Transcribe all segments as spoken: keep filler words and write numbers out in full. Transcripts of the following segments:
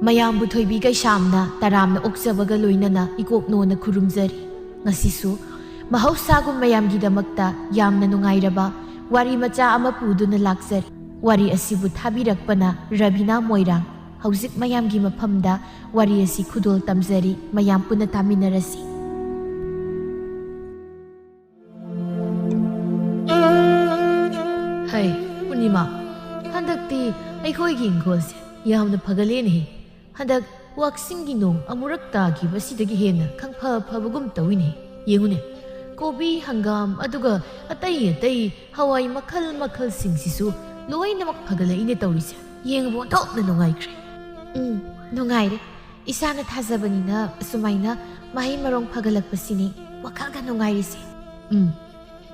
ꯃꯌꯥꯝꯕꯨ ꯊꯣꯏꯕꯤ ꯀꯩꯁꯥꯝꯅ ꯇꯔꯥꯝꯅ ꯑꯣꯛꯆꯕꯒ ꯂꯣꯏꯅꯅ ꯏꯀꯣꯛꯅꯣꯅ ꯈꯨꯔꯨꯝꯖꯔꯤ꯫ ꯉꯁꯤꯁꯨ ꯃꯍꯧꯁꯥꯒꯨꯝ ꯃꯌꯥꯝꯒꯤꯗꯃꯛꯇ ꯌꯥꯝꯅ ꯅꯨꯡꯉꯥꯏꯔꯕ ꯋꯥꯔꯤ ꯃꯆꯥ ꯑꯃ ꯄꯨꯗꯨꯅ ꯂꯥꯛꯆꯔꯤ꯫ ꯋꯥꯔꯤ ꯑꯁꯤꯕꯨ ꯊꯥꯕꯤꯔꯛꯄꯅ ꯔꯕꯤꯅꯥ ꯃꯣꯏꯔꯥꯡ꯫ ꯍꯧꯖꯤꯛ ꯃꯌꯥꯝꯒꯤ ꯃꯐꯝꯗ ꯋꯥꯔꯤ ꯑꯁꯤ ꯈꯨꯗꯣꯜ ꯇꯝꯖꯔꯤ, ꯃꯌꯥꯝ ꯄꯨꯟꯅ ꯇꯥꯃꯤꯟꯅꯔꯁꯤ꯫ ꯍꯩ, ꯄꯨꯔꯅꯤꯃꯥ, ꯍꯟꯗꯛꯇꯤ ꯑꯩꯈꯣꯏꯒꯤ ꯏꯪꯈꯣꯜꯁꯦ ꯌꯥꯝꯅ ꯐꯒꯠꯂꯦꯅꯦꯍꯦ꯫ ꯍꯟꯗꯛ ꯋꯥꯛꯆꯤꯡꯒꯤ ꯅꯣꯡ ꯑꯃꯨꯔꯛ ꯇꯥꯈꯤꯕꯁꯤꯗꯒꯤ ꯍꯦꯟꯅ ꯈꯪꯐ ꯐꯕꯒꯨꯝ ꯇꯧꯏꯅꯦ꯫ ꯌꯦꯡꯉꯨꯅꯦ, ꯀꯣꯕꯤ, ꯍꯪꯒꯥꯝ, ꯑꯗꯨꯒ ꯑꯇꯩ ꯑꯇꯩ ꯍꯋꯥꯏ ꯃꯈꯜ ꯃꯈꯜꯁꯤꯡꯁꯤꯁꯨ ꯂꯣꯏꯅꯃꯛ ꯐꯒꯠꯂꯛꯏꯅꯦ ꯇꯧꯔꯤꯁꯦ꯫ ꯌꯦꯡꯕ ꯑꯣꯟꯊꯣꯛꯅ ꯅꯨꯡꯉꯥꯏꯈ꯭ꯔꯦ꯫ ꯎꯝ, ꯅꯨꯡꯉꯥꯏꯔꯦ꯫ ꯏꯁꯥꯅ ꯊꯥꯖꯕꯅꯤꯅ ꯑꯁꯨꯃꯥꯏꯅ ꯃꯍꯩ ꯃꯔꯣꯡ ꯐꯒꯠꯂꯛꯄꯁꯤꯅꯤ ꯋꯥꯈꯜꯒ ꯅꯨꯡꯉꯥꯏꯔꯤꯁꯦ꯫ ꯎꯝ,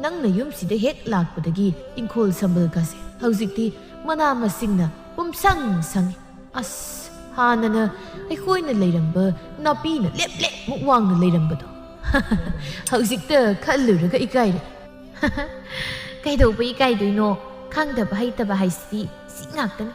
ꯅꯪꯅ ꯌꯨꯝꯁꯤꯗ ꯍꯦꯛ ꯂꯥꯛꯄꯗꯒꯤ ꯏꯪꯈꯣꯜ ꯁꯝꯕꯜꯒꯁꯦ ꯍꯧꯖꯤꯛꯇꯤ ꯃꯅꯥ ꯃꯁꯤꯡꯅ ꯄꯨꯝꯁꯪ ꯁꯪꯉꯤ꯫ ꯑꯁ, ꯍꯥꯟꯅꯅ ꯑꯩꯈꯣꯏꯅ ꯂꯩꯔꯝꯕ ꯅꯥꯄꯤꯅ ꯂꯦꯞ ꯂꯦꯞꯃꯨꯛ ꯋꯥꯡꯅ ꯂꯩꯔꯝꯕꯗꯣ꯫ ꯍꯧꯖꯤꯛꯇ ꯈꯜꯂꯨꯔꯒ ꯏꯀꯥꯏꯔꯦ꯫ ꯀꯩꯗꯧꯕ ꯏꯀꯥꯏꯗꯣꯏꯅꯣ? ꯈꯪꯗꯕ ꯍꯩꯇꯕ ꯍꯥꯏꯁꯤꯗꯤ ꯁꯤ ꯉꯥꯛꯇꯅꯤ꯫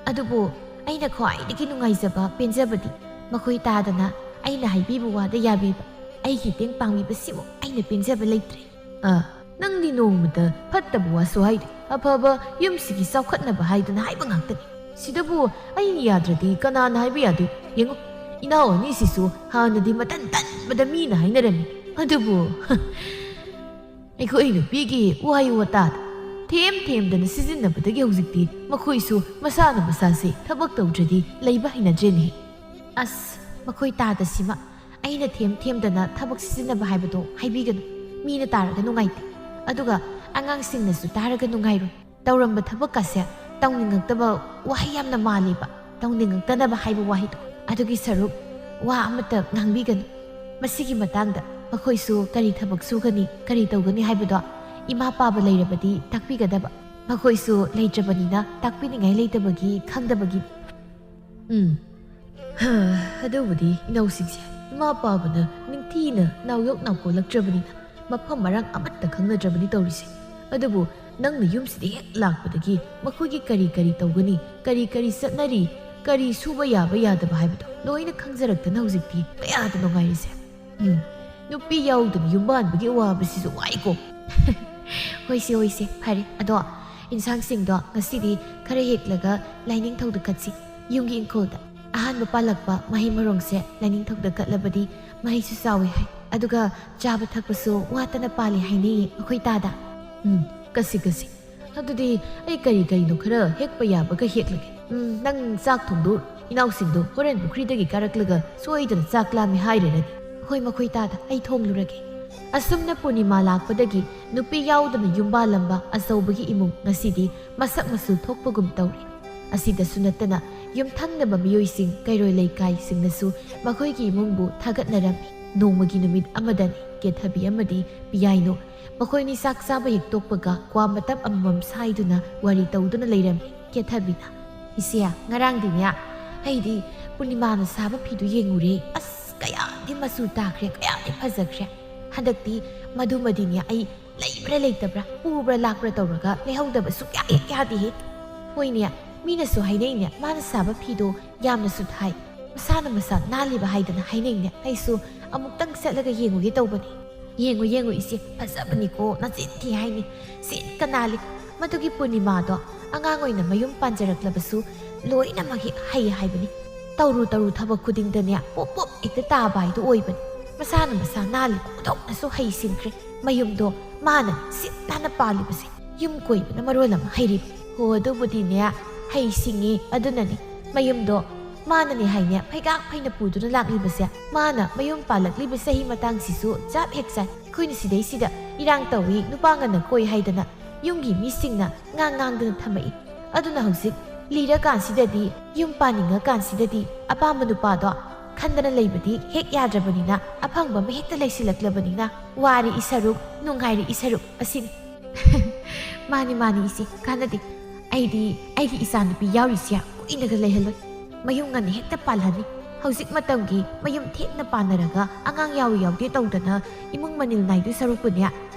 ꯑꯗꯨꯕꯨ ꯑꯩꯅ ꯈ꯭ꯋꯥꯏꯗꯒꯤ ꯅꯨꯡꯉꯥꯏꯖꯕ, ꯄꯦꯟꯖꯕꯗꯤ ꯃꯈꯣꯏ ꯇꯥꯗꯅ ꯑꯩꯅ ꯍꯥꯏꯕꯤꯕ ꯋꯥꯗ ꯌꯥꯕꯤꯕ, ꯑꯩꯒꯤ ꯃꯇꯦꯡ ꯄꯥꯡꯕꯤꯕꯁꯤꯃꯨꯛ ꯑꯩꯅ ꯄꯦꯟꯖꯕ ꯂꯩꯇ꯭ꯔꯦ꯫ ꯑ, ꯅꯪꯗꯤ ꯅꯣꯡꯃꯇ ꯐꯠꯇꯕ ꯋꯥꯁꯨ ꯍꯥꯏꯗꯦ꯫ ꯑꯐꯕ ꯌꯨꯝꯁꯤꯒꯤ ꯆꯥꯎꯈꯠꯅꯕ ꯍꯥꯏꯗꯨꯅ ꯍꯥꯏꯕ ꯉꯥꯛꯇꯅꯤ꯫ ꯁꯤꯗꯕꯨ ꯑꯩꯅ ꯌꯥꯗ꯭ꯔꯗꯤ ꯀꯅꯥꯅ ꯍꯥꯏꯕ ꯌꯥꯗꯣꯏ? ꯌꯦꯡꯉꯨ, ꯏꯅꯥꯎ ꯑꯅꯤꯁꯤꯁꯨ ꯍꯥꯟꯅꯗꯤ ꯃꯇꯟ ꯇꯟꯕꯗ ꯃꯤꯅ ꯍꯥꯏꯅꯔꯝꯃꯤ꯫ ꯑꯗꯨꯕꯨ ꯑꯩꯈꯣꯏ ꯅꯨꯄꯤꯒꯤ ꯋꯥꯍꯩ ꯋꯥꯇꯥꯗ ꯊꯦꯝ ꯊꯦꯝꯗꯅ ꯁꯤꯖꯤꯟꯅꯕꯗꯒꯤ ꯍꯧꯖꯤꯛꯇꯤ ꯃꯈꯣꯏꯁꯨ ꯃꯁꯥꯅ ꯃꯁꯥꯁꯦ ꯊꯕꯛ ꯇꯧꯗ꯭ꯔꯗꯤ ꯂꯩꯕ ꯍꯩꯅꯗ꯭ꯔꯦꯅꯦ꯫ ꯑꯁ, ꯃꯈꯣꯏ ꯇꯥꯗꯁꯤꯃ ꯑꯩꯅ ꯊꯦꯝ ꯊꯦꯝꯗꯅ ꯊꯕꯛ ꯁꯤꯖꯤꯟꯅꯕ ꯍꯥꯏꯕꯗꯣ ꯍꯥꯏꯕꯤꯒꯅꯨ꯫ ꯃꯤꯅ ꯇꯥꯔꯒ ꯅꯨꯡꯉꯥꯏꯇꯦ꯫ ꯑꯗꯨꯒ ꯑꯉꯥꯡꯁꯤꯡꯅꯁꯨ ꯇꯥꯔꯒ ꯅꯨꯡꯉꯥꯏꯔꯣꯏ꯫ ꯇꯧꯔꯝꯕ ꯊꯕꯛꯀꯁꯦ ꯇꯧꯅꯤꯡꯉꯛꯇꯕ ꯋꯥꯍꯩ ꯌꯥꯝꯅ ꯃꯥꯜꯂꯦꯕ꯫ ꯇꯧꯅꯤꯡꯉꯛꯇꯅꯕ ꯍꯥꯏꯕ ꯋꯥꯍꯩꯗꯣ꯫ ꯑꯗꯨꯒꯤ ꯁꯔꯨꯛ ꯋꯥ ꯑꯃꯠꯇ ꯉꯥꯡꯕꯤꯒꯅꯨ꯫ ꯃꯁꯤꯒꯤ ꯃꯇꯥꯡꯗ ꯃꯈꯣꯏꯁꯨ ꯀꯔꯤ ꯊꯕꯛ ꯁꯨꯒꯅꯤ, ꯀꯔꯤ ꯇꯧꯒꯅꯤ ꯍꯥꯏꯕꯗꯣ ꯏꯃꯥ ꯄꯥꯕ ꯂꯩꯔꯕꯗꯤ ꯇꯥꯛꯄꯤꯒꯗꯕ꯫ ꯃꯈꯣꯏꯁꯨ ꯂꯩꯇ꯭ꯔꯕꯅꯤꯅ ꯇꯥꯛꯄꯤꯅꯤꯡꯉꯥꯏ ꯂꯩꯇꯕꯒꯤ ꯈꯪꯗꯕꯒꯤꯅꯤ꯫ ꯎꯝ꯫ ꯍꯥ, ꯑꯗꯨꯕꯨꯗꯤ ꯏꯅꯧꯁꯤꯡꯁꯦ ꯏꯃꯥ ꯄꯥꯕꯅ ꯅꯤꯡꯊꯤꯅ ꯅꯥꯎꯌꯣꯛ ꯅꯥꯎꯀꯣꯜꯂꯛꯇ꯭ꯔꯕꯅꯤꯅ ꯃꯐꯝ ꯃꯔꯥꯡ ꯑꯃꯠꯇ ꯈꯪꯅꯗ꯭ꯔꯕꯅꯤ ꯇꯧꯔꯤꯁꯦ꯫ ꯑꯗꯨꯕꯨ ꯅꯪꯅ ꯌꯨꯝꯁꯤꯗ ꯍꯦꯛ ꯂꯥꯛꯄꯗꯒꯤ ꯃꯈꯣꯏꯒꯤ ꯀꯔꯤ ꯀꯔꯤ ꯇꯧꯒꯅꯤ, ꯀꯔꯤ ꯀꯔꯤ ꯆꯠꯅꯔꯤ, ꯀꯔꯤ ꯁꯨꯕ ꯌꯥꯕ ꯌꯥꯗꯕ ꯍꯥꯏꯕꯗꯣ ꯂꯣꯏꯅ ꯈꯪꯖꯔꯛꯇꯅ ꯍꯧꯖꯤꯛꯇꯤ ꯀꯌꯥꯗ ꯅꯨꯡꯉꯥꯏꯔꯤꯁꯦ꯫ ꯎꯝ, ꯅꯨꯄꯤ ꯌꯥꯎꯗꯅ ꯌꯨꯝ ꯄꯥꯟꯕꯒꯤ ꯑꯋꯥꯕꯁꯤꯁꯨ ꯋꯥꯏꯀꯣ꯫ ꯍꯣꯏꯁꯦ, ꯍꯣꯏꯁꯦ, ꯐꯔꯦ꯫ ꯑꯗꯣ ꯏꯟꯁꯥꯡꯁꯤꯡꯗꯣ ꯉꯁꯤꯗꯤ ꯈꯔ ꯍꯦꯛꯂꯒ ꯂꯥꯏꯅꯤꯡꯊꯧꯗ ꯀꯠꯁꯤ꯫ ꯌꯨꯝꯒꯤ ꯏꯪꯈꯣꯜꯗ ꯑꯍꯥꯟꯕ ꯄꯥꯜꯂꯛꯄ ꯃꯍꯩ ꯃꯔꯣꯡꯁꯦ ꯂꯥꯏꯅꯤꯡꯊꯧꯗ ꯀꯠꯂꯕꯗꯤ ꯃꯍꯩꯁꯨ ꯆꯥꯎꯏ ꯍꯥꯏ꯫ ꯑꯗꯨꯒ ꯆꯥꯕ ꯊꯛꯄꯁꯨ ꯋꯥꯠꯇꯅ ꯄꯥꯜꯂꯤ ꯍꯥꯏꯅꯩꯌꯦ ꯑꯩꯈꯣꯏ ꯇꯥꯗ꯫ ꯎꯝ, ꯀꯠꯁꯤ, ꯀꯠꯁꯤ꯫ ꯑꯗꯨꯗꯤ ꯑꯩ ꯀꯔꯤ ꯀꯔꯤꯅꯣ ꯈꯔ ꯍꯦꯛꯄ ꯌꯥꯕꯒ ꯍꯦꯛꯂꯒꯦ꯫ ꯎꯝ, ꯅꯪ ꯆꯥꯛ ꯊꯣꯡꯗꯣꯛ꯫ ꯏꯅꯥꯎꯁꯤꯡꯗꯣ ꯍꯣꯔꯦꯟ ꯄꯨꯈ꯭ꯔꯤꯗꯒꯤ ꯀꯥꯔꯛꯂꯒ ꯁꯣꯏꯗꯅ ꯆꯥꯛ ꯂꯥꯝꯃꯤ ꯍꯥꯏꯔꯅꯤ꯫ ꯍꯣꯏ, ꯃꯈꯣꯏ ꯇꯥꯗ, ꯑꯩ ꯊꯣꯡꯂꯨꯔꯒꯦ꯫ ꯑꯁꯨꯝꯅ ꯄꯨꯔꯅꯤꯃꯥ ꯂꯥꯛꯄꯗꯒꯤ ꯅꯨꯄꯤ ꯌꯥꯎꯗꯅ ꯌꯨꯝ ꯄꯥꯜꯂꯝꯕ ꯑꯆꯧꯕꯒꯤ ꯏꯃꯨꯡ ꯉꯁꯤꯗꯤ ꯃꯁꯛ ꯃꯆꯨ ꯊꯣꯛꯄꯒꯨꯝ ꯇꯧꯔꯦ꯫ ꯑꯁꯤꯗꯁꯨ ꯅꯠꯇꯅ ꯌꯨꯝꯊꯪꯅꯕ ꯃꯤꯑꯣꯏꯁꯤꯡ, ꯀꯩꯔꯣꯏ ꯂꯩꯀꯥꯏꯁꯤꯡꯅꯁꯨ ꯃꯈꯣꯏꯒꯤ ꯏꯃꯨꯡꯕꯨ ꯊꯥꯒꯠꯅꯔꯝꯃꯤ꯫ ꯅꯣꯡꯃꯒꯤ ꯅꯨꯃꯤꯠ ꯑꯃꯗꯅꯤ ꯀꯦꯊꯕꯤ ꯑꯃꯗꯤ ꯄꯤꯌꯥꯏꯅꯨ ꯃꯈꯣꯏꯅꯤ ꯆꯥꯛ ꯆꯥꯕ ꯍꯦꯛ ꯇꯣꯛꯄꯒ ꯀ꯭ꯋꯥ ꯃꯇꯞ ꯑꯃꯃꯝ ꯁꯥꯏꯗꯨꯅ ꯋꯥꯔꯤ ꯇꯧꯗꯨꯅ ꯂꯩꯔꯝꯃꯤ꯫ ꯀꯦꯊꯕꯤꯅ, "ꯏꯆꯦ, ꯉꯔꯥꯡꯗꯤꯅꯦ ꯑꯩꯗꯤ ꯄꯨꯔꯅꯤꯃꯥꯅ ꯁꯥꯕ ꯐꯤꯗꯨ ꯌꯦꯡꯉꯨꯔꯦ꯫ ꯑꯁ, ꯀꯌꯥꯗꯤ ꯃꯆꯨ ꯇꯥꯈ꯭ꯔꯦ, ꯀꯌꯥꯗꯤ ꯐꯖꯈ꯭ꯔꯦ꯫ ꯍꯟꯗꯛꯇꯤ ꯃꯗꯨꯃꯗꯤꯅꯦ ꯑꯩ ꯂꯩꯕ꯭ꯔꯥ ꯂꯩꯇꯕ꯭ꯔꯥ, ꯄꯨꯕ꯭ꯔꯥ ꯂꯥꯛꯄ꯭ꯔꯥ ꯇꯧꯔꯒ ꯂꯩꯍꯧꯗꯕ ꯁꯨꯛꯌꯥ ꯍꯦꯛ ꯌꯥꯗꯦꯍꯦ꯫ ꯍꯣꯏꯅꯦ, ꯃꯤꯅꯁꯨ ꯍꯥꯏꯅꯩꯅꯦ, ꯃꯥꯅ ꯁꯥꯕ ꯐꯤꯗꯣ ꯌꯥꯝꯅꯁꯨ ꯊꯥꯏ, ꯃꯁꯥꯅ ꯃꯁꯥ ꯅꯥꯜꯂꯤꯕ ꯍꯥꯏꯗꯅ ꯍꯥꯏꯅꯩꯅꯦ꯫ ꯑꯩꯁꯨ ꯑꯃꯨꯛꯇꯪ ꯆꯠꯂꯒ ꯌꯦꯡꯉꯨꯒꯦ ꯇꯧꯕꯅꯤ꯫" "ꯌꯦꯡꯉꯨ, ꯌꯦꯡꯉꯨ ꯏꯆꯦ, ꯐꯖꯕꯅꯤꯀꯣ, ꯅꯆꯤꯟ ꯊꯤ ꯍꯥꯏꯅꯤ꯫ ꯁꯤꯠꯀ ꯅꯥꯜꯂꯤ꯫ ꯃꯗꯨꯒꯤ ꯄꯨꯔꯅꯤꯃꯥꯗꯣ ꯑꯉꯥꯡ ꯑꯣꯏꯅ ꯃꯌꯨꯝ ꯄꯥꯟꯖꯔꯛꯂꯕꯁꯨ ꯂꯣꯏꯅꯃꯛ ꯍꯦꯛ ꯍꯩ ꯍꯥꯏꯕꯅꯤ꯫ ꯇꯧꯔꯨ ꯇꯧꯔꯨ ꯊꯕꯛ ꯈꯨꯗꯤꯡꯗꯅꯦ ꯄꯣꯞ ꯄꯣꯞ ꯍꯦꯛꯇ ꯇꯥꯕ ꯍꯥꯏꯗꯨ ꯑꯣꯏꯕꯅꯤ꯫ ꯃꯁꯥꯅ ꯃꯁꯥ ꯅꯥꯜꯂꯤ, ꯑꯣꯟꯊꯣꯛꯅꯁꯨ ꯍꯩꯁꯤꯡꯈ꯭ꯔꯦ꯫ ꯃꯌꯨꯝꯗꯣ ꯃꯥꯅ ꯁꯤꯠ ꯅꯥꯟꯅ ꯄꯥꯜꯂꯤꯕꯁꯦ ꯌꯨꯝ ꯀꯣꯏꯕꯅ ꯃꯔꯣꯜ ꯑꯃ ꯍꯩꯔꯤꯕ꯫ ꯍꯣ, ꯑꯗꯨꯕꯨꯗꯤꯅꯦ ꯍꯩꯁꯤꯡꯉꯤ, ꯑꯗꯨꯅꯅꯤ꯫ ꯃꯌꯨꯝꯗꯣ ꯃꯥꯅꯅꯤ ꯍꯥꯏꯅꯦ ꯐꯩꯒꯥꯛ ꯐꯩꯅ ꯄꯨꯗꯨꯅ ꯂꯥꯛꯂꯤꯕꯁꯦ꯫ ꯃꯥꯅ ꯃꯌꯨꯝ ꯄꯥꯜꯂꯛꯂꯤꯕ ꯆꯍꯤ ꯃꯇꯥꯡꯁꯤꯁꯨ ꯆꯞ ꯍꯦꯛ ꯆꯥꯏ꯫ ꯑꯩꯈꯣꯏꯅ ꯁꯤꯗꯩꯁꯤꯗ ꯏꯔꯥꯡ ꯇꯧꯏ, ꯅꯨꯄꯥ ꯉꯟꯅ ꯀꯣꯏ ꯍꯥꯏꯗꯅ ꯌꯨꯝꯒꯤ ꯃꯤꯁꯤꯡꯅ ꯉꯥꯡ ꯉꯥꯡꯗꯅ ꯊꯝꯃꯛꯏ꯫ ꯑꯗꯨꯅ ꯍꯧꯖꯤꯛ ꯂꯤꯔꯀꯥꯟꯁꯤꯗꯗꯤ, ꯌꯨꯝ ꯄꯥꯅꯤꯡꯉꯀꯥꯟꯁꯤꯗꯗꯤ ꯑꯄꯥꯝꯕ ꯅꯨꯄꯥꯗꯣ ꯈꯟꯗꯅ ꯂꯩꯕꯗꯤ ꯍꯦꯛ ꯌꯥꯗ꯭ꯔꯕꯅꯤꯅ, ꯑꯐꯪꯕ ꯑꯃ ꯍꯦꯛꯇ ꯂꯩꯁꯤꯜꯂꯛꯂꯕꯅꯤꯅ, ꯋꯥꯔꯤ ꯏꯁꯔꯨꯛ, ꯅꯨꯡꯉꯥꯏꯔꯤ ꯏꯁꯔꯨꯛ ꯑꯁꯤꯅꯤ꯫ ꯃꯥꯅꯤ, ꯃꯥꯅꯤ ꯏꯆꯦ, ꯀꯥꯟꯅꯗꯦ꯫ ꯑꯩꯗꯤ ꯑꯩꯒꯤ ꯏꯆꯥꯅꯨꯄꯤ ꯌꯥꯎꯔꯤꯁꯦ ꯀꯨꯏꯅꯒ ꯂꯩꯍꯜꯂꯣꯏ꯫ ꯃꯌꯨꯝ ꯉꯟꯅ ꯍꯦꯛꯇ ꯄꯥꯜꯍꯟꯅꯤ꯫ ꯍꯧꯖꯤꯛ ꯃꯇꯝꯒꯤ ꯃꯌꯨꯝ ꯊꯦꯡꯅ ꯄꯥꯟꯅꯔꯒ ꯑꯉꯥꯡ ꯌꯥꯎꯏ ꯌꯥꯎꯗꯦ ꯇꯧꯗꯅ ꯏꯃꯨꯡ ꯃꯅꯤꯜ ꯅꯥꯏꯗꯣꯏ ꯁꯔꯨꯛꯄꯨꯅꯦ,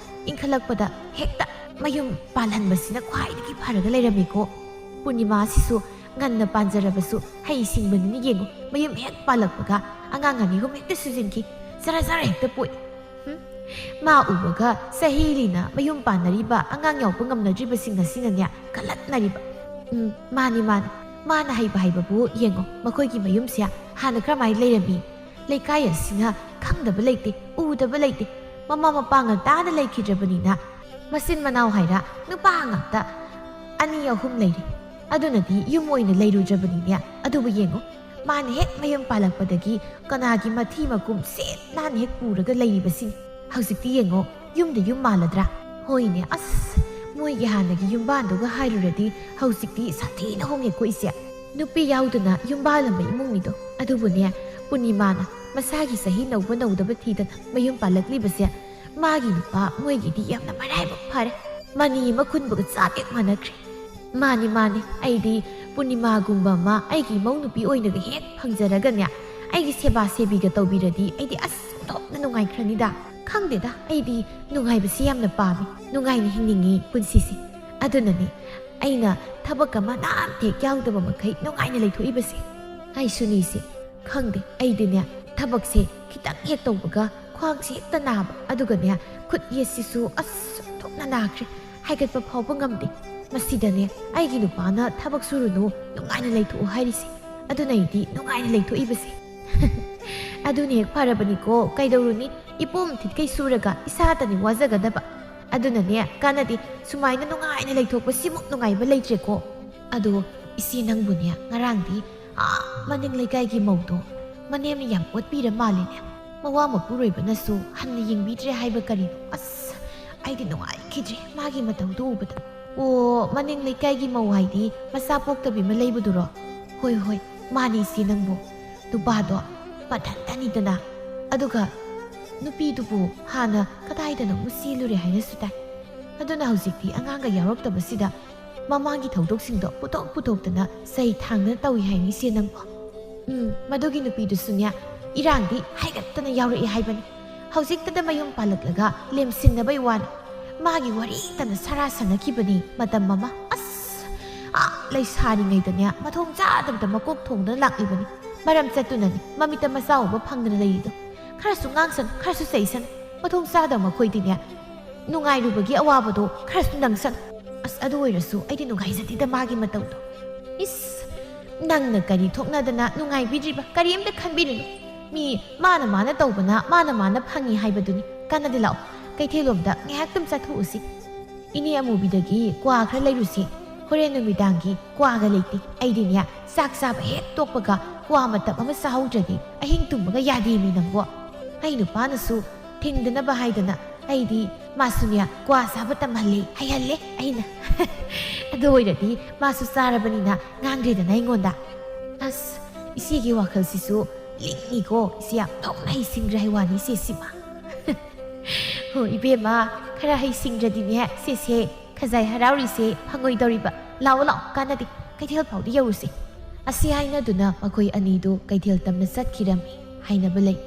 ꯏꯟꯈꯠꯂꯛꯄꯗ ꯍꯦꯛꯇ ꯃꯌꯨꯝ ꯄꯥꯜꯍꯟꯕꯁꯤꯅ ꯈ꯭ꯋꯥꯏꯗꯒꯤ ꯐꯔꯒ ꯂꯩꯔꯝꯃꯤꯀꯣ꯫ ꯄꯨꯔꯅꯤꯃꯥꯁꯤꯁꯨ ꯉꯟꯅ ꯄꯥꯟꯖꯔꯕꯁꯨ ꯍꯩ ꯁꯤꯡꯕꯅꯤꯅ ꯌꯦꯡꯉꯨ, ꯃꯌꯨꯝ ꯍꯦꯛ ꯄꯥꯜꯂꯛꯄꯒ ꯑꯉꯥꯡ ꯑꯅꯤ ꯑꯍꯨꯝ ꯍꯦꯛꯇ ꯁꯨꯖꯤꯟꯈꯤ, ꯖꯔ ꯖꯔ ꯍꯦꯛꯇ ꯄꯣꯛꯏ꯫ ꯍꯨꯝ? ꯃꯥ ꯎꯕꯒ ꯆꯍꯤ ꯂꯤꯅ ꯃꯌꯨꯝ ꯄꯥꯟꯅꯔꯤꯕ ꯑꯉꯥꯡ ꯌꯥꯎꯕ ꯉꯝꯅꯗ꯭ꯔꯤꯕꯁꯤꯡ ꯑꯁꯤꯅꯅꯦ ꯀꯜꯂꯛꯅꯔꯤꯕ꯫ ꯎꯝ, ꯃꯥꯅꯤ, ꯃꯥꯅꯤ꯫ ꯃꯥꯅ ꯍꯩꯕ ꯍꯩꯕꯕꯨ ꯌꯦꯡꯉꯣ, ꯃꯈꯣꯏꯒꯤ ꯃꯌꯨꯝꯁꯦ ꯍꯥꯟꯅ ꯀꯔꯝꯍꯥꯏꯅ ꯂꯩꯔꯝꯃꯤ? ꯂꯩꯀꯥꯏ ꯑꯁꯤꯅ ꯈꯪꯗꯕ ꯂꯩꯇꯦ, ꯎꯗꯕ ꯂꯩꯇꯦ꯫ ꯃꯃꯥ ꯃꯄꯥ ꯉꯟꯇꯥꯅ ꯂꯩꯈꯤꯗ꯭ꯔꯕꯅꯤꯅ ꯃꯆꯤꯟ ꯃꯅꯥꯎ ꯍꯥꯏꯔ ꯅꯨꯄꯥ ꯉꯥꯛꯇ ꯑꯅꯤ ꯑꯍꯨꯝ ꯂꯩꯔꯦ꯫ ꯑꯗꯨꯅꯗꯤ ꯌꯨꯝ ꯑꯣꯏꯅ ꯂꯩꯔꯨꯗ꯭ꯔꯕꯅꯤꯅꯦ꯫ ꯑꯗꯨꯕꯨ ꯌꯦꯡꯉꯣ, ꯃꯥꯅ ꯍꯦꯛ ꯃꯌꯨꯝ ꯄꯥꯜꯂꯛꯄꯗꯒꯤ ꯀꯅꯥꯒꯤ ꯃꯊꯤ ꯃꯀꯨꯝ ꯁꯦꯠ ꯅꯥꯟꯅ ꯍꯦꯛ ꯄꯨꯔꯒ ꯂꯩꯔꯤꯕꯁꯤꯅꯤ꯫ ꯍꯧꯖꯤꯛꯇꯤ ꯌꯦꯡꯉꯣ, ꯌꯨꯝꯗ ꯌꯨꯝ ꯃꯥꯜꯂꯗ꯭ꯔꯥ? ꯍꯣꯏꯅꯦ, ꯑꯁ, ꯃꯣꯏꯒꯤ ꯍꯥꯟꯅꯒꯤ ꯌꯨꯝꯕꯥꯟꯗꯨꯒ ꯍꯥꯏꯔꯨꯔꯗꯤ ꯍꯧꯖꯤꯛꯇꯤ ꯁꯥꯊꯤꯅ ꯍꯣꯡꯉꯦꯀꯣ ꯏꯆꯦ꯫ ꯅꯨꯄꯤ ꯌꯥꯎꯗꯅ ꯌꯨꯝ ꯄꯥꯜꯂꯝꯕ ꯏꯃꯨꯡꯅꯤꯗꯣ꯫ ꯑꯗꯨꯕꯨꯅꯦ, ꯄꯨꯔꯅꯤꯃꯥꯅ ꯃꯁꯥꯒꯤ ꯆꯍꯤ ꯅꯧꯕ ꯅꯧꯗꯕ ꯊꯤꯗꯅ ꯃꯌꯨꯝ ꯄꯥꯜꯂꯛꯂꯤꯕꯁꯦ ꯃꯥꯒꯤ ꯅꯨꯄꯥ ꯃꯣꯏꯒꯤꯗꯤ ꯌꯥꯝꯅ ꯃꯔꯥꯏꯕꯛ ꯐꯔꯦ꯫ ꯃꯅꯤ ꯑꯃ ꯈꯨꯟꯕꯒ ꯆꯞ ꯍꯦꯛ ꯃꯥꯟꯅꯈ꯭ꯔꯦ꯫ ꯃꯥꯅꯤ, ꯃꯥꯅꯤ, ꯑꯩꯗꯤ ꯄꯨꯔꯅꯤꯃꯥꯒꯨꯝꯕ ꯑꯃ ꯑꯩꯒꯤ ꯏꯃꯧ ꯅꯨꯄꯤ ꯑꯣꯏꯅꯒ ꯍꯦꯛ ꯐꯪꯖꯔꯒꯅꯦ, ꯑꯩꯒꯤ ꯁꯦꯕꯥ ꯁꯦꯕꯤꯒ ꯇꯧꯕꯤꯔꯗꯤ ꯑꯩꯗꯤ ꯑꯁ ꯑꯣꯟꯊꯣꯛꯅ ꯅꯨꯡꯉꯥꯏꯈ꯭ꯔꯅꯤꯗ꯫ ꯈꯪꯗꯦꯗ, ꯑꯩꯗꯤ ꯅꯨꯡꯉꯥꯏꯕꯁꯤ ꯌꯥꯝꯅ ꯄꯥꯝꯃꯤ꯫ ꯅꯨꯡꯉꯥꯏꯅ ꯍꯤꯡꯅꯤꯡꯉꯤ ꯄꯨꯟꯁꯤꯁꯦ꯫ ꯑꯗꯨꯅꯅꯦ ꯑꯩꯅ ꯊꯕꯛ ꯑꯃ ꯅꯥꯝꯇ ꯍꯦꯛ ꯌꯥꯎꯗꯕ ꯃꯈꯩ ꯅꯨꯡꯉꯥꯏꯅ ꯂꯩꯊꯣꯛꯏꯕꯁꯦ꯫ ꯑꯩꯁꯨꯅꯤꯁꯦ, ꯈꯪꯗꯦ, ꯑꯩꯗꯤꯅꯦ ꯊꯕꯛꯁꯦ ꯈꯤꯇꯪ ꯍꯦꯛ ꯇꯧꯕꯒ ꯈ꯭ꯋꯥꯡꯁꯦ ꯍꯦꯛꯇ ꯅꯥꯕ, ꯑꯗꯨꯒꯅꯦ ꯈꯨꯠ ꯌꯦꯠꯁꯤꯁꯨ ꯑꯁ ꯑꯣꯟꯊꯣꯛꯅ ꯅꯥꯈ꯭ꯔꯦ, ꯍꯥꯏꯒꯠꯄ ꯐꯥꯎꯕ ꯉꯝꯗꯦ꯫ ꯃꯁꯤꯗꯅꯦ ꯑꯩꯒꯤ ꯅꯨꯄꯥꯅ ꯊꯕꯛ ꯁꯨꯔꯨꯅꯨ, ꯅꯨꯡꯉꯥꯏꯅ ꯂꯩꯊꯣꯛꯎ ꯍꯥꯏꯔꯤꯁꯦ꯫ ꯑꯗꯨꯅ ꯑꯩꯗꯤ ꯅꯨꯡꯉꯥꯏꯅ ꯂꯩꯊꯣꯛꯏꯕꯁꯦ꯫ ꯑꯗꯨꯅ ꯍꯦꯛ ꯐꯔꯕꯅꯤꯀꯣ, ꯀꯩꯗꯧꯔꯨꯅꯤ? ꯏꯄꯣꯝ ꯊꯤꯠꯈꯩ ꯁꯨꯔꯒ ꯏꯁꯥꯗꯅꯤ ꯋꯥꯖꯒꯗꯕ꯫ ꯑꯗꯨꯅꯅꯦ ꯀꯥꯟꯅꯗꯦ, ꯁꯨꯃꯥꯏꯅ ꯅꯨꯡꯉꯥꯏꯅ ꯂꯩꯊꯣꯛꯄ ꯁꯤꯃꯨꯛ ꯅꯨꯡꯉꯥꯏꯕ ꯂꯩꯇ꯭ꯔꯦꯀꯣ꯫ ꯑꯗꯣ ꯏꯆꯦ, ꯅꯪꯕꯨꯅꯦ ꯉꯔꯥꯡꯗꯤ ꯑꯥ ꯃꯅꯤꯡ ꯂꯩꯀꯥꯏꯒꯤ ꯃꯧꯗꯣ ꯃꯅꯦꯝꯅ ꯌꯥꯝ ꯑꯣꯠꯄꯤꯔ ꯃꯥꯜꯂꯦꯅꯦ꯫ ꯃꯋꯥ ꯃꯄꯨꯔꯣꯏꯕꯅꯁꯨ ꯍꯟꯅ ꯌꯦꯡꯕꯤꯗ꯭ꯔꯦ ꯍꯥꯏꯕ ꯀꯔꯤꯅꯣ? ꯑꯁ, ꯑꯩꯗꯤ ꯅꯨꯡꯉꯥꯏꯈꯤꯗ꯭ꯔꯦ ꯃꯥꯒꯤ ꯃꯇꯧꯗꯨ ꯎꯕꯗ꯫ ꯑꯣ, ꯃꯅꯤꯡ ꯂꯩꯀꯥꯏꯒꯤ ꯃꯧ ꯍꯥꯏꯗꯤ ꯃꯆꯥ ꯄꯣꯛꯇꯕꯤ ꯑꯃ ꯂꯩꯕꯗꯨꯔꯣ? ꯍꯣꯏ, ꯍꯣꯏ, ꯃꯥꯅꯤ ꯏꯆꯦ ꯅꯪꯕꯨ꯫ ꯅꯨꯄꯥꯗꯣ ꯃꯊꯟꯇꯅꯤꯗꯅ꯫ ꯑꯗꯨꯒ ꯅꯨꯄꯤꯗꯨꯕꯨ ꯍꯥꯟꯅ ꯀꯗꯥꯏꯗꯅꯣ ꯑꯃ ꯆꯦꯜꯂꯨꯔꯦ ꯍꯥꯏꯅꯁꯨ ꯇꯥꯏ꯫ ꯑꯗꯨꯅ ꯍꯧꯖꯤꯛꯇꯤ ꯑꯉꯥꯡꯒ ꯌꯥꯎꯔꯛꯇꯕꯁꯤꯗ ꯃꯃꯥꯒꯤ ꯊꯧꯗꯣꯛꯁꯤꯡꯗꯣ ꯄꯨꯊꯣꯛ ꯄꯨꯊꯣꯛꯇꯅ ꯆꯩ ꯊꯥꯡꯗꯅ ꯇꯧꯏ ꯍꯥꯏꯅꯤ ꯏꯆꯦ ꯅꯪꯕꯣ꯫ ꯎꯝ, ꯃꯗꯨꯒꯤ ꯅꯨꯄꯤꯗꯨꯁꯨꯅꯦ, ꯏꯔꯥꯡꯗꯤ ꯍꯥꯏꯒꯠꯇꯅ ꯌꯥꯎꯔꯛꯏ ꯍꯥꯏꯕꯅꯤ꯫ ꯍꯧꯖꯤꯛꯇꯗ ꯃꯌꯨꯝ ꯄꯥꯜꯂꯛꯂꯒ ꯂꯦꯝꯁꯤꯟꯅꯕꯩ ꯋꯥꯅꯤ꯫ ꯃꯥꯒꯤ ꯋꯥꯔꯤꯇꯅ ꯁꯔꯥ ꯁꯥꯟꯅꯈꯤꯕꯅꯤ ꯃꯇꯝ ꯑꯃ꯫ ꯑꯁ, ꯑꯥ, ꯂꯩꯁꯥꯔꯤꯉꯩꯗꯅꯦ, ꯃꯊꯣꯡ ꯆꯥꯗꯕꯗ ꯃꯀꯣꯛ ꯊꯣꯡꯗꯨꯅ ꯂꯥꯛꯂꯤꯕꯅꯤ꯫ ꯃꯔꯝ ꯆꯠꯇꯨꯅꯅꯤ ꯃꯃꯤꯠꯇ ꯃꯆꯥ ꯎꯕ ꯐꯪꯗꯅ ꯂꯩꯔꯤꯗꯣ꯫ ꯈꯔꯁꯨ ꯉꯥꯡꯁꯅꯨ, ꯈꯔꯁꯨ ꯆꯩꯁꯅꯨ꯫ ꯃꯊꯣꯡ ꯆꯥꯗꯕ ꯃꯈꯣꯏꯗꯤꯅꯦ, ꯅꯨꯡꯉꯥꯏꯔꯨꯕꯒꯤ ꯑꯋꯥꯕꯗꯣ ꯈꯔꯁꯨ ꯅꯪꯁꯅꯨ꯫ ꯑꯁ, ꯑꯗꯨ ꯑꯣꯏꯔꯁꯨ ꯑꯩꯗꯤ ꯅꯨꯡꯉꯥꯏꯖꯗꯦꯗ ꯃꯥꯒꯤ ꯃꯇꯧꯗꯣ꯫ ꯏꯁ, ꯅꯪꯅ ꯀꯔꯤ ꯊꯣꯛꯅꯗꯅ ꯅꯨꯡꯉꯥꯏꯕꯤꯗ꯭ꯔꯤꯕ? ꯀꯔꯤꯝꯇ ꯈꯟꯕꯤꯔꯨꯅꯨ꯫ ꯃꯤ ꯃꯥꯅ ꯃꯥꯅ ꯇꯧꯕꯅ ꯃꯥꯅ ꯃꯥꯅ ꯐꯪꯉꯤ ꯍꯥꯏꯕꯗꯨꯅꯤ꯫ ꯀꯥꯟꯅꯗꯦ, ꯂꯥꯛꯑꯣ, ꯀꯩꯊꯦꯜꯂꯣꯝꯗ ꯉꯥꯏꯍꯥꯛꯇꯪ ꯆꯠꯊꯣꯛꯎꯁꯤ꯫ ꯏꯅꯦ ꯑꯃꯨꯕꯤꯗꯒꯤ ꯀ꯭ꯋꯥ ꯈꯔ ꯂꯩꯔꯨꯁꯤ꯫ ꯍꯣꯔꯦꯟ ꯅꯨꯃꯤꯗꯥꯡꯒꯤ ꯀ꯭ꯋꯥꯒ ꯂꯩꯇꯦ꯫ ꯑꯩꯗꯤꯅꯦ, ꯆꯥꯛ ꯆꯥꯕ ꯍꯦꯛ ꯇꯣꯛꯄꯒ ꯀ꯭ꯋꯥ ꯃꯇꯞ ꯑꯃ ꯆꯥꯍꯧꯗ꯭ꯔꯗꯤ ꯑꯍꯤꯡ ꯇꯨꯝꯕꯒ ꯌꯥꯗꯦꯃꯤ ꯅꯪꯕꯣ꯫ ꯑꯩ ꯅꯨꯄꯥꯅꯁꯨ ꯊꯤꯡꯗꯅꯕ ꯍꯥꯏꯗꯅ ꯑꯩꯗꯤ ꯃꯥꯁꯨꯅꯦ ꯀ꯭ꯋꯥ ꯆꯥꯕ ꯇꯝꯍꯜꯂꯦ, ꯍꯩꯍꯜꯂꯦ ꯑꯩꯅ꯫ ꯑꯗꯨ ꯑꯣꯏꯔꯗꯤ ꯃꯥꯁꯨ ꯆꯥꯔꯕꯅꯤꯅ ꯉꯥꯡꯗ꯭ꯔꯦꯗꯅ ꯑꯩꯉꯣꯟꯗ꯫ ꯑꯁ, ꯏꯆꯦꯒꯤ ꯋꯥꯈꯜꯁꯤꯁꯨ ꯂꯤꯡꯉꯤꯀꯣ꯫ ꯏꯆꯦ ꯌꯥꯝ ꯊꯣꯛꯅ ꯍꯩꯁꯤꯡꯈ꯭ꯔꯦ ꯍꯥꯏ ꯋꯥꯅꯤ ꯏꯆꯦꯁꯤꯃ꯫ ꯍꯣ ꯏꯕꯦꯝꯃ, ꯈꯔ ꯍꯩꯁꯤꯡꯗ꯭ꯔꯗꯤꯅꯦ ꯏꯆꯦꯁꯦ ꯈꯖꯥꯏ ꯍꯔꯥꯎꯔꯤꯁꯦ ꯐꯪꯉꯣꯏꯗꯧꯔꯤꯕ꯫ ꯂꯥꯛꯑꯣ ꯂꯥꯛꯑꯣ, ꯀꯥꯟꯅꯗꯦ, ꯀꯩꯊꯦꯜ ꯐꯥꯎꯗ ꯌꯧꯔꯨꯁꯦ꯫ ꯑꯁꯤ ꯍꯥꯏꯅꯗꯨꯅ ꯃꯈꯣꯏ ꯑꯅꯤꯗꯨ ꯀꯩꯊꯦꯜ ꯇꯝꯅ ꯆꯠꯈꯤꯔꯝꯃꯤ ꯍꯥꯏꯅꯕ ꯂꯩ꯫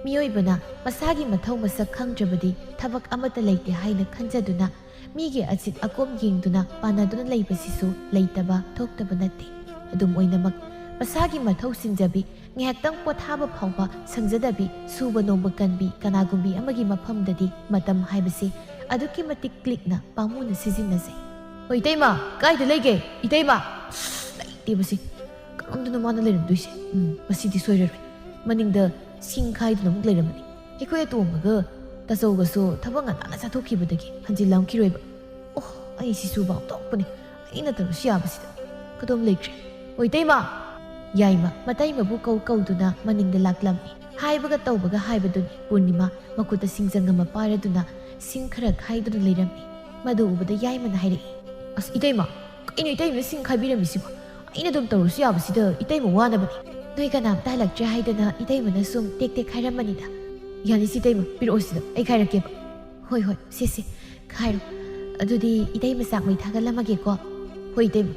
ꯃꯤꯑꯣꯏꯕꯅ ꯃꯁꯥꯒꯤ ꯃꯊꯧ ꯃꯁꯛ ꯈꯪꯗ꯭ꯔꯕꯗꯤ ꯊꯕꯛ ꯑꯃꯠꯇ ꯂꯩꯇꯦ ꯍꯥꯏꯅ ꯈꯟꯖꯗꯨꯅ ꯃꯤꯒꯤ ꯑꯆꯤꯠ ꯑꯀꯣꯝ ꯌꯦꯡꯗꯨꯅ ꯄꯥꯟꯅꯗꯨꯅ ꯂꯩꯕꯁꯤꯁꯨ ꯂꯩꯇꯕ ꯊꯣꯛꯇꯕ ꯅꯠꯇꯦ꯫ ꯑꯗꯨꯝ ꯑꯣꯏꯅꯃꯛ ꯃꯁꯥꯒꯤ ꯃꯊꯧ ꯁꯤꯟꯖꯕꯤ, ꯉꯥꯏꯍꯥꯛꯇꯪ ꯄꯣꯊꯥꯕ ꯐꯥꯎꯕ ꯁꯪꯖꯗꯕꯤ, ꯁꯨꯕ ꯅꯣꯝꯕ ꯀꯟꯕꯤ ꯀꯅꯥꯒꯨꯝꯕꯤ ꯑꯃꯒꯤ ꯃꯐꯝꯗꯗꯤ ꯃꯇꯝ ꯍꯥꯏꯕꯁꯤ ꯑꯗꯨꯛꯀꯤ ꯃꯇꯤꯛ ꯂꯤꯛꯅ ꯄꯥꯝꯃꯨꯅ ꯁꯤꯖꯤꯟꯅꯖꯩ꯫ "ꯍꯣꯏ, ꯏꯇꯩꯃ, ꯀꯥꯏꯗ ꯂꯩꯒꯦ? ꯏꯇꯩꯃ!" ꯑꯁ, ꯂꯩꯇꯦꯕꯁꯤ꯫ ꯀꯔꯝꯗꯅꯣ ꯃꯥꯅ ꯂꯩꯔꯝꯗꯣꯏꯁꯦ? ꯎꯝ, ꯃꯁꯤꯗꯤ ꯁꯣꯏꯔꯔꯣꯏ꯫ ꯃꯅꯤꯡꯗ ꯁꯤꯡ ꯈꯥꯏꯗꯨꯅ ꯑꯃꯨꯛ ꯂꯩꯔꯝꯃꯅꯤ꯫ ꯑꯩꯈꯣꯏ ꯑꯇꯣꯝꯕꯒ ꯇꯥꯆꯧꯒꯁꯨ ꯊꯕꯛ ꯉꯟꯇꯥꯅ ꯆꯠꯊꯣꯛꯈꯤꯕꯗꯒꯤ ꯍꯟꯖꯤꯜꯂꯝꯈꯤꯔꯣꯏꯕ꯫ ꯑꯣ, ꯑꯩ ꯁꯤꯁꯨ ꯚꯥꯞ ꯇꯧꯔꯛꯄꯅꯦ꯫ ꯑꯩꯅ ꯇꯧꯔꯁꯨ ꯌꯥꯕꯁꯤꯗ꯫ ꯀꯗꯣꯝ ꯂꯩꯈ꯭ꯔꯦ? ꯑꯣ, ꯏꯇꯩꯃ! ꯌꯥꯏꯃ, ꯃꯇꯩꯃꯕꯨ ꯀꯧ ꯀꯧꯗꯨꯅ ꯃꯅꯤꯡꯗ ꯂꯥꯛꯂꯝꯃꯤ꯫ ꯍꯥꯏꯕꯒ ꯇꯧꯕꯒ ꯍꯥꯏꯕꯗꯨꯅꯤ꯫ ꯄꯨꯔꯅꯤꯃꯥ ꯃꯈꯨꯠꯇ ꯁꯤꯡꯖꯪ ꯑꯃ ꯄꯥꯏꯔꯗꯨꯅ ꯁꯤꯡ ꯈꯔ ꯈꯥꯏꯗꯨꯅ ꯂꯩꯔꯝꯃꯤ꯫ ꯃꯗꯨ ꯎꯕꯗ ꯌꯥꯏꯃꯅ ꯍꯥꯏꯔꯛꯏ, "ꯑꯁ, ꯏꯇꯩꯃ, ꯀꯩꯅꯣ ꯏꯇꯩꯃꯅ ꯁꯤꯡ ꯈꯥꯏꯕꯤꯔꯝꯃꯤꯁꯤꯕꯣ? ꯑꯩꯅ ꯑꯗꯨꯝ ꯇꯧꯔꯁꯨ ꯌꯥꯕꯁꯤꯗ ꯏꯇꯩꯃ ꯋꯥꯅꯕꯅꯤ꯫ ꯅꯣꯏ ꯀꯅꯥꯝꯇ ꯍꯜꯂꯛꯇ꯭ꯔꯦ ꯍꯥꯏꯗꯅ ꯏꯇꯩꯃꯅ ꯁꯨꯝ ꯇꯦꯛ ꯇꯦꯛ ꯈꯥꯏꯔꯝꯕꯅꯤꯗ꯫ ꯌꯥꯅꯤꯁꯤ ꯏꯇꯩꯃ, ꯄꯤꯔꯛꯑꯣ ꯁꯤꯗ, ꯑꯩ ꯈꯥꯏꯔꯛꯀꯦꯕ꯫" "ꯍꯣꯏ, ꯍꯣꯏ, ꯁꯦ, ꯁꯦ, ꯈꯥꯏꯔꯣ꯫ ꯑꯗꯨꯗꯤ ꯏꯇꯩꯃ ꯆꯥꯛ ꯃꯩ ꯊꯥꯒꯠꯂꯝꯃꯒꯦꯀꯣ꯫" "ꯍꯣꯏ, ꯏꯇꯩꯃ꯫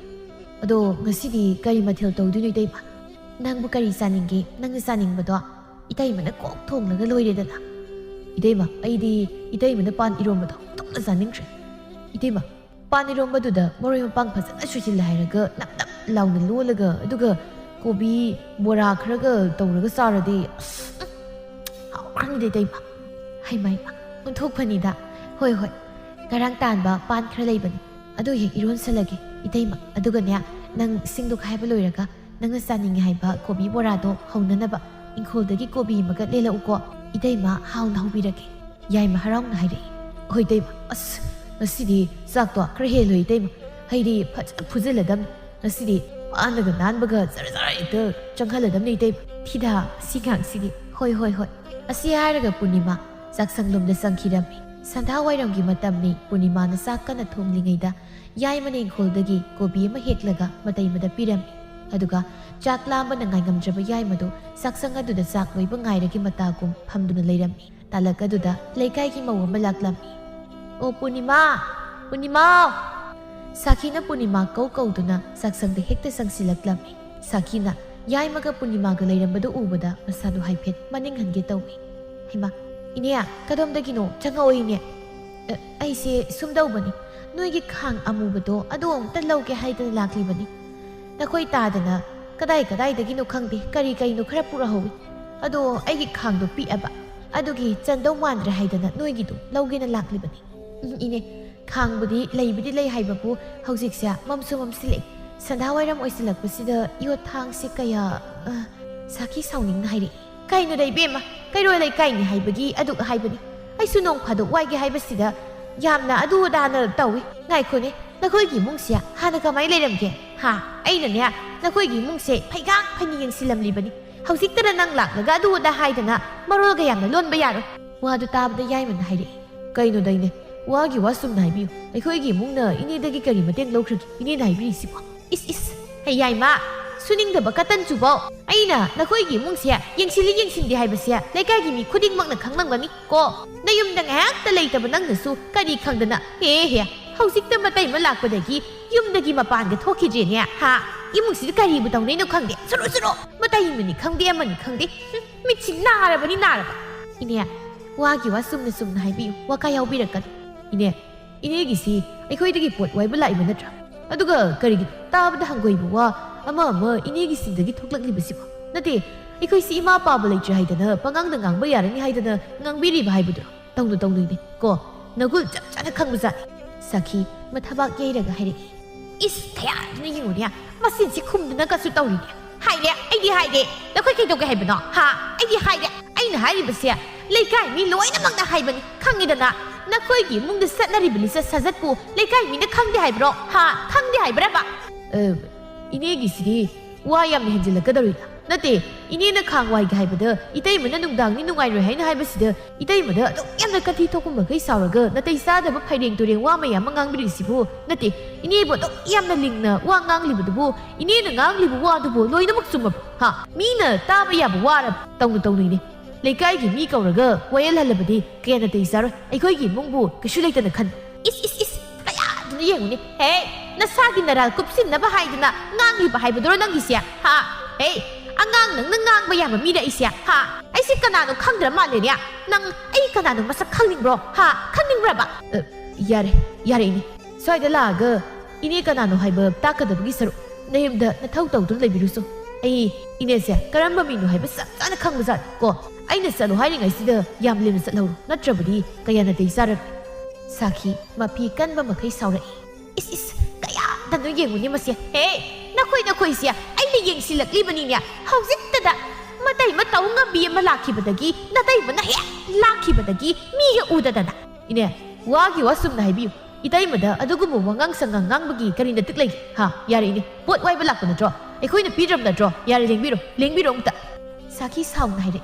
ꯑꯗꯣ ꯉꯁꯤꯗꯤ ꯀꯔꯤ ꯃꯊꯦꯜ ꯇꯧꯗꯣꯏꯅꯣ, ꯏꯇꯩꯃ?" "ꯅꯪꯕꯨ ꯀꯔꯤ ꯆꯥꯅꯤꯡꯒꯦ? ꯅꯪꯅ ꯆꯥꯅꯤꯡꯕꯗꯣ ꯏꯇꯩꯃꯅ ꯀꯣꯛ ꯊꯣꯡꯂꯒ ꯂꯣꯏꯔꯦꯗꯅ꯫" "ꯏꯇꯩꯃ, ꯑꯩꯗꯤ ꯏꯇꯩꯃꯅ ꯄꯥꯟ ꯏꯔꯣꯝꯕꯗꯣ ꯑꯗꯨꯝꯅ ꯆꯥꯅꯤꯡꯈ꯭ꯔꯦ꯫ ꯏꯇꯩꯃ, ꯄꯥꯟ ꯏꯔꯣꯝꯕꯗꯨꯗ ꯃꯔꯣꯏ ꯃꯄꯥꯡ ꯐꯖꯅ ꯁꯣꯏꯖꯤꯜꯂꯦ ꯍꯥꯏꯔꯒ ꯅꯞ ꯅꯞ ꯂꯥꯎꯅ ꯂꯣꯜꯂꯒ, ꯑꯗꯨꯒ ꯀꯣꯕꯤ ꯕꯣꯔꯥ ꯈꯔꯒ ꯇꯧꯔꯒ ꯆꯥꯔꯗꯤ, ꯑꯁ, ꯎꯝ, ꯍꯥꯎꯈ꯭ꯔꯅꯤꯗ ꯏꯇꯩꯃ꯫ ꯍꯩꯃ, ꯍꯩꯃ, ꯑꯣꯟꯊꯣꯛꯄꯅꯤꯗ꯫ ꯍꯣꯏ, ꯍꯣꯏ, ꯉꯔꯥꯡ ꯇꯥꯟꯕ ꯄꯥꯟ ꯈꯔ ꯂꯩꯕꯅꯤ, ꯑꯗꯨ ꯍꯦꯛ ꯏꯔꯣꯟꯁꯜꯂꯒꯦ ꯏꯇꯩꯃ꯫ ꯑꯗꯨꯒꯅꯦ, ꯅꯪ ꯁꯤꯡꯗꯣ ꯈꯥꯏꯕ ꯂꯣꯏꯔꯒ ꯅꯪꯅ ꯆꯥꯅꯤꯡꯉꯦ ꯍꯥꯏꯕ ꯀꯣꯕꯤ ꯕꯣꯔꯥꯗꯣ ꯍꯧꯅꯅꯕ ꯏꯪꯈꯣꯜꯗꯒꯤ ꯀꯣꯕꯤ ꯑꯃꯒ ꯂꯦꯜꯂꯛꯎꯀꯣ꯫ ꯏꯇꯩꯃ ꯍꯥꯎꯅ ꯍꯧꯕꯤꯔꯒꯦ꯫" ꯌꯥꯏꯃ ꯍꯔꯥꯎꯅ ꯍꯥꯏꯔꯛꯏ꯫ "ꯍꯣꯏ ꯏꯇꯩꯃ, ꯑꯁ, ꯉꯁꯤꯗꯤ ꯆꯥꯛꯇꯣ ꯈꯔ ꯍꯦꯜꯂꯣꯏ ꯏꯇꯩꯃ꯫ ꯍꯩꯗꯤ ꯐꯖꯅ ꯐꯨꯖꯤꯜꯂꯗꯝꯅꯤ꯫ ꯉꯁꯤꯗꯤ ꯄꯥꯟꯗꯒ ꯅꯥꯟꯕꯒ ꯖꯔ ꯖꯔ ꯍꯦꯛꯇ ꯆꯪꯍꯜꯂꯗꯝꯅꯤ ꯏꯇꯩꯃ꯫ ꯊꯤꯗꯥ, ꯁꯤ ꯉꯥꯡꯁꯤꯗꯤ꯫ ꯍꯣꯏ, ꯍꯣꯏ, ꯍꯣꯏ꯫" ꯑꯁꯤ ꯍꯥꯏꯔꯒ ꯄꯨꯔꯅꯤꯃꯥ ꯆꯥꯛꯁꯪꯂꯣꯝꯗ ꯆꯪꯈꯤꯔꯝꯃꯤ꯫ ꯁꯟꯙꯥ ꯋꯥꯏꯔꯝꯒꯤ ꯃꯇꯝꯅꯤ꯫ ꯄꯨꯔꯅꯤꯃꯥꯅ ꯆꯥꯛ ꯀꯟꯅ ꯊꯣꯡꯂꯤꯉꯩꯗ ꯌꯥꯏꯃꯅ ꯏꯪꯈꯣꯜꯗꯒꯤ ꯀꯣꯕꯤ ꯑꯃ ꯍꯦꯛꯂꯒ ꯃꯇꯩꯃꯗ ꯄꯤꯔꯝꯃꯤ꯫ ꯑꯗꯨꯒ ꯆꯥꯛ ꯂꯥꯝꯕꯅ ꯉꯥꯏꯉꯝꯗ꯭ꯔꯕ ꯌꯥꯏꯃꯗꯨ ꯆꯥꯛꯁꯪ ꯑꯗꯨꯗ ꯆꯥꯛ ꯂꯣꯏꯕ ꯉꯥꯏꯔꯒꯤ ꯃꯇꯥꯒꯨꯝ ꯐꯝꯗꯨꯅ ꯂꯩꯔꯝꯃꯤ꯫ ꯇꯥꯂꯛ ꯑꯗꯨꯗ ꯂꯩꯀꯥꯏꯒꯤ ꯃꯧ ꯑꯃ ꯂꯥꯛꯂꯝꯃꯤ꯫ "ꯑꯣ ꯄꯨꯔꯅꯤꯃꯥ! ꯄꯨꯔꯅꯤꯃꯥ!" ꯁꯥꯈꯤꯅ ꯄꯨꯔꯅꯤꯃꯥ ꯀꯧ ꯀꯧꯗꯨꯅ ꯆꯥꯛꯁꯪꯗ ꯍꯦꯛꯇ ꯆꯪꯁꯤꯜꯂꯛꯂꯝꯃꯤ꯫ ꯁꯥꯈꯤꯅ ꯌꯥꯏꯃꯒ ꯄꯨꯔꯅꯤꯃꯥꯒ ꯂꯩꯔꯝꯕꯗꯨ ꯎꯕꯗ ꯃꯁꯥꯗꯨ ꯍꯥꯏꯐꯦꯠ ꯃꯅꯤꯡ ꯍꯟꯒꯦ ꯇꯧꯏ꯫ "ꯍꯩꯃꯥ, ꯏꯅꯦ, ꯀꯗꯣꯝꯗꯒꯤꯅꯣ? ꯆꯪꯉꯛꯑꯣ ꯏꯅꯦ꯫" "ꯑ, ꯑꯩꯁꯦ ꯁꯨꯝ ꯇꯧꯕꯅꯤ, ꯅꯣꯏꯒꯤ ꯈꯥꯡ ꯑꯃꯨꯕꯗꯣ ꯑꯗꯨ ꯑꯝꯇ ꯂꯧꯒꯦ ꯍꯥꯏꯗꯅ ꯂꯥꯛꯂꯤꯕꯅꯤ꯫ ꯅꯈꯣꯏ ꯇꯥꯗꯅ ꯀꯗꯥꯏ ꯀꯗꯥꯏꯗꯒꯤꯅꯣ ꯈꯪꯗꯦ, ꯀꯔꯤ ꯀꯩꯅꯣ ꯈꯔ ꯄꯨꯔꯛꯍꯧꯏ꯫ ꯑꯗꯣ ꯑꯩꯒꯤ ꯈꯥꯡꯗꯣ ꯄꯤꯛꯑꯕ, ꯑꯗꯨꯒꯤ ꯆꯟꯗꯧ ꯃꯥꯟꯗ꯭ꯔꯦ ꯍꯥꯏꯗꯅ ꯅꯣꯏꯒꯤꯗꯨ ꯂꯧꯒꯦꯅ ꯂꯥꯛꯂꯤꯕꯅꯤ꯫" "ꯎꯝ, ꯏꯅꯦ, ꯈꯥꯡꯕꯨꯗꯤ ꯂꯩꯕꯨꯗꯤ ꯂꯩ ꯍꯥꯏꯕꯕꯨ ꯍꯧꯖꯤꯛꯁꯦ ꯃꯝꯁꯨ ꯃꯝꯁꯤꯜꯂꯛꯑꯦ꯫ ꯁꯟꯙꯥ ꯋꯥꯏꯔꯝ ꯑꯣꯏꯁꯤꯜꯂꯛꯄꯁꯤꯗ ꯌꯣꯠ ꯊꯥꯡꯁꯦ ꯀꯌꯥ..." ꯑ, ꯁꯥꯈꯤ ꯁꯥꯎꯅꯤꯡꯅ ꯍꯥꯏꯔꯛꯏ꯫ "ꯀꯩꯅꯣꯗ ꯏꯕꯦꯝꯃ, ꯀꯩꯔꯣꯜ ꯂꯩꯀꯥꯏꯅꯤ ꯍꯥꯏꯕꯒꯤ ꯑꯗꯨꯛ ꯍꯥꯏꯕꯅꯤ꯫ ꯑꯩꯁꯨ ꯅꯣꯡ ꯐꯥꯗꯣꯛ ꯋꯥꯏꯒꯦ ꯍꯥꯏꯕꯁꯤꯗ ꯌꯥꯝꯅ ꯑꯗꯨ ꯑꯗꯥꯅ ꯇꯧꯏ꯫ ꯉꯥꯏꯈꯣꯅꯦ, ꯅꯈꯣꯏꯒꯤ ꯏꯃꯨꯡꯁꯦ ꯍꯥꯟꯅ ꯀꯃꯥꯏ ꯂꯩꯔꯝꯒꯦ? ꯍꯥ? ꯑꯩꯅꯅꯦ, ꯅꯈꯣꯏꯒꯤ ꯏꯃꯨꯡꯁꯦ ꯐꯩꯒꯥꯛ ꯐꯩꯅ ꯌꯦꯡꯁꯤꯜꯂꯝꯂꯤꯕꯅꯤ꯫ ꯍꯧꯖꯤꯛꯇꯗ ꯅꯪ ꯂꯥꯛꯂꯒ ꯑꯗꯨ ꯑꯗꯥ ꯍꯥꯏꯗꯅ ꯃꯔꯣꯜꯒ ꯌꯥꯝꯅ ꯂꯣꯟꯕ ꯌꯥꯔꯣꯏ꯫" ꯋꯥꯗꯨ ꯇꯥꯕꯗ ꯌꯥꯏꯃꯅ ꯍꯥꯏꯔꯛꯏ꯫ "ꯀꯩꯅꯣꯗꯩꯅꯦ, ꯋꯥꯒꯤ ꯋꯥ ꯆꯨꯝꯅ ꯍꯥꯏꯕꯤꯌꯨ꯫ ꯑꯩꯈꯣꯏꯒꯤ ꯏꯃꯨꯡꯅ ꯏꯅꯦꯗꯒꯤ ꯀꯔꯤ ꯃꯇꯦꯡ ꯂꯧꯈ꯭ꯔꯒꯦ? ꯏꯅꯦꯅ ꯍꯥꯏꯕꯤꯔꯤꯁꯤꯕꯣ?" "ꯏꯁ, ꯏꯁ, ꯍꯦ ꯌꯥꯏꯃ, ꯁꯨꯅꯤꯡꯗꯕ ꯀꯇꯟ ꯆꯨꯕꯧ꯫ ꯑꯩꯅ ꯅꯈꯣꯏꯒꯤ ꯏꯃꯨꯡꯁꯦ ꯌꯦꯡꯁꯤꯜꯂꯤ ꯌꯦꯡꯁꯤꯟꯗꯦ ꯍꯥꯏꯕꯁꯦ ꯂꯩꯀꯥꯏꯒꯤ ꯃꯤ ꯈꯨꯗꯤꯡꯃꯛꯅ ꯈꯪꯂꯝꯒꯅꯤ ꯀꯣ꯫ ꯅꯌꯨꯝꯗ ꯉꯥꯏꯍꯥꯛꯇ ꯂꯩꯇꯕ ꯅꯪꯅꯁꯨ ꯀꯔꯤ ꯈꯪꯗꯅ, ꯍꯦ ꯍꯦ, ꯍꯧꯖꯤꯛꯇ ꯃꯇꯩꯃ ꯂꯥꯛꯄꯗꯒꯤ ꯌꯨꯝꯗꯒꯤ ꯃꯄꯥꯟꯒ ꯊꯣꯛꯈꯤꯗ꯭ꯔꯦꯅꯦ, ꯍꯥ?" ꯏꯃꯨꯡꯁꯤꯗ ꯀꯔꯤꯕꯨ ꯇꯧꯅꯩꯅꯣ ꯈꯪꯗꯦ꯫ ꯁꯨꯔꯨ ꯁꯨꯔꯨ꯫ ꯃꯇꯩ ꯑꯃꯅꯤ ꯈꯪꯗꯦ, ꯑꯃꯅꯤ ꯈꯪꯗꯦ꯫ ꯍꯨꯝ, ꯃꯤꯠꯁꯤ ꯅꯥꯔꯕꯅꯤ, ꯅꯥꯔꯕ꯫ ꯏꯅꯦ, ꯋꯥꯒꯤ ꯋꯥ ꯆꯨꯝꯅ ꯆꯨꯝꯅ ꯍꯥꯏꯕꯤꯌꯨ꯫ ꯋꯥ ꯀꯥ ꯌꯥꯎꯕꯤꯔꯛꯀꯅꯨ꯫ ꯏꯅꯦ, ꯏꯅꯦꯒꯤꯁꯤ ꯑꯩꯈꯣꯏꯗꯒꯤ ꯄꯣꯠ ꯋꯥꯏꯕ ꯂꯥꯛꯏꯕ ꯅꯠꯇ꯭ꯔꯥ? ꯑꯗꯨꯒ ꯀꯔꯤꯒꯤ ꯇꯥꯕꯗ ꯍꯪꯒꯣꯏꯕ ꯋꯥ ꯑꯃ ꯑꯃ ꯏꯅꯦꯒꯤ ꯆꯤꯟꯗꯒꯤ ꯊꯣꯛꯂꯛꯂꯤꯕꯁꯤꯕꯣ? ꯅꯠꯇꯦ, ꯑꯩꯈꯣꯏꯁꯤ ꯏꯃꯥ ꯄꯥꯕ ꯂꯩꯇ꯭ꯔꯦ ꯍꯥꯏꯗꯅ ꯄꯉꯥꯡꯗ ꯉꯥꯡꯕ ꯌꯥꯔꯅꯤ ꯍꯥꯏꯗꯅ ꯉꯥꯡꯕꯤꯔꯤꯕ ꯍꯥꯏꯕꯗꯨꯔꯣ? ꯇꯧꯅꯨ, ꯇꯧꯅꯨ ꯏꯅꯦ꯫ ꯀꯣ, ꯅꯒꯨꯜ ꯆꯞ ꯆꯥꯅ ꯈꯪꯕꯖꯥꯠꯅꯤ꯫ ꯁꯥꯈꯤ ꯃꯊꯕꯥꯛ ꯌꯩꯔꯒ ꯍꯥꯏꯔꯛꯏ꯫ ꯏꯁ, ꯀꯌꯥꯗꯨꯅ ꯌꯦꯡꯉꯨꯅꯦ, ꯃꯆꯤꯟꯁꯤ ꯈꯨꯝꯗꯅꯒꯁꯨ ꯇꯧꯔꯤꯅꯦ꯫ ꯍꯥꯏꯔꯦ, ꯑꯩꯗꯤ ꯍꯥꯏꯔꯦ꯫ ꯅꯈꯣꯏ ꯀꯩꯗꯧꯒꯦ ꯍꯥꯏꯕꯅꯣ? ꯍꯥ? ꯑꯩꯗꯤ ꯍꯥꯏꯔꯦ꯫ ꯑꯩꯅ ꯍꯥꯏꯔꯤꯕꯁꯦ ꯂꯩꯀꯥꯏ ꯃꯤ ꯂꯣꯏꯅꯃꯛꯅ ꯍꯥꯏꯕꯅꯤ, ꯈꯪꯉꯤꯗꯅ? ꯅꯈꯣꯏꯒꯤ ꯏꯃꯨꯡꯗ ꯆꯠꯅꯔꯤꯕ ꯂꯤꯆꯠ ꯁꯥꯖꯠꯄꯨ ꯂꯩꯀꯥꯏ ꯃꯤꯅ ꯈꯪꯗꯦ ꯍꯥꯏꯕ꯭ꯔꯣ? ꯍꯥ? ꯈꯪꯗꯦ ꯍꯥꯏꯕ꯭ꯔꯕ? ꯑ, ꯏꯅꯦꯒꯤꯁꯤꯗꯤ ꯋꯥ ꯌꯥꯝꯅ ꯍꯦꯟꯖꯤꯜꯂꯛꯀꯗꯧꯔꯤꯗ꯫ ꯅꯠꯇꯦ, ꯏꯅꯦꯅ ꯈꯥꯡ ꯋꯥꯏꯒꯦ ꯍꯥꯏꯕꯗ ꯏꯇꯩꯃꯅ ꯅꯨꯡꯗꯥꯡꯅꯤ ꯅꯨꯡꯉꯥꯏꯔꯣꯏ ꯍꯥꯏꯅ ꯍꯥꯏꯕꯁꯤꯗ ꯏꯇꯩꯃꯗ ꯑꯗꯨꯛ ꯌꯥꯝꯅ ꯀꯟꯊꯤ ꯊꯣꯛꯄ ꯃꯈꯩ ꯁꯥꯎꯔꯒ ꯅꯥꯇꯩ ꯆꯥꯗꯕ ꯐꯩꯔꯦꯡ ꯇꯨꯔꯦꯡ ꯋꯥ ꯃꯌꯥꯝ ꯑꯃ ꯉꯥꯡꯕꯤꯔꯤꯁꯤꯕꯨ? ꯅꯠꯇꯦ, ꯏꯅꯦꯕꯨ ꯑꯗꯨꯛ ꯌꯥꯝꯅ ꯂꯤꯡꯅ ꯋꯥ ꯉꯥꯡꯂꯤꯕꯗꯨꯕꯨ, ꯏꯅꯦꯅ ꯉꯥꯡꯂꯤꯕ ꯋꯥꯗꯨꯕꯨ ꯂꯣꯏꯅꯃꯛ ꯆꯨꯝꯃꯕ? ꯍꯥ? ꯃꯤꯅ ꯇꯥꯕ ꯌꯥꯕ ꯋꯥꯔꯕ? ꯇꯧꯅꯨ, ꯇꯧꯅꯨ ꯏꯅꯦ꯫ ꯂꯩꯀꯥꯏꯒꯤ ꯃꯤ ꯀꯧꯔꯒ ꯋꯥꯌꯦꯜꯍꯜꯂꯕꯗꯤ ꯀꯌꯥ ꯅꯥꯇꯩ ꯆꯥꯔꯣꯏ꯫ ꯑꯩꯈꯣꯏꯒꯤ ꯏꯃꯨꯡꯕꯨ ꯀꯩꯁꯨ ꯂꯩꯇꯅ ꯈꯟ꯫ ꯏꯁ, ꯏꯁ, ꯏꯁ, ꯀꯌꯥꯗꯨꯅ ꯌꯦꯡꯉꯨꯅꯦ꯫ ꯍꯦ, ꯅꯁꯥꯒꯤ ꯅꯔꯥꯜ ꯀꯨꯞꯁꯤꯟꯅꯕ ꯍꯥꯏꯗꯅ ꯉꯥꯡꯂꯤꯕ ꯍꯥꯏꯕꯗꯨꯔꯣ ꯅꯪꯒꯤꯁꯦ? ꯍꯥ? ꯍꯦ, ꯑꯉꯥꯡ ꯅꯪꯅ ꯉꯥꯡꯕ ꯌꯥꯕ ꯃꯤꯔ ꯑꯩꯁꯦ? ꯍꯥ? ꯑꯩꯁꯦ ꯀꯅꯥꯅꯣ ꯈꯪꯗ꯭ꯔ ꯃꯥꯜꯂꯦꯅꯦ? ꯅꯪ ꯑꯩ ꯀꯅꯥꯅꯣ ꯃꯁꯛ ꯈꯪꯅꯤꯡꯕ꯭ꯔꯣ? ꯍꯥ? ꯈꯪꯅꯤꯡꯕ꯭ꯔꯕ? ꯑ, ꯌꯥꯔꯦ, ꯌꯥꯔꯦ ꯏꯅꯦ꯫ ꯁ꯭ꯋꯥꯏꯗ ꯂꯥꯛꯑꯒ ꯏꯅꯦ ꯀꯅꯥꯅꯣ ꯍꯥꯏꯕ ꯇꯥꯛꯀꯗꯕꯒꯤ ꯁꯔꯨꯛ ꯅꯌꯨꯝꯗ ꯅꯊꯧ ꯇꯧꯗꯨꯅ ꯂꯩꯕꯤꯔꯨꯆꯣ꯫ ꯑꯩ ꯏꯅꯦꯁꯦ ꯀꯔꯝꯕ ꯃꯤꯅꯣ ꯍꯥꯏꯕ ꯆꯞ ꯆꯥꯅ ꯈꯪꯕꯖꯥꯠꯅꯤ ꯀꯣ꯫ ꯑꯩꯅ ꯆꯠꯂꯣ ꯍꯥꯏꯔꯤꯉꯩꯁꯤꯗ ꯌꯥꯝ ꯂꯦꯝꯅ ꯆꯠꯍꯧꯔꯣ, ꯅꯠꯇ꯭ꯔꯕꯗꯤ ꯀꯌꯥ ꯅꯥꯇꯩ ꯆꯥꯔꯔꯣꯏ꯫ ꯁꯥꯈꯤ ꯃꯐꯤ ꯀꯟꯕ ꯃꯈꯩ ꯁꯥꯎꯔꯛꯏ꯫ ꯏꯁ, ꯏꯁ, ꯀꯌꯥꯗꯅꯣ ꯌꯦꯡꯉꯨꯅꯦ ꯃꯁꯦ꯫ ꯍꯦ, ꯅꯈꯣꯏ ꯅꯈꯣꯏꯁꯦ ꯑꯩꯅ ꯌꯦꯡꯁꯤꯜꯂꯛꯂꯤꯕꯅꯤꯅꯦ꯫ ꯍꯧꯖꯤꯛꯇꯗ ꯃꯇꯩ ꯃꯇꯧ ꯉꯝꯕꯤ ꯑꯃ ꯂꯥꯛꯈꯤꯕꯗꯒꯤ, ꯅꯇꯩꯃꯅ ꯍꯦꯛ ꯂꯥꯛꯈꯤꯕꯗꯒꯤ ꯃꯤꯒ ꯎꯗꯗꯅ꯫ ꯏꯅꯦ, ꯋꯥꯒꯤ ꯋꯥ ꯆꯨꯝꯅ ꯍꯥꯏꯕꯤꯌꯨ꯫ ꯏꯇꯩꯃꯗ ꯑꯗꯨꯒꯨꯝꯕ ꯋꯥꯉꯥꯡ ꯁꯉꯥꯡ ꯉꯥꯡꯕꯒꯤ ꯀꯔꯤ ꯅꯇꯤꯛ ꯂꯩꯒꯦ? ꯍꯥ, ꯌꯥꯔꯦ ꯏꯅꯦ꯫ ꯄꯣꯠ ꯋꯥꯏꯕ ꯂꯥꯛꯄ ꯅꯠꯇ꯭ꯔꯣ? ꯑꯩꯈꯣꯏꯅ ꯄꯤꯗ꯭ꯔꯕ ꯅꯠꯇ꯭ꯔꯣ? ꯌꯥꯔꯦ, ꯂꯦꯡꯕꯤꯔꯣ, ꯂꯦꯡꯕꯤꯔꯣ ꯑꯝꯇ꯫ ꯁꯥꯈꯤ ꯁꯥꯎꯅ ꯍꯥꯏꯔꯛꯏ꯫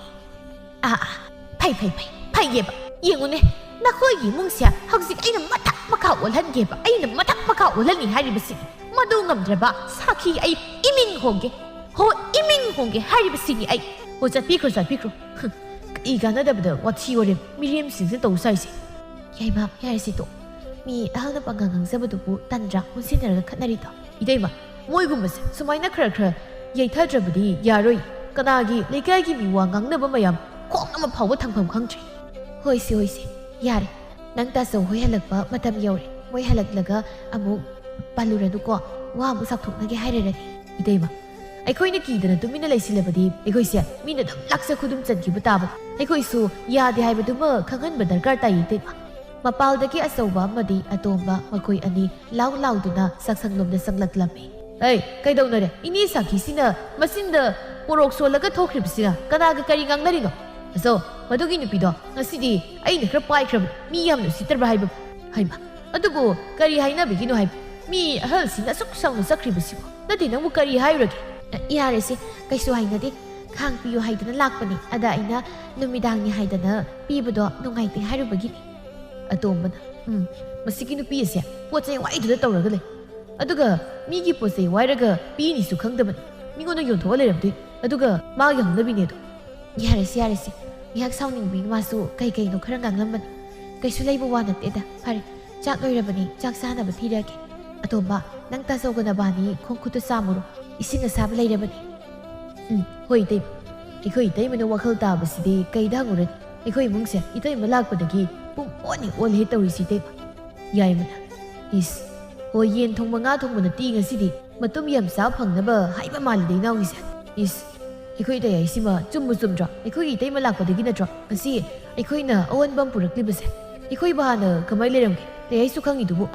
ꯑꯥ, ꯑꯥ, ꯐꯩ, ꯐꯩ, ꯐꯩ, ꯐꯩꯌꯦꯕ꯫ ꯌꯦꯡꯉꯨꯅꯦ, ꯅꯈꯣꯏꯒꯤ ꯏꯃꯨꯡꯁꯦ ꯍꯧꯖꯤꯛ ꯑꯩꯅ ꯃꯊꯛ ꯃꯈꯥ ꯑꯣꯜꯍꯟꯒꯦꯕ꯫ ꯑꯩꯅ ꯃꯊꯛ ꯃꯈꯥ ꯑꯣꯜꯍꯟꯅꯤ ꯍꯥꯏꯔꯤꯕꯁꯤꯅꯤ꯫ ꯃꯗꯨ ꯉꯝꯗ꯭ꯔꯕ ꯁꯥꯈꯤ ꯑꯩ ꯏꯃꯤꯡ ꯍꯣꯡꯒꯦ꯫ ꯍꯣ, ꯏꯃꯤꯡ ꯍꯣꯡꯒꯦ ꯍꯥꯏꯔꯤꯕꯁꯤꯅꯤ ꯑꯩ꯫ ꯑꯣ, ꯆꯠꯄꯤꯈ꯭ꯔꯣ, ꯆꯠꯄꯤꯈ꯭ꯔꯣ꯫ ꯍꯨꯝ, ꯀꯔꯤ ꯀꯥꯟꯅꯗꯕꯗ ꯋꯥꯊꯤ ꯋꯥꯔꯦꯝ ꯃꯤꯔꯦꯝꯁꯤꯡꯁꯤꯅ ꯇꯧ ꯁꯥꯏꯁꯦ? ꯌꯥꯏꯃ, ꯌꯥꯔꯦꯁꯦ ꯇꯣꯛ꯫ ꯃꯤ ꯑꯍꯜꯅ ꯄꯪꯉꯥꯡ ꯉꯥꯡꯖꯕꯗꯨꯕꯨ ꯇꯟꯗ꯭ꯔꯥ? ꯑꯣꯟꯁꯤꯟꯅꯔꯒ ꯈꯠꯅꯔꯤꯗꯣ꯫ ꯏꯇꯩꯃ, ꯃꯣꯏꯒꯨꯝꯕꯁꯦ ꯁꯨꯃꯥꯏꯅ ꯈꯔ ꯈꯔ ꯌꯩꯊꯗ꯭ꯔꯕꯗꯤ ꯌꯥꯔꯣꯏ꯫ ꯀꯅꯥꯒꯤ ꯂꯩꯀꯥꯏꯒꯤ ꯃꯤ ꯋꯥ ꯉꯥꯡꯅꯕ ꯃꯌꯥꯝ ꯈꯣꯡ ꯑꯃ ꯐꯥꯎꯕ ꯊꯝꯐꯝ ꯈꯪꯗ꯭ꯔꯦ꯫ ꯍꯣꯏꯁꯦ, ꯍꯣꯏꯁꯦ, ꯌꯥꯔꯦ꯫ ꯅꯪ ꯇꯥꯆꯧ ꯍꯣꯏ ꯍꯜꯂꯛꯄ ꯃꯇꯝ ꯌꯧꯔꯦ꯫ ꯃꯣꯏ ꯍꯜꯂꯛꯂꯒ ꯑꯃꯨꯛ ꯄꯜꯂꯨꯔꯅꯨꯀꯣ꯫ ꯋꯥ ꯑꯃꯨꯛ ꯁꯥꯎꯊꯣꯛꯅꯒꯦ ꯍꯥꯏꯔꯔꯅꯤ꯫ ꯏꯇꯩꯃ, ꯑꯩꯈꯣꯏꯅ ꯀꯤꯗꯅ ꯇꯨꯃꯤꯟꯅ ꯂꯩꯁꯤꯜꯂꯕꯗꯤ ꯑꯩꯈꯣꯏꯁꯦ ꯃꯤꯅ ꯑꯗꯨꯝ ꯂꯥꯛꯆ ꯈꯨꯗꯨꯝ ꯆꯟꯈꯤꯕ ꯇꯥꯕꯅꯤ꯫ ꯑꯩꯈꯣꯏꯁꯨ ꯌꯥꯗꯦ ꯍꯥꯏꯕꯗꯨꯃ ꯈꯪꯍꯟꯕ ꯗꯔꯀꯥꯔ ꯇꯥꯏ, ꯏꯇꯩꯃ꯫ ꯃꯄꯥꯜꯗꯒꯤ ꯑꯆꯧꯕ ꯑꯃꯗꯤ ꯑꯇꯣꯝꯕ, ꯃꯈꯣꯏ ꯑꯅꯤ ꯂꯥꯎ ꯂꯥꯎꯗꯨꯅ ꯆꯥꯛꯁꯪꯂꯣꯝꯗ ꯆꯪꯂꯛꯂꯝꯃꯤ꯫ "ꯑꯩ, ꯀꯩꯗꯧꯅꯔꯦ? ꯏꯅꯦ ꯁꯥꯈꯤꯁꯤꯅ ꯃꯆꯤꯟꯗ ꯄꯣꯔꯣꯛ ꯁꯣꯜꯂꯒ ꯊꯣꯛꯈ꯭ꯔꯤꯕꯁꯤꯅ ꯀꯅꯥꯒ ꯀꯔꯤ ꯉꯥꯡꯅꯔꯤꯅꯣ? ꯑꯆꯧ, ꯃꯗꯨꯒꯤ ꯅꯨꯄꯤꯗꯣ ꯉꯁꯤꯗꯤ ꯑꯩꯅ ꯈꯔ ꯄꯥꯏꯈ꯭ꯔꯕꯅꯤ꯫ ꯃꯤ ꯌꯥꯝꯅ ꯎꯁꯤꯠꯇ꯭ꯔꯕ꯭ꯔꯥ ꯍꯥꯏꯕ?" "ꯍꯩꯃ, ꯑꯗꯨꯕꯨ ꯀꯔꯤ ꯍꯥꯏꯅꯕꯒꯤꯅꯣ ꯍꯥꯏꯕ? ꯃꯤ ꯑꯍꯜꯁꯤꯅ ꯑꯁꯨꯛ ꯁꯥꯎꯅ ꯆꯠꯈ꯭ꯔꯤꯕꯁꯤꯕꯨ? ꯅꯠꯇꯦ, ꯅꯪꯕꯨ ꯀꯔꯤ ꯍꯥꯏꯔꯨꯔꯒꯦ?" "ꯌꯥꯔꯦꯁꯦ, ꯀꯩꯁꯨ ꯍꯥꯏꯅꯗꯦ꯫ ꯈꯥꯡ ꯄꯤꯌꯨ ꯍꯥꯏꯗꯅ ꯂꯥꯛꯄꯅꯤ꯫ ꯑꯗ ꯑꯩꯅ ꯅꯨꯃꯤꯗꯥꯡꯅꯤ ꯍꯥꯏꯗꯅ ꯄꯤꯕꯗꯣ ꯅꯨꯡꯉꯥꯏꯇꯦ ꯍꯥꯏꯔꯨꯕꯒꯤꯅꯤ꯫" ꯑꯇꯣꯝꯕꯅ, "ꯎꯝ, ꯃꯁꯤꯒꯤ ꯅꯨꯄꯤ ꯑꯁꯦ ꯄꯣꯠ ꯆꯩ ꯋꯥꯏꯗꯨꯅ ꯇꯧꯔꯒ ꯂꯩ꯫ ꯑꯗꯨꯒ ꯃꯤꯒꯤ ꯄꯣꯠ ꯆꯩ ꯋꯥꯏꯔꯒ ꯄꯤꯅꯤꯁꯨ ꯈꯪꯗꯕꯅꯤ꯫ ꯃꯤꯉꯣꯟꯗ ꯌꯣꯟꯊꯣꯛꯑ ꯂꯩꯔꯝꯗꯣꯏ꯫ ꯑꯗꯨꯒ ꯃꯥꯒꯤ ꯍꯧꯅꯕꯤꯅꯦꯗꯣ꯫" "ꯌꯥꯔꯦꯁꯦ, ꯌꯥꯔꯦꯁꯦ꯫ ꯉꯥꯏꯍꯥꯛ ꯁꯥꯎꯅꯤꯡꯕꯤ ꯃꯥꯁꯨ ꯀꯩ ꯀꯩꯅꯣ ꯈꯔ ꯉꯥꯡꯂꯝꯕꯅꯤ꯫ ꯀꯩꯁꯨ ꯂꯩꯕ ꯋꯥ ꯅꯠꯇꯦꯗ꯫ ꯐꯔꯦ, ꯆꯥꯛ ꯂꯣꯏꯔꯕꯅꯤ, ꯆꯥꯛ ꯆꯥꯅꯕ ꯊꯤꯔꯛꯑꯒꯦ꯫ ꯑꯇꯣꯝꯕ, ꯅꯪ ꯇꯥꯆꯧꯒ ꯅꯕꯥꯅꯤ ꯈꯣꯡ ꯈꯨꯠꯇꯨ ꯆꯥꯝꯃꯨꯔꯣ꯫ ꯏꯁꯤꯡ ꯑꯁꯥꯕ ꯂꯩꯔꯕꯅꯤ꯫" "ꯎꯝ, ꯍꯣꯏ, ꯏꯇꯩꯃ꯫ ꯑꯩꯈꯣꯏ ꯏꯇꯩꯃꯅ ꯋꯥꯈꯜ ꯇꯥꯕꯁꯤꯗꯤ ꯀꯩꯗ ꯍꯪꯉꯨꯔꯅꯤ? ꯑꯩꯈꯣꯏ ꯏꯃꯨꯡꯁꯦ ꯏꯇꯩꯃ ꯂꯥꯛꯄꯗꯒꯤ ꯄꯨꯡ ꯑꯣꯟ ꯍꯦꯛ ꯑꯣꯜꯂꯦ ꯇꯧꯔꯤꯁꯤ, ꯏꯇꯩꯃ꯫" ꯌꯥꯏꯃꯅ, "ꯏꯁ, ꯍꯣꯏ, ꯌꯦꯟ ꯊꯣꯡꯕ, ꯉꯥ ꯊꯣꯡꯕ ꯅꯠꯇꯦ ꯉꯁꯤꯗꯤ꯫ ꯃꯇꯨꯝ ꯌꯥꯝ ꯆꯥꯕ ꯐꯪꯅꯕ ꯍꯥꯏꯕ ꯃꯥꯜꯂꯤꯗ ꯏꯅꯥꯎꯒꯤꯁꯦ꯫ ꯏꯁ, ꯑꯩꯈꯣꯏ ꯏꯇꯩ ꯍꯥꯏꯁꯤꯃ ꯆꯨꯝꯕꯨ ꯆꯨꯝꯗ꯭ꯔꯣ? ꯑꯩꯈꯣꯏꯒꯤ ꯏꯇꯩꯃ ꯂꯥꯛꯄꯗꯒꯤ ꯅꯠꯇ꯭ꯔꯣ ꯉꯁꯤ ꯑꯩꯈꯣꯏꯅ ꯑꯑꯣꯟꯕ ꯑꯃ ꯄꯨꯔꯛꯂꯤꯕꯁꯦ? ꯑꯩꯈꯣꯏꯕꯨ ꯍꯥꯟꯅ ꯀꯃꯥꯏ ꯂꯩꯔꯝꯒꯦ? ꯏꯇꯩ ꯍꯥꯏꯁꯨ ꯈꯪꯉꯤꯗꯨꯕꯨ꯫"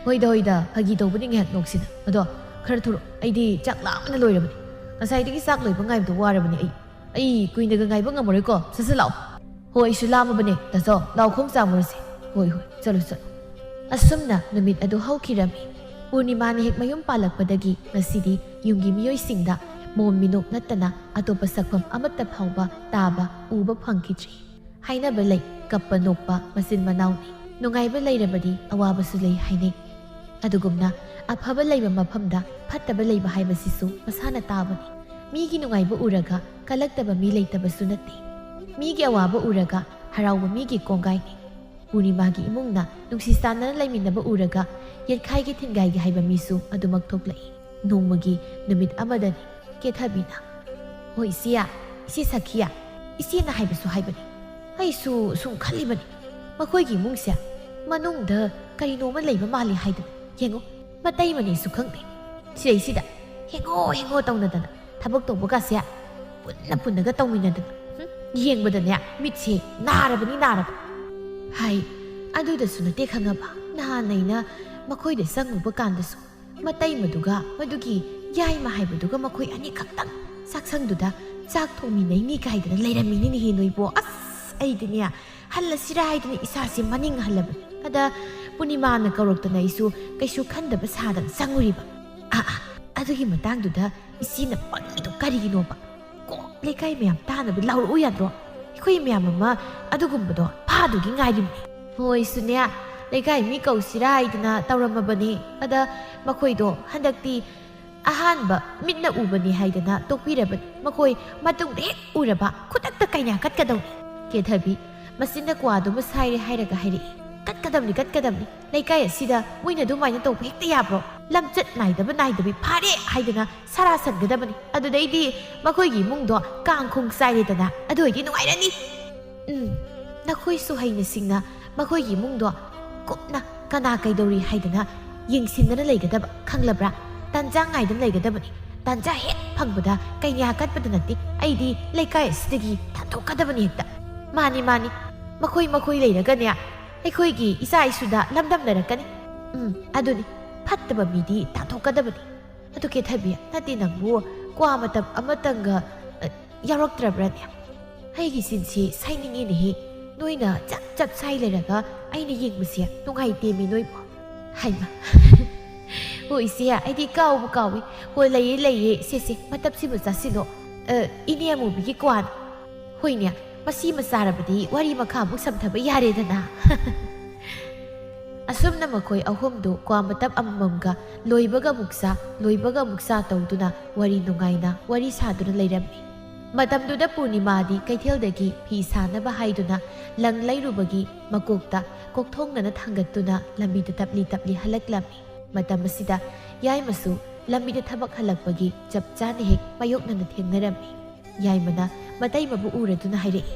"ꯍꯣꯏꯗ, ꯍꯣꯏꯗ, ꯐꯥꯒꯤ ꯇꯧꯕꯅꯤ ꯉꯥꯏꯍꯥꯛ ꯅꯣꯛꯁꯤꯅ꯫ ꯑꯗꯣ ꯈꯔ ꯊꯨꯔꯣ, ꯑꯩꯗꯤ ꯆꯥꯛ ꯂꯥꯝꯕꯅ ꯂꯣꯏꯔꯕꯅꯤ꯫ ꯉꯁꯥꯏꯗꯒꯤ ꯆꯥꯛ ꯂꯣꯏꯕ ꯉꯥꯏꯕꯗ ꯋꯥꯔꯕꯅꯤ ꯑꯩ꯫ ꯑꯩ ꯀꯨꯏꯅꯒ ꯉꯥꯏꯕ ꯉꯝꯃꯔꯣꯏꯀꯣ, ꯁꯠ ꯁꯠ ꯂꯥꯛꯑꯣ꯫" "ꯍꯣ, ꯑꯩꯁꯨ ꯂꯥꯝꯃꯕꯅꯦ, ꯇꯥꯆꯧ, ꯂꯥꯛꯑꯣ, ꯈꯣꯡ ꯆꯥꯝꯃꯨꯔꯁꯦ꯫" "ꯍꯣꯏ, ꯍꯣꯏ, ꯆꯠꯂꯣ, ꯆꯠꯂꯣ꯫" ꯑꯁꯨꯝꯅ ꯅꯨꯃꯤꯠ ꯑꯗꯨ ꯍꯧꯈꯤꯔꯝꯃꯤ꯫ ꯄꯨꯔꯅꯤꯃꯥꯅ ꯍꯦꯛ ꯃꯌꯨꯝ ꯄꯥꯜꯂꯛꯄꯗꯒꯤ ꯉꯁꯤꯗꯤ ꯌꯨꯝꯒꯤ ꯃꯤꯑꯣꯏꯁꯤꯡꯗ ꯃꯣꯝ ꯃꯤꯅꯣꯛ ꯅꯠꯇꯅ ꯑꯇꯣꯞꯄ ꯁꯛꯐꯝ ꯑꯃꯠꯇ ꯐꯥꯎꯕ ꯇꯥꯕ, ꯎꯕ ꯐꯪꯈꯤꯗ꯭ꯔꯤ꯫ ꯍꯥꯏꯅꯕ ꯂꯩ, ꯀꯞꯄ ꯅꯣꯛꯄ ꯃꯆꯤꯟ ꯃꯅꯥꯎꯅꯤ꯫ ꯅꯨꯡꯉꯥꯏꯕ ꯂꯩꯔꯕꯗꯤ ꯑꯋꯥꯕꯁꯨ ꯂꯩ ꯍꯥꯏꯅꯩ꯫ ꯑꯗꯨꯒꯨꯝꯅ ꯑꯐꯕ ꯂꯩꯕ ꯃꯐꯝꯗ ꯐꯠꯇꯕ ꯂꯩꯕ ꯍꯥꯏꯕꯁꯤꯁꯨ ꯃꯁꯥꯅ ꯇꯥꯕꯅꯤ꯫ ꯃꯤꯒꯤ ꯅꯨꯡꯉꯥꯏꯕ ꯎꯔꯒ ꯀꯜꯂꯛꯇꯕ ꯃꯤ ꯂꯩꯇꯕꯁꯨ ꯅꯠꯇꯦ꯫ ꯃꯤꯒꯤ ꯑꯋꯥꯕ ꯎꯔꯒ ꯍꯔꯥꯎꯕ ꯃꯤꯒꯤ ꯀꯣꯡꯒꯥꯏꯅꯤ꯫ ꯄꯨꯔꯅꯤꯃꯥꯒꯤ ꯏꯃꯨꯡꯅ ꯅꯨꯡꯁꯤ ꯆꯥꯟꯅꯅ ꯂꯩꯃꯤꯟꯅꯕ ꯎꯔꯒ ꯌꯦꯠꯈꯥꯏꯒꯤ ꯊꯤꯟꯒꯥꯏꯒꯤ ꯍꯥꯏꯕ ꯃꯤꯁꯨ ꯑꯗꯨꯃꯛ ꯊꯣꯛꯂꯛꯏ꯫ ꯅꯣꯡꯃꯒꯤ ꯅꯨꯃꯤꯠ ꯑꯃꯗꯅꯤ ꯀꯦꯊꯕꯤꯅ, "ꯍꯣꯏ ꯏꯆꯦꯌꯥ, ꯏꯆꯦ ꯁꯈꯤꯌꯥ, ꯏꯆꯦꯅ ꯍꯥꯏꯕꯁꯨ ꯍꯥꯏꯕꯅꯤ꯫ ꯑꯩꯁꯨ ꯁꯨꯝ ꯈꯜꯂꯤꯕꯅꯤ, ꯃꯈꯣꯏꯒꯤ ꯏꯃꯨꯡꯁꯦ ꯃꯅꯨꯡꯗ ꯀꯔꯤꯅꯣꯃ ꯂꯩꯕ ꯃꯥꯜꯂꯤ ꯍꯥꯏꯗꯅ꯫ ꯌꯦꯡꯉꯨ, ꯃꯇꯩꯃꯅꯦꯁꯨ ꯈꯪꯗꯦ꯫ ꯁꯤꯗꯩꯁꯤꯗ ꯍꯦꯡꯉꯣ ꯍꯦꯡꯉꯣ ꯇꯧꯅꯗꯅ ꯊꯕꯛ ꯇꯧꯕꯒꯁꯦ ꯄꯨꯟꯅ ꯄꯨꯟꯅꯒ ꯇꯧꯃꯤꯟꯅꯗꯅ꯫ ꯍꯨꯝ, ꯌꯦꯡꯕꯗꯅꯦ ꯃꯤꯠꯁꯦ ꯅꯥꯔꯕꯅꯤ ꯅꯥꯔꯕ" ꯍꯥꯏ꯫ ꯑꯗꯨꯗꯁꯨ ꯅꯠꯇꯦ ꯈꯪꯉꯕ, ꯅꯍꯥꯟ ꯑꯩꯅ ꯃꯈꯣꯏꯗ ꯆꯪꯉꯨꯕ ꯀꯥꯟꯗꯁꯨ ꯃꯇꯩꯃꯗꯨꯒ ꯃꯗꯨꯒꯤ ꯌꯥꯏꯃ ꯍꯥꯏꯕꯗꯨꯒ ꯃꯈꯣꯏ ꯑꯅꯤꯈꯛꯇꯪ ꯆꯥꯛꯁꯪꯗꯨꯗ ꯆꯥꯛ ꯊꯣꯡꯃꯤꯟꯅꯩꯅꯤ ꯀꯥꯏꯗꯅ ꯂꯩꯔꯝꯃꯤꯅꯤꯅꯦꯍꯦ ꯅꯣꯏꯕꯣ꯫ ꯑꯁ, ꯑꯩꯗꯤꯅꯦ ꯍꯜꯂꯁꯤꯔꯥ ꯍꯥꯏꯗꯅ ꯏꯁꯥꯁꯦ ꯃꯅꯤꯡ ꯍꯜꯂꯕꯅꯤ꯫ ꯑꯗ ꯄꯨꯔꯅꯤꯃꯥꯅ ꯀꯧꯔꯛꯇꯅ ꯑꯩꯁꯨ ꯀꯩꯁꯨ ꯈꯟꯗꯕ ꯁꯥꯗꯅ ꯆꯪꯉꯨꯔꯤꯕ꯫ ꯑꯥ, ꯑꯥ, ꯑꯗꯨꯒꯤ ꯃꯇꯥꯡꯗꯨꯗ ꯏꯆꯦꯅ ꯄꯪꯉꯤꯗꯣ ꯀꯔꯤꯒꯤꯅꯣꯕ? ꯀꯣ, ꯂꯩꯀꯥꯏ ꯃꯌꯥꯝ ꯇꯥꯅꯕ ꯂꯥꯎꯔꯛꯎ ꯌꯥꯗ꯭ꯔꯣ? ꯑꯩꯈꯣꯏ ꯃꯌꯥꯝ ꯑꯃ ꯑꯗꯨꯒꯨꯝꯕꯗꯣ ꯐꯥꯗꯨꯒꯤ ꯉꯥꯏꯔꯤꯕꯅꯤ꯫ ꯃꯣꯏꯁꯨꯅꯦ ꯂꯩꯀꯥꯏ ꯃꯤ ꯀꯧꯁꯤꯔꯥ ꯍꯥꯏꯗꯅ ꯇꯧꯔꯝꯃꯕꯅꯤ꯫ ꯑꯗ ꯃꯈꯣꯏꯗꯣ ꯍꯟꯗꯛꯇꯤ ꯑꯍꯥꯟꯕ ꯃꯤꯠꯅ ꯎꯕꯅꯤ ꯍꯥꯏꯗꯅ ꯇꯣꯛꯄꯤꯔꯕꯅꯤ꯫ ꯃꯈꯣꯏ ꯃꯇꯨꯡꯗ ꯍꯦꯛ ꯎꯔꯕ ꯈꯨꯗꯛꯇ ꯀꯩꯅꯥ ꯀꯠꯀꯗꯧꯅꯤ꯫ ꯀꯦꯊꯕꯤ ꯃꯆꯤꯟꯅ ꯀ꯭ꯋꯥꯗꯨꯃ ꯁꯥꯏꯔꯦ ꯍꯥꯏꯔꯒ ꯍꯥꯏꯔꯛꯏ, "ꯀꯠꯀꯗꯕꯅꯤ, ꯀꯠꯀꯗꯕꯅꯤ꯫ ꯂꯩꯀꯥꯏ ꯑꯁꯤꯗ ꯃꯣꯏꯅ ꯑꯗꯨꯃꯥꯏꯅ ꯇꯧꯕ ꯍꯦꯛꯇ ꯌꯥꯕ꯭ꯔꯣ? ꯂꯝꯆꯠ ꯅꯥꯏꯗꯕ ꯅꯥꯏꯗꯕꯤ ꯐꯥꯔꯦ ꯍꯥꯏꯗꯅ ꯁꯥꯔꯥ ꯁꯟꯒꯗꯕꯅꯤ꯫ ꯑꯗꯨꯗꯩꯗꯤ ꯃꯈꯣꯏꯒꯤ ꯏꯃꯨꯡꯗꯣ ꯀꯥꯡ ꯈꯣꯡ ꯆꯥꯏꯔꯦꯗꯅ, ꯑꯗꯨ ꯑꯣꯏꯗꯤ ꯅꯨꯡꯉꯥꯏꯔꯅꯤ꯫ ꯎꯝ, ꯅꯈꯣꯏꯁꯨ ꯍꯩꯅ ꯁꯤꯡꯅ ꯃꯈꯣꯏꯒꯤ ꯏꯃꯨꯡꯗꯣ ꯀꯨꯞꯅ ꯀꯅꯥ ꯀꯩꯗꯧꯔꯤ ꯍꯥꯏꯗꯅ ꯌꯦꯡꯁꯤꯟꯗꯅ ꯂꯩꯒꯗꯕ, ꯈꯪꯂꯕ꯭ꯔꯥ? ꯇꯥꯟꯖꯥ ꯉꯥꯏꯗꯅ ꯂꯩꯒꯗꯕꯅꯤ꯫ ꯇꯥꯟꯖꯥ ꯍꯦꯛ ꯐꯪꯕꯗ ꯀꯩꯅꯥ ꯀꯠꯄꯗ ꯅꯠꯇꯦ, ꯑꯩꯗꯤ ꯂꯩꯀꯥꯏ ꯑꯁꯤꯗꯒꯤ ꯇꯥꯟꯊꯣꯛꯀꯗꯕꯅꯤ ꯍꯦꯛꯇ꯫ ꯃꯥꯅꯤ, ꯃꯥꯅꯤ, ꯃꯈꯣꯏ ꯃꯈꯣꯏ ꯂꯩꯔꯒꯅꯦ ꯑꯩꯈꯣꯏꯒꯤ ꯏꯆꯥ ꯏꯁꯨꯗ ꯂꯝꯗꯝꯅꯔꯛꯀꯅꯤ꯫ ꯎꯝ, ꯑꯗꯨꯅꯤ, ꯐꯠꯇꯕ ꯃꯤꯗꯤ ꯇꯥꯟꯊꯣꯛꯀꯗꯕꯅꯤ꯫ ꯑꯗꯨ ꯀꯦꯊꯕꯤ, ꯅꯠꯇꯦ ꯅꯪꯕꯨ ꯀ꯭ꯋꯥ ꯃꯇꯞ ꯑꯃꯇꯪꯒ, ꯑ, ꯌꯥꯎꯔꯛꯇ꯭ꯔꯕ꯭ꯔꯅꯦ? ꯑꯩꯒꯤ ꯆꯤꯟꯁꯤ ꯁꯥꯏꯅꯤꯡꯉꯤꯅꯦꯍꯦ꯫ ꯅꯣꯏꯅ ꯆꯞ ꯆꯞ ꯁꯥꯏ ꯂꯩꯔꯒ ꯑꯩꯅ ꯌꯦꯡꯕꯁꯦ ꯅꯨꯡꯉꯥꯏꯇꯦꯃꯤ ꯅꯣꯏꯕꯨ꯫ ꯍꯥꯏꯃ꯫ ꯍꯣ ꯏꯆꯦ, ꯑꯩꯗꯤ ꯀꯥꯎꯕꯨ ꯀꯥꯎꯏ꯫ ꯍꯣ ꯂꯩꯌꯦ ꯂꯩꯌꯦ, ꯁꯦ ꯁꯦ, ꯃꯇꯞꯁꯤꯕꯨ ꯆꯥꯁꯤꯜꯂꯣ꯫ ꯑ, ꯏꯅꯦ ꯑꯃꯨꯕꯤꯒꯤ ꯀ꯭ꯋꯥꯅꯤ꯫ ꯍꯣꯏꯅꯦ, ꯃꯁꯤꯃ ꯆꯥꯔꯕꯗꯤ ꯋꯥꯔꯤ ꯃꯈꯥ ꯑꯃꯨꯛ ꯁꯝꯊꯕ ꯌꯥꯔꯦꯗꯅ꯫ ꯑꯁꯨꯝꯅ ꯃꯈꯣꯏ ꯑꯍꯨꯝꯗꯨ ꯀ꯭ꯋꯥ ꯃꯇꯞ ꯑꯃꯃꯝꯒ ꯂꯣꯏꯕꯒ ꯑꯃꯨꯛ ꯆꯥ, ꯂꯣꯏꯕꯒ ꯑꯃꯨꯛ ꯆꯥ ꯇꯧꯗꯨꯅ ꯋꯥꯔꯤ ꯅꯨꯡꯉꯥꯏꯅ ꯋꯥꯔꯤ ꯁꯥꯗꯨꯅ ꯂꯩꯔꯝꯃꯤ꯫ ꯃꯇꯝꯗꯨꯗ ꯄꯨꯔꯅꯤꯃꯥꯗꯤ ꯀꯩꯊꯦꯜꯗꯒꯤ ꯐꯤ ꯁꯥꯅꯕ ꯍꯥꯏꯗꯨꯅ ꯂꯪ ꯂꯩꯔꯨꯕꯒꯤ ꯃꯀꯣꯛꯇ ꯀꯣꯛꯊꯣꯡꯅꯅ ꯊꯥꯡꯒꯠꯇꯨꯅ ꯂꯝꯕꯤꯗ ꯇꯞꯂꯤ ꯇꯞꯂꯤ ꯍꯜꯂꯛꯂꯝꯃꯤ꯫ ꯃꯇꯝ ꯑꯁꯤꯗ ꯌꯥꯏꯃꯁꯨ ꯂꯝꯕꯤꯗ ꯊꯕꯛ ꯍꯜꯂꯛꯄꯒꯤ ꯆꯞ ꯆꯥꯅ ꯍꯦꯛ ꯃꯥꯌꯣꯛꯅꯅ ꯊꯦꯡꯅꯔꯝꯃꯤ꯫ ꯌꯥꯏꯃꯅ ꯃꯇꯩꯃꯕꯨ ꯎꯔꯗꯨꯅ ꯍꯥꯏꯔꯛꯏ,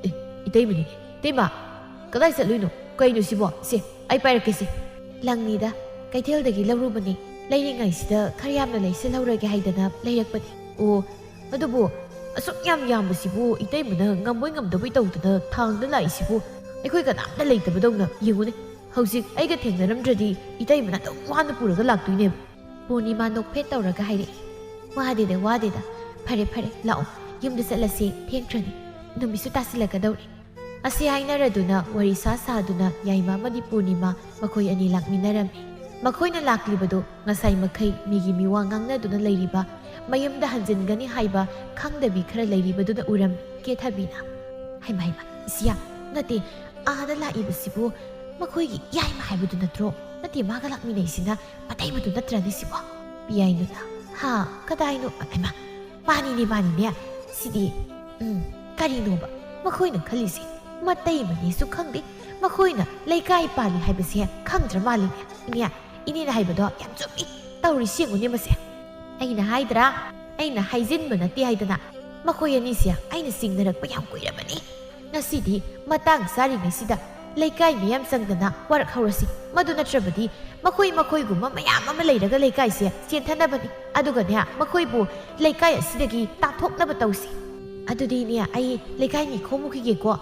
"ꯑꯦ, ꯏꯇꯩꯃꯅꯤꯅꯦ꯫ ꯏꯇꯩꯃ, ꯀꯗꯥꯏ ꯆꯠꯂꯨꯏꯅꯣ? ꯀꯩꯅꯣ ꯁꯤꯕꯣ? ꯁꯦ, ꯑꯩ ꯄꯥꯏꯔꯛꯀꯦꯁꯦ꯫" "ꯂꯪꯅꯤꯗ, ꯀꯩꯊꯦꯜꯗꯒꯤ ꯂꯧꯔꯨꯕꯅꯤ꯫ ꯂꯩꯔꯤꯉꯩꯁꯤꯗ ꯈꯔ ꯌꯥꯝꯅ ꯂꯩꯁꯤꯜꯍꯧꯔꯒꯦ ꯍꯥꯏꯗꯅ ꯂꯩꯔꯛꯄꯅꯤ꯫" "ꯑꯣ, ꯑꯗꯨꯕꯨ ꯑꯁꯨꯛ ꯌꯥꯝ ꯌꯥꯝꯕꯁꯤꯕꯨ ꯏꯇꯩꯃꯅ ꯉꯝꯕꯣꯏ ꯉꯝꯗꯕꯣꯏ ꯇꯧꯗꯅ ꯊꯥꯡꯗ ꯂꯥꯛꯏꯁꯤꯕꯨ? ꯑꯩꯈꯣꯏ ꯀꯅꯥꯝꯇ ꯂꯩꯇꯕꯗꯧꯅ꯫ ꯌꯦꯡꯉꯨꯅꯦ, ꯍꯧꯖꯤꯛ ꯑꯩꯒ ꯊꯦꯡꯅꯔꯝꯗ꯭ꯔꯗꯤ ꯏꯇꯩꯃꯅ ꯑꯗꯨꯝ ꯋꯥꯅ ꯄꯨꯔꯒ ꯂꯥꯛꯇꯣꯏꯅꯦꯕ꯫" ꯄꯨꯔꯅꯤꯃꯥ ꯅꯣꯛꯐꯦꯠ ꯇꯧꯔꯒ ꯍꯥꯏꯔꯛꯏ, "ꯋꯥꯗꯦꯗ, ꯋꯥꯗꯦꯗ꯫ ꯐꯔꯦ, ꯐꯔꯦ, ꯂꯥꯛꯑꯣ, ꯌꯨꯝꯗ ꯆꯠꯂꯁꯦ, ꯊꯦꯡꯈ꯭ꯔꯅꯤ꯫ ꯅꯨꯃꯤꯠꯁꯨ ꯇꯥꯁꯤꯜꯂꯛꯀꯗꯧꯔꯦ꯫" ꯑꯁꯤ ꯍꯥꯏꯅꯔꯗꯨꯅ ꯋꯥꯔꯤ ꯁꯥ ꯁꯥꯗꯨꯅ ꯌꯥꯏꯃ ꯑꯃꯗꯤ ꯄꯨꯔꯅꯤꯃꯥ ꯃꯈꯣꯏ ꯑꯅꯤ ꯂꯥꯛꯃꯤꯟꯅꯔꯝꯃꯤ꯫ ꯃꯈꯣꯏꯅ ꯂꯥꯛꯂꯤꯕꯗꯨ ꯉꯁꯥꯏ ꯃꯈꯩ ꯃꯤꯒꯤ ꯃꯤꯋꯥ ꯉꯥꯡꯅꯗꯨꯅ ꯂꯩꯔꯤꯕ, ꯃꯌꯨꯝꯗ ꯍꯟꯖꯤꯟꯒꯅꯤ ꯍꯥꯏꯕ ꯈꯪꯗꯕꯤ ꯈꯔ ꯂꯩꯔꯤꯕꯗꯨꯅ ꯎꯔꯝꯃꯤ꯫ ꯀꯦꯊꯕꯤꯅ, "ꯍꯩꯃ, ꯍꯩꯃ, ꯏꯁꯤꯌꯥ, ꯅꯠꯇꯦ, ꯑꯥꯗ ꯂꯥꯛꯏꯕꯁꯤꯕꯨ ꯃꯈꯣꯏꯒꯤ ꯌꯥꯏꯃ ꯍꯥꯏꯕꯗꯨ ꯅꯠꯇ꯭ꯔꯣ? ꯅꯠꯇꯦ, ꯃꯥꯒ ꯂꯥꯛꯃꯤꯟꯅꯩꯁꯤꯅ ꯃꯇꯩꯃꯗꯨ ꯅꯠꯇ꯭ꯔꯅꯦ ꯁꯤꯕꯣ?" ꯄꯤꯌꯥꯏꯅꯨꯅ, "ꯍꯥ, ꯀꯗꯥꯏꯅꯣ? ꯍꯩꯃ, ꯃꯥꯅꯤꯅꯦ, ꯃꯥꯅꯤꯅꯦ꯫ ꯁꯤꯗꯤ, ꯎꯝ, ꯀꯔꯤꯅꯣꯕ ꯃꯈꯣꯏꯅ ꯈꯜꯂꯤꯁꯦ? ꯃꯇꯩꯃꯅꯦꯁꯨ ꯈꯪꯗꯦ, ꯃꯈꯣꯏꯅ ꯂꯩꯀꯥꯏ ꯄꯥꯜꯂꯤ ꯍꯥꯏꯕꯁꯦ ꯈꯪꯗ꯭ꯔ ꯃꯥꯜꯂꯤꯅꯦ꯫ ꯏꯅꯦ, ꯏꯅꯦꯅ ꯍꯥꯏꯕꯗꯣ ꯌꯥꯝ ꯆꯨꯝꯃꯤ꯫ ꯇꯧꯔꯤꯁꯤ ꯌꯦꯡꯉꯨꯅꯦ ꯃꯁꯦ꯫ ꯑꯩꯅ ꯍꯥꯏꯗ꯭ꯔꯥ? ꯑꯩꯅ ꯍꯥꯏꯖꯤꯟꯕ ꯅꯠꯇꯦ ꯍꯥꯏꯗꯅ꯫ ꯃꯈꯣꯏ ꯑꯅꯤꯁꯦ ꯑꯩꯅ ꯆꯤꯡꯅꯔꯛꯄ ꯌꯥꯝ ꯀꯨꯏꯔꯕꯅꯤ꯫ ꯉꯁꯤꯗꯤ ꯃꯇꯥꯡ ꯆꯥꯔꯤꯉꯩꯁꯤꯗ ꯂꯩꯀꯥꯏ ꯃꯤꯌꯥꯝ ꯆꯪꯗꯅ ꯋꯥꯔꯛ ꯍꯧꯔꯁꯤ꯫ ꯃꯗꯨ ꯅꯠꯇ꯭ꯔꯕꯗꯤ ꯃꯈꯣꯏ ꯃꯈꯣꯏꯒꯨꯝꯕ ꯃꯌꯥꯝ ꯑꯃ ꯂꯩꯔꯒ ꯂꯩꯀꯥꯏꯁꯦ ꯆꯦꯟꯊꯅꯕꯅꯤ꯫ ꯑꯗꯨꯒꯅꯦ, ꯃꯈꯣꯏꯕꯨ ꯂꯩꯀꯥꯏ ꯑꯁꯤꯗꯒꯤ ꯇꯥꯟꯊꯣꯛꯅꯕ ꯇꯧꯁꯤ꯫ ꯑꯗꯨꯗꯤꯅꯦ, ꯑꯩ ꯂꯩꯀꯥꯏ ꯃꯤ ꯈꯣꯝꯃꯨꯈꯤꯒꯦꯀꯣ꯫"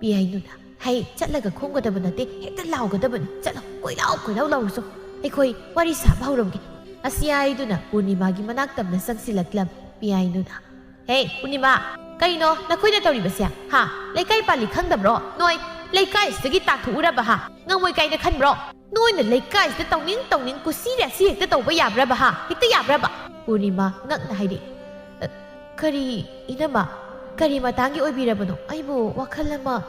ꯄꯤꯌꯥꯏꯅꯨꯅ, "ꯍꯩ, ꯆꯠꯂꯒ ꯈꯣꯝꯒꯗꯕ ꯅꯠꯇꯦ, ꯍꯦꯛꯇ ꯂꯥꯎꯒꯗꯕꯅꯤ꯫ ꯆꯠꯂꯣ, ꯀꯣꯏꯂꯥꯎ ꯀꯣꯏꯂꯥꯎ ꯂꯥꯎꯔꯨꯆꯣ꯫ ꯑꯩꯈꯣꯏ ꯋꯥꯔꯤ ꯁꯥꯕ ꯍꯧꯔꯝꯒꯦ꯫" ꯑꯁꯤ ꯍꯥꯏꯗꯨꯅ ꯄꯨꯔꯅꯤꯃꯥꯒꯤ ꯃꯅꯥꯛ ꯇꯝꯅ ꯆꯪꯁꯤꯜꯂꯛꯂꯝꯃꯤ꯫ ꯄꯤꯌꯥꯏꯅꯨꯅ, "ꯍꯦ, ꯄꯨꯔꯅꯤꯃꯥ, ꯀꯩꯅꯣ ꯅꯈꯣꯏꯅ ꯇꯧꯔꯤꯕꯁꯦ? ꯍꯥ? ꯂꯩꯀꯥꯏ ꯄꯥꯜꯂꯤ ꯈꯪꯗꯕ꯭ꯔꯣ? ꯅꯣꯏ ꯂꯩꯀꯥꯏꯁꯤꯗꯒꯤ ꯇꯥꯟꯊꯣꯛꯎꯔꯕ, ꯍꯥ? ꯉꯝꯃꯣꯏ ꯀꯥꯏꯅ ꯈꯟꯕ꯭ꯔꯣ? ꯅꯣꯏꯅ ꯂꯩꯀꯥꯏꯁꯤꯗ ꯇꯧꯅꯤꯡ ꯇꯧꯅꯤꯡ ꯀꯨꯁꯤ ꯔꯥꯁꯤ ꯍꯦꯛꯇ ꯇꯧꯕ ꯌꯥꯕ꯭ꯔꯕ, ꯍꯥ? ꯍꯦꯛꯇ ꯌꯥꯕ꯭ꯔꯕ?" ꯄꯨꯔꯅꯤꯃꯥ ꯉꯛꯅ ꯍꯥꯏꯔꯛꯏ꯫ "ꯑ, ꯀꯔꯤ, ꯏꯅꯝꯃ? ꯀꯔꯤ ꯃꯇꯥꯡꯒꯤ ꯑꯣꯏꯕꯤꯔꯕꯅꯣ? ꯑꯩꯕꯨ ꯋꯥꯈꯜ ꯑꯃ..."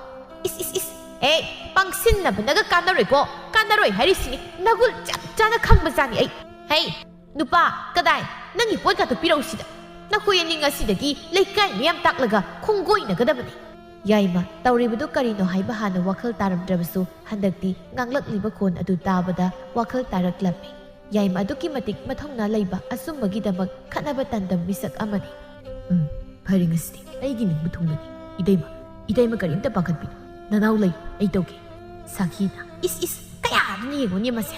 "ꯏꯁ, ꯏꯁ, ꯏꯁ! ꯍꯦ, ꯄꯪꯁꯤꯟꯅꯕꯅꯒ ꯀꯥꯟꯅꯔꯣꯏꯀꯣ꯫ ꯀꯥꯟꯅꯔꯣꯏ ꯍꯥꯏꯔꯤꯁꯤꯅꯤ꯫ ꯅꯒꯨꯟ ꯆꯞ ꯆꯥꯅ ꯈꯪꯕꯖꯥꯠꯅꯤ ꯑꯩ꯫ ꯍꯦ, ꯅꯨꯄꯥ, ꯀꯗꯥꯏ? ꯅꯪꯒꯤ ꯄꯣꯠꯀꯥꯗꯣ ꯄꯤꯔꯛꯎ ꯁꯤꯗ꯫ ꯅꯈꯣꯏ ꯑꯅꯤ ꯉꯁꯤꯗꯒꯤ ꯂꯩꯀꯥꯏ ꯃꯤꯌꯥꯝ ꯇꯥꯛꯂꯒ ꯈꯣꯡꯒꯣꯏꯅꯒꯗꯕꯅꯤ꯫ ꯌꯥꯏꯃ, ꯇꯧꯔꯤꯕꯗꯨ ꯀꯔꯤꯅꯣ ꯍꯥꯏꯕ ꯍꯥꯟꯅ ꯋꯥꯈꯜ ꯇꯥꯔꯝꯗ꯭ꯔꯕꯁꯨ, ꯍꯟꯗꯛꯇꯤ ꯉꯥꯡꯂꯛꯂꯤꯕ ꯈꯣꯟ ꯑꯗꯨ ꯇꯥꯕꯗ ꯋꯥꯈꯜ ꯇꯥꯔꯛꯂꯝꯃꯤ꯫ ꯌꯥꯏꯃ ꯑꯗꯨꯛꯀꯤ ꯃꯇꯤꯛ ꯃꯊꯧꯅꯥ ꯂꯩꯕ, ꯑꯆꯨꯝꯕꯒꯤꯗꯃꯛ ꯈꯠꯅꯕ ꯇꯥꯟꯗꯝ ꯃꯤꯁꯛ ꯑꯃꯅꯤ꯫ ꯎꯝ, ꯐꯔꯦ, ꯉꯁꯤꯗꯤ ꯑꯩꯒꯤ ꯅꯤꯡꯕ ꯊꯨꯡꯂꯅꯤ꯫ ꯏꯇꯩꯃ, ꯏꯇꯩꯃ ꯀꯔꯤꯝꯇ ꯄꯥꯈꯠꯄꯤꯅꯨ꯫ ꯅꯅꯥꯎ ꯂꯩ, ꯑꯩ ꯇꯧꯒꯦ꯫ ꯁꯥꯈꯤꯅ, "ꯏꯁ, ꯏꯁ, ꯀꯌꯥꯗꯅ ꯌꯦꯡꯉꯨꯅꯦ ꯃꯁꯦ꯫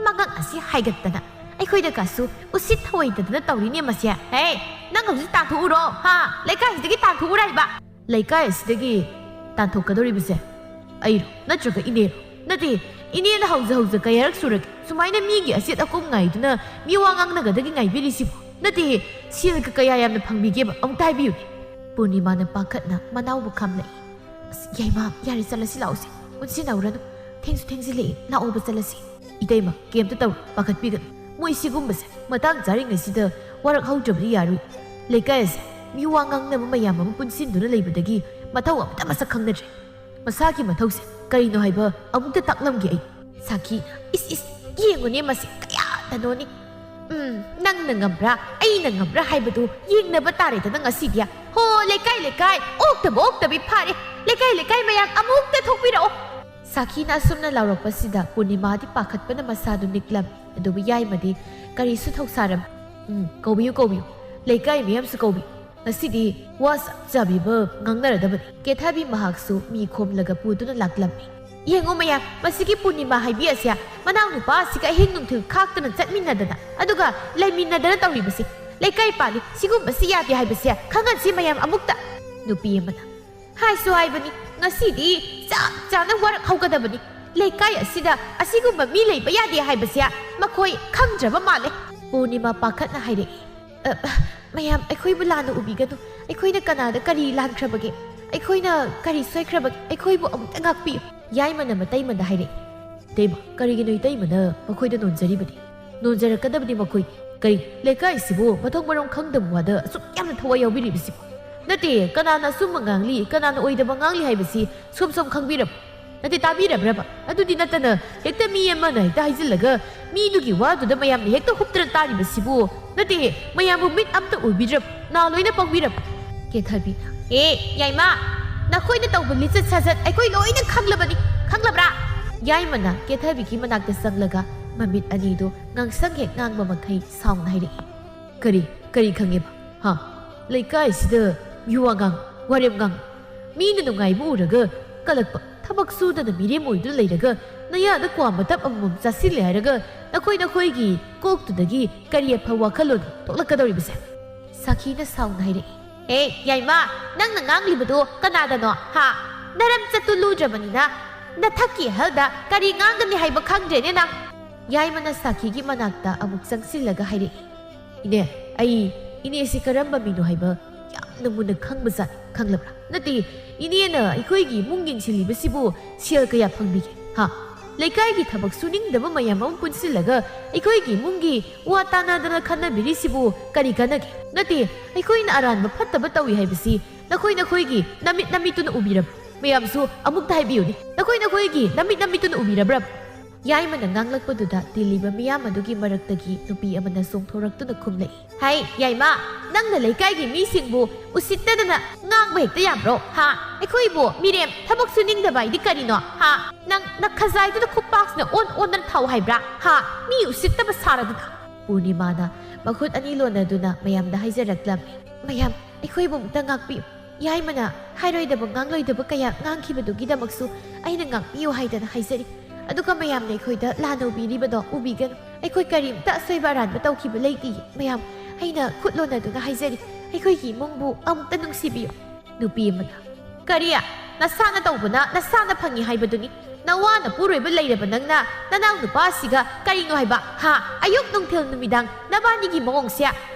ꯃꯉꯛ ꯑꯁꯤ ꯍꯥꯏꯒꯠꯇꯅ, ꯑꯩꯈꯣꯏꯗ ꯀꯥꯁꯨ ꯎꯁꯤꯠ ꯊꯑꯣꯏꯗꯗꯅ ꯇꯧꯔꯤꯅꯦ ꯃꯁꯦ꯫ ꯍꯦ, ꯅꯪ ꯍꯧꯖꯤꯛ ꯇꯥꯟꯊꯣꯛꯎꯔꯣ, ꯍꯥ? ꯂꯩꯀꯥꯏꯁꯤꯗꯒꯤ ꯇꯥꯟꯊꯣꯛꯎꯔꯣ ꯍꯥꯏꯕ?" "ꯂꯩꯀꯥꯏ ꯑꯁꯤꯗꯒꯤ ꯇꯥꯟꯊꯣꯛꯀꯗꯧꯔꯤꯕꯁꯦ ꯑꯩꯔꯣ, ꯅꯠꯇ꯭ꯔꯒ ꯏꯅꯦꯔꯣ?" "ꯅꯠꯇꯦ, ꯏꯅꯦꯅ ꯍꯧꯖ ꯍꯧꯖ ꯀꯌꯥꯔꯛ ꯁꯨꯔꯒꯦ ꯁꯨꯃꯥꯏꯅ ꯃꯤꯒꯤ ꯑꯆꯦꯠ ꯑꯀꯣꯝ ꯉꯥꯏꯗꯨꯅ ꯃꯤ ꯋꯥ ꯉꯥꯡꯅꯒꯗꯒꯤ ꯉꯥꯏꯕꯤꯔꯤꯁꯤꯕꯣ? ꯅꯠꯇꯦ, ꯁꯦꯜꯒ ꯀꯌꯥ ꯌꯥꯝꯅ ꯐꯪꯕꯤꯒꯦꯕ? ꯑꯃꯨꯛꯇ ꯍꯥꯏꯕꯤꯌꯨꯅꯦ꯫" ꯄꯨꯔꯅꯤꯃꯥꯅ ꯄꯥꯈꯠꯅ ꯃꯅꯥꯎꯕꯨ ꯈꯥꯝꯂꯛꯏ꯫ "ꯑꯁ, ꯌꯥꯏꯃ, ꯌꯥꯔꯦ, ꯆꯠꯂꯁꯤ, ꯂꯥꯛꯑꯣꯁꯦ꯫ ꯄꯨꯟꯁꯤꯟꯅꯧꯔꯅꯨ꯫ ꯊꯦꯡꯁꯨ ꯊꯦꯡꯖꯤꯜꯂꯛꯑꯦ꯫ ꯂꯥꯛꯑꯣꯕ, ꯆꯠꯂꯁꯤ꯫" "ꯏꯇꯩꯃ, ꯀꯩꯝꯇ ꯇꯧꯔꯣ, ꯄꯥꯈꯠꯄꯤꯒꯅꯨ꯫ ꯃꯣꯏ ꯁꯤꯒꯨꯝꯕꯁꯦ ꯃꯇꯥꯡ ꯆꯥꯔꯤꯉꯩꯁꯤꯗ ꯋꯥꯔꯛ ꯍꯧꯗ꯭ꯔꯕꯗꯤ ꯌꯥꯔꯣꯏ꯫ ꯂꯩꯀꯥꯏ ꯑꯁꯦ ꯃꯤ ꯋꯥ ꯉꯥꯡꯅꯕ ꯃꯌꯥꯝ ꯑꯃ ꯄꯨꯟꯁꯤꯟꯗꯨꯅ ꯂꯩꯕꯗꯒꯤ ꯃꯊꯧ ꯑꯃꯇ ꯃꯁꯛ ꯈꯪꯅꯗ꯭ꯔꯦ꯫ ꯃꯁꯥꯒꯤ ꯃꯊꯧꯁꯦ ꯀꯔꯤꯅꯣ ꯍꯥꯏꯕ ꯑꯃꯨꯛꯇ ꯇꯥꯛꯂꯝꯒꯦ ꯑꯩ꯫" ꯁꯥꯈꯤ, "ꯏꯁ, ꯏꯁ, ꯌꯦꯡꯉꯨꯅꯦ ꯃꯁꯤ ꯀꯌꯥꯗꯅꯣꯅꯦ꯫ ꯎꯝ, ꯅꯪꯅ ꯉꯝꯕ꯭ꯔꯥ, ꯑꯩꯅ ꯉꯝꯕ꯭ꯔꯥ ꯍꯥꯏꯕꯗꯨ ꯌꯦꯡꯅꯕ ꯇꯥꯔꯦꯗꯅ ꯉꯁꯤꯗꯤ꯫ ꯍꯣ, ꯂꯩꯀꯥꯏ, ꯂꯩꯀꯥꯏ, ꯑꯣꯛꯇꯕ ꯑꯣꯛꯇꯕꯤ ꯐꯥꯔꯦ꯫ ꯂꯩꯀꯥꯏ, ꯂꯩꯀꯥꯏ ꯃꯌꯥꯝ ꯑꯃꯨꯛꯇ ꯊꯣꯛꯄꯤꯔꯛꯑꯣ꯫" ꯁꯥꯈꯤꯅ ꯑꯁꯨꯝꯅ ꯂꯥꯎꯔꯛꯄꯁꯤꯗ ꯄꯨꯔꯅꯤꯃꯥꯗꯤ ꯄꯥꯈꯠꯄꯅ ꯃꯁꯥꯗꯨ ꯅꯤꯛꯂꯝꯃꯤ꯫ ꯑꯗꯨꯕꯨ ꯌꯥꯏꯃꯗꯤ ꯀꯔꯤꯁꯨ ꯊꯧꯁꯥꯔꯝ-, "ꯎꯝ, ꯀꯧꯕꯤꯌꯨ, ꯀꯧꯕꯤꯌꯨ꯫ ꯂꯩꯀꯥꯏ ꯃꯤꯌꯥꯝꯁꯨ ꯀꯧꯕꯤꯌꯨ꯫ ꯉꯁꯤꯗꯤ ꯋꯥ ꯆꯞ ꯆꯥꯕꯤꯕ ꯉꯥꯡꯅꯔꯗꯕꯅꯤ꯫" ꯀꯦꯊꯕꯤ ꯃꯍꯥꯛꯁꯨ ꯃꯤ ꯈꯣꯝꯂꯒ ꯄꯨꯗꯨꯅ ꯂꯥꯛꯂꯝꯃꯤ꯫ "ꯌꯦꯡꯉꯨ ꯃꯌꯥꯝ, ꯃꯁꯤꯒꯤ ꯄꯨꯔꯅꯤꯃꯥ ꯍꯥꯏꯕꯤ ꯑꯁꯦ ꯃꯅꯥꯎꯅꯨꯄꯥ ꯑꯁꯤꯒ ꯑꯍꯤꯡ ꯅꯨꯡꯊꯤꯜ ꯈꯥꯛꯇꯅ ꯆꯠꯃꯤꯟꯅꯗꯅ, ꯑꯗꯨꯒ ꯂꯩꯃꯤꯟꯅꯗꯅ ꯇꯧꯔꯤꯕꯁꯤ꯫ ꯂꯩꯀꯥꯏ ꯄꯥꯜꯂꯤ, ꯁꯤꯒꯨꯝꯕꯁꯤ ꯌꯥꯗꯦ ꯍꯥꯏꯕꯁꯦ ꯈꯪꯍꯟꯁꯤ ꯃꯌꯥꯝ ꯑꯃꯨꯛꯇ꯫" ꯅꯨꯄꯤ ꯑꯃꯅ, "ꯍꯥꯏꯁꯨ ꯍꯥꯏꯕꯅꯤ, ꯉꯁꯤꯗꯤ ꯆꯞ ꯆꯥꯅ ꯋꯥꯔꯛ ꯍꯧꯒꯗꯕꯅꯤ꯫ ꯂꯩꯀꯥꯏ ꯑꯁꯤꯗ ꯑꯁꯤꯒꯨꯝꯕ ꯃꯤ ꯂꯩꯕ ꯌꯥꯗꯦ ꯍꯥꯏꯕꯁꯦ ꯃꯈꯣꯏ ꯈꯪꯗ꯭ꯔꯕ ꯃꯥꯜꯂꯦ꯫" ꯄꯨꯔꯅꯤꯃꯥ ꯄꯥꯈꯠꯅ ꯍꯥꯏꯔꯛꯏ꯫ "ꯑ, ꯑ, ꯃꯌꯥꯝ, ꯑꯩꯈꯣꯏꯕꯨ ꯂꯥꯟꯅ ꯎꯕꯤꯒꯅꯨ꯫ ꯑꯩꯈꯣꯏꯅ ꯀꯅꯥꯗ ꯀꯔꯤ ꯂꯥꯟꯈ꯭ꯔꯕꯒꯦ? ꯑꯩꯈꯣꯏꯅ ꯀꯔꯤ ꯁꯣꯏꯈ꯭ꯔꯕꯒꯦ? ꯑꯩꯈꯣꯏꯕꯨ ꯑꯃꯨꯛꯇ ꯉꯥꯛꯄꯤꯌꯨ꯫" ꯌꯥꯏꯃꯅ ꯃꯇꯩꯃꯗ ꯍꯥꯏꯔꯛꯏ꯫ "ꯏꯇꯩꯃ, ꯀꯔꯤꯒꯤꯅꯣ ꯏꯇꯩꯃꯅ ꯃꯈꯣꯏꯗ ꯅꯣꯟꯖꯔꯤꯕꯗꯤ? ꯅꯣꯟꯖꯔꯛꯀꯗꯕꯗꯤ ꯃꯈꯣꯏ꯫ ꯀꯔꯤ, ꯂꯩꯀꯥꯏꯁꯤꯕꯨ ꯃꯊꯣꯡ ꯃꯔꯝ ꯈꯪꯗꯕ ꯋꯥꯗ ꯑꯁꯨꯛ ꯌꯥꯝꯅ ꯊꯋꯥꯏ ꯌꯥꯎꯕꯤꯔꯤꯕꯁꯤꯕꯨ? ꯅꯠꯇꯦ, ꯀꯅꯥꯅ ꯑꯆꯨꯝꯕ ꯉꯥꯡꯂꯤ, ꯀꯅꯥꯅ ꯑꯣꯏꯗꯕ ꯉꯥꯡꯂꯤ ꯍꯥꯏꯕꯁꯤ ꯁꯣꯝ ꯁꯣꯝ ꯈꯪꯕꯤꯔꯕ?" ꯅꯠꯇꯦ, ꯇꯥꯕꯤꯔꯕ꯭ꯔꯕ? ꯑꯗꯨꯗꯤ ꯅꯠꯇꯅ ꯍꯦꯛꯇ ꯃꯤ ꯑꯃꯅ ꯍꯦꯛꯇ ꯍꯥꯏꯖꯤꯜꯂꯒ ꯃꯤꯗꯨꯒꯤ ꯋꯥꯗꯨꯗ ꯃꯌꯥꯝꯅ ꯍꯦꯛꯇ ꯍꯨꯞꯇꯅ ꯇꯥꯔꯤꯕꯁꯤꯕꯨ? ꯅꯠꯇꯦ, ꯃꯌꯥꯝꯕꯨ ꯃꯤꯠ ꯑꯝꯇ ꯎꯕꯤꯗ꯭ꯔꯕ, ꯅꯥ ꯂꯣꯏꯅ ꯄꯪꯕꯤꯔꯕ? ꯀꯦꯊꯕꯤꯅ, "ꯑꯦ, ꯌꯥꯏꯃ, ꯅꯈꯣꯏꯅ ꯇꯧꯕ ꯂꯤꯆꯠ ꯁꯥꯖꯠ ꯑꯩꯈꯣꯏ ꯂꯣꯏꯅ ꯈꯪꯂꯕꯅꯤ, ꯈꯪꯂꯕ꯭ꯔꯥ?" ꯌꯥꯏꯃꯅ ꯀꯦꯊꯕꯤꯒꯤ ꯃꯅꯥꯛꯇ ꯆꯪꯂꯒ ꯃꯃꯤꯠ ꯑꯅꯤꯗꯨ ꯉꯥꯡꯁꯪ ꯍꯦꯛ ꯉꯥꯡꯕ ꯃꯈꯩ ꯁꯥꯎꯅ ꯍꯥꯏꯔꯛꯏ꯫ "ꯀꯔꯤ, ꯀꯔꯤ ꯈꯪꯉꯦꯕ? ꯍꯥ? ꯂꯩꯀꯥꯏꯁꯤꯗ ꯃꯤꯋꯥ ꯉꯥꯡ, ꯋꯥꯔꯦꯝ ꯉꯥꯡ, ꯃꯤꯅ ꯅꯨꯡꯉꯥꯏꯕ ꯎꯔꯒ ꯀꯂꯛꯄ, ꯊꯕꯛ ꯁꯨꯗꯅ ꯃꯤꯔꯦꯝ ꯑꯣꯏꯗꯨꯅ ꯂꯩꯔꯒ ꯅꯌꯥꯗ ꯀ꯭ꯋꯥ ꯃꯇꯞ ꯑꯃꯃꯝ ꯆꯥꯁꯤꯜꯂꯦ ꯍꯥꯏꯔꯒ ꯅꯈꯣꯏ ꯅꯈꯣꯏꯒꯤ ꯀꯣꯛꯇꯨꯗꯒꯤ ꯀꯔꯤ ꯑꯐꯕ ꯋꯥꯈꯜꯂꯣꯟ ꯊꯣꯛꯂꯛꯀꯗꯧꯔꯤꯕꯁꯦ?" ꯁꯥꯈꯤꯅ ꯁꯥꯎꯅ ꯍꯥꯏꯔꯛꯏ꯫ "ꯑꯦ, ꯌꯥꯏꯃ, ꯅꯪꯅ ꯉꯥꯡꯂꯤꯕꯗꯣ ꯀꯅꯥꯗꯅꯣ, ꯍꯥ? ꯅꯔꯝꯆꯠꯇꯨ ꯂꯨꯗ꯭ꯔꯕꯅꯤꯅ ꯅꯊꯛꯀꯤ ꯑꯍꯜꯗ ꯀꯔꯤ ꯉꯥꯡꯒꯅꯤ ꯍꯥꯏꯕ ꯈꯪꯗ꯭ꯔꯦꯅꯦ ꯅꯪ?" ꯌꯥꯏꯃꯅ ꯁꯥꯈꯤꯒꯤ ꯃꯅꯥꯛꯇ ꯑꯃꯨꯛ ꯆꯪꯁꯤꯜꯂꯒ ꯍꯥꯏꯔꯛꯏ꯫ "ꯏꯅꯦ, ꯑꯩ ꯏꯅꯦꯁꯤ ꯀꯔꯝꯕ ꯃꯤꯅꯣ ꯍꯥꯏꯕ ꯌꯥꯝꯅ ꯃꯨꯟꯅ ꯈꯪꯕꯖꯥꯠꯅꯤ, ꯈꯪꯂꯕ꯭ꯔꯥ? ꯅꯠꯇꯦ, ꯏꯅꯦꯅ ꯑꯩꯈꯣꯏꯒꯤ ꯏꯃꯨꯡ ꯌꯦꯡꯁꯤꯜꯂꯤꯕꯁꯤꯕꯨ ꯁꯦꯜ ꯀꯌꯥ ꯐꯪꯕꯤꯒꯦ? ꯍꯥ? ꯂꯩꯀꯥꯏꯒꯤ ꯊꯕꯛ ꯁꯨꯅꯤꯡꯗꯕ ꯃꯌꯥꯝ ꯑꯃ ꯄꯨꯟꯁꯤꯜꯂꯒ ꯑꯩꯈꯣꯏꯒꯤ ꯏꯃꯨꯡꯒꯤ ꯋꯥ ꯇꯥꯅꯗꯅ ꯈꯟꯅꯕꯤꯔꯤꯁꯤꯕꯨ ꯀꯔꯤ ꯀꯥꯟꯅꯒꯦ? ꯅꯠꯇꯦ, ꯑꯩꯈꯣꯏꯅ ꯑꯔꯥꯟꯕ ꯐꯠꯇꯕ ꯇꯧꯏ ꯍꯥꯏꯕꯁꯤ ꯅꯈꯣꯏ ꯅꯈꯣꯏꯒꯤ ꯅꯃꯤꯠ ꯅꯃꯤꯠꯇꯨꯅ ꯎꯕꯤꯔꯕ꯭ꯔꯥ? ꯃꯌꯥꯝꯁꯨ ꯑꯃꯨꯛꯇ ꯍꯥꯏꯕꯤꯌꯨꯅꯦ, ꯅꯈꯣꯏ ꯅꯈꯣꯏꯒꯤ ꯅꯃꯤꯠ ꯅꯃꯤꯠꯇꯨꯅ ꯎꯕꯤꯔꯕ꯭ꯔꯥ?" ꯌꯥꯏꯃꯅ ꯉꯥꯡꯂꯛꯄꯗꯨꯗ ꯇꯤꯜꯂꯤꯕ ꯃꯤꯌꯥꯝ ꯑꯗꯨꯒꯤ ꯃꯔꯛꯇꯒꯤ ꯅꯨꯄꯤ ꯑꯃꯅ ꯆꯣꯡꯊꯣꯔꯛꯇꯨꯅ ꯈꯨꯝꯂꯛꯏ꯫ "ꯍꯥꯏ, ꯌꯥꯏꯃ, ꯅꯪꯅ ꯂꯩꯀꯥꯏꯒꯤ ꯃꯤꯁꯤꯡꯕꯨ ꯎꯁꯤꯠꯇꯗꯅ ꯉꯥꯡꯕ ꯍꯦꯛꯇ ꯌꯥꯕ꯭ꯔꯣ? ꯍꯥ? ꯑꯩꯈꯣꯏꯕꯨ ꯃꯤꯔꯦꯝ, ꯊꯕꯛ ꯁꯨꯅꯤꯡꯗꯕ ꯍꯥꯏꯗꯤ ꯀꯔꯤꯅꯣ? ꯍꯥ? ꯅꯪ ꯅꯈꯖꯥꯏꯗꯨꯗ ꯈꯨꯄꯥꯛꯁꯤꯅ ꯑꯣꯟ ꯑꯣꯟꯗꯅ ꯊꯥꯎ ꯍꯥꯏꯕ꯭ꯔꯥ? ꯍꯥ? ꯃꯤ ꯎꯁꯤꯠꯇꯕ ꯁꯥꯔꯗꯅ!" ꯄꯨꯔꯅꯤꯃꯥꯅ ꯃꯈꯨꯠ ꯑꯅꯤ ꯂꯣꯟꯅꯗꯨꯅ ꯃꯌꯥꯝꯗ ꯍꯥꯏꯖꯔꯛꯂꯝꯃꯤ꯫ "ꯃꯌꯥꯝ, ꯑꯩꯈꯣꯏꯕꯨ ꯑꯃꯨꯛꯇ ꯉꯥꯛꯄꯤꯌꯨ꯫ ꯌꯥꯏꯃꯅ ꯍꯥꯏꯔꯣꯏꯗꯕ ꯉꯥꯡꯂꯣꯏꯗꯕ ꯀꯌꯥ ꯉꯥꯡꯈꯤꯕꯗꯨꯒꯤꯗꯃꯛꯁꯨ ꯑꯩꯅ ꯉꯥꯛꯄꯤꯌꯨ ꯍꯥꯏꯗꯅ ꯍꯥꯏꯖꯔꯤ꯫ ꯑꯗꯨꯒ ꯃꯌꯥꯝꯅ ꯑꯩꯈꯣꯏꯗ ꯂꯥꯟꯅ ꯎꯕꯤꯔꯤꯕꯗꯣ ꯎꯕꯤꯒꯅꯨ꯫ ꯑꯩꯈꯣꯏ ꯀꯔꯤꯝꯇ ꯑꯁꯣꯏꯕ ꯑꯔꯥꯟꯕ ꯇꯧꯈꯤꯕ ꯂꯩꯇꯦ꯫ ꯃꯌꯥꯝ, ꯑꯩꯅ ꯈꯨꯠ ꯂꯣꯟꯅꯗꯨꯅ ꯍꯥꯏꯖꯔꯤ, ꯑꯩꯈꯣꯏꯒꯤ ꯏꯃꯨꯡꯕꯨ ꯑꯃꯨꯛꯇ ꯅꯨꯡꯁꯤꯕꯤꯌꯨ꯫" ꯅꯨꯄꯤ ꯑꯃꯅ, "ꯀꯔꯤ? ꯅꯁꯥꯅ ꯇꯧꯕꯅ ꯅꯁꯥꯅ ꯐꯪꯉꯤ ꯍꯥꯏꯕꯗꯨꯅꯤ꯫ ꯅꯋꯥ ꯅꯄꯨꯔꯣꯏꯕ ꯂꯩꯔꯕ ꯅꯪꯅ ꯅꯅꯥꯎ ꯅꯨꯄꯥ ꯑꯁꯤꯒ ꯀꯔꯤꯅꯣ ꯍꯥꯏꯕ? ꯍꯥ? ꯑꯌꯨꯛ ꯅꯨꯡꯊꯤꯜ ꯅꯨꯃꯤꯗꯥꯡ ꯅꯕꯥꯅꯤꯒꯤ ꯃꯑꯣꯡꯁꯦ꯫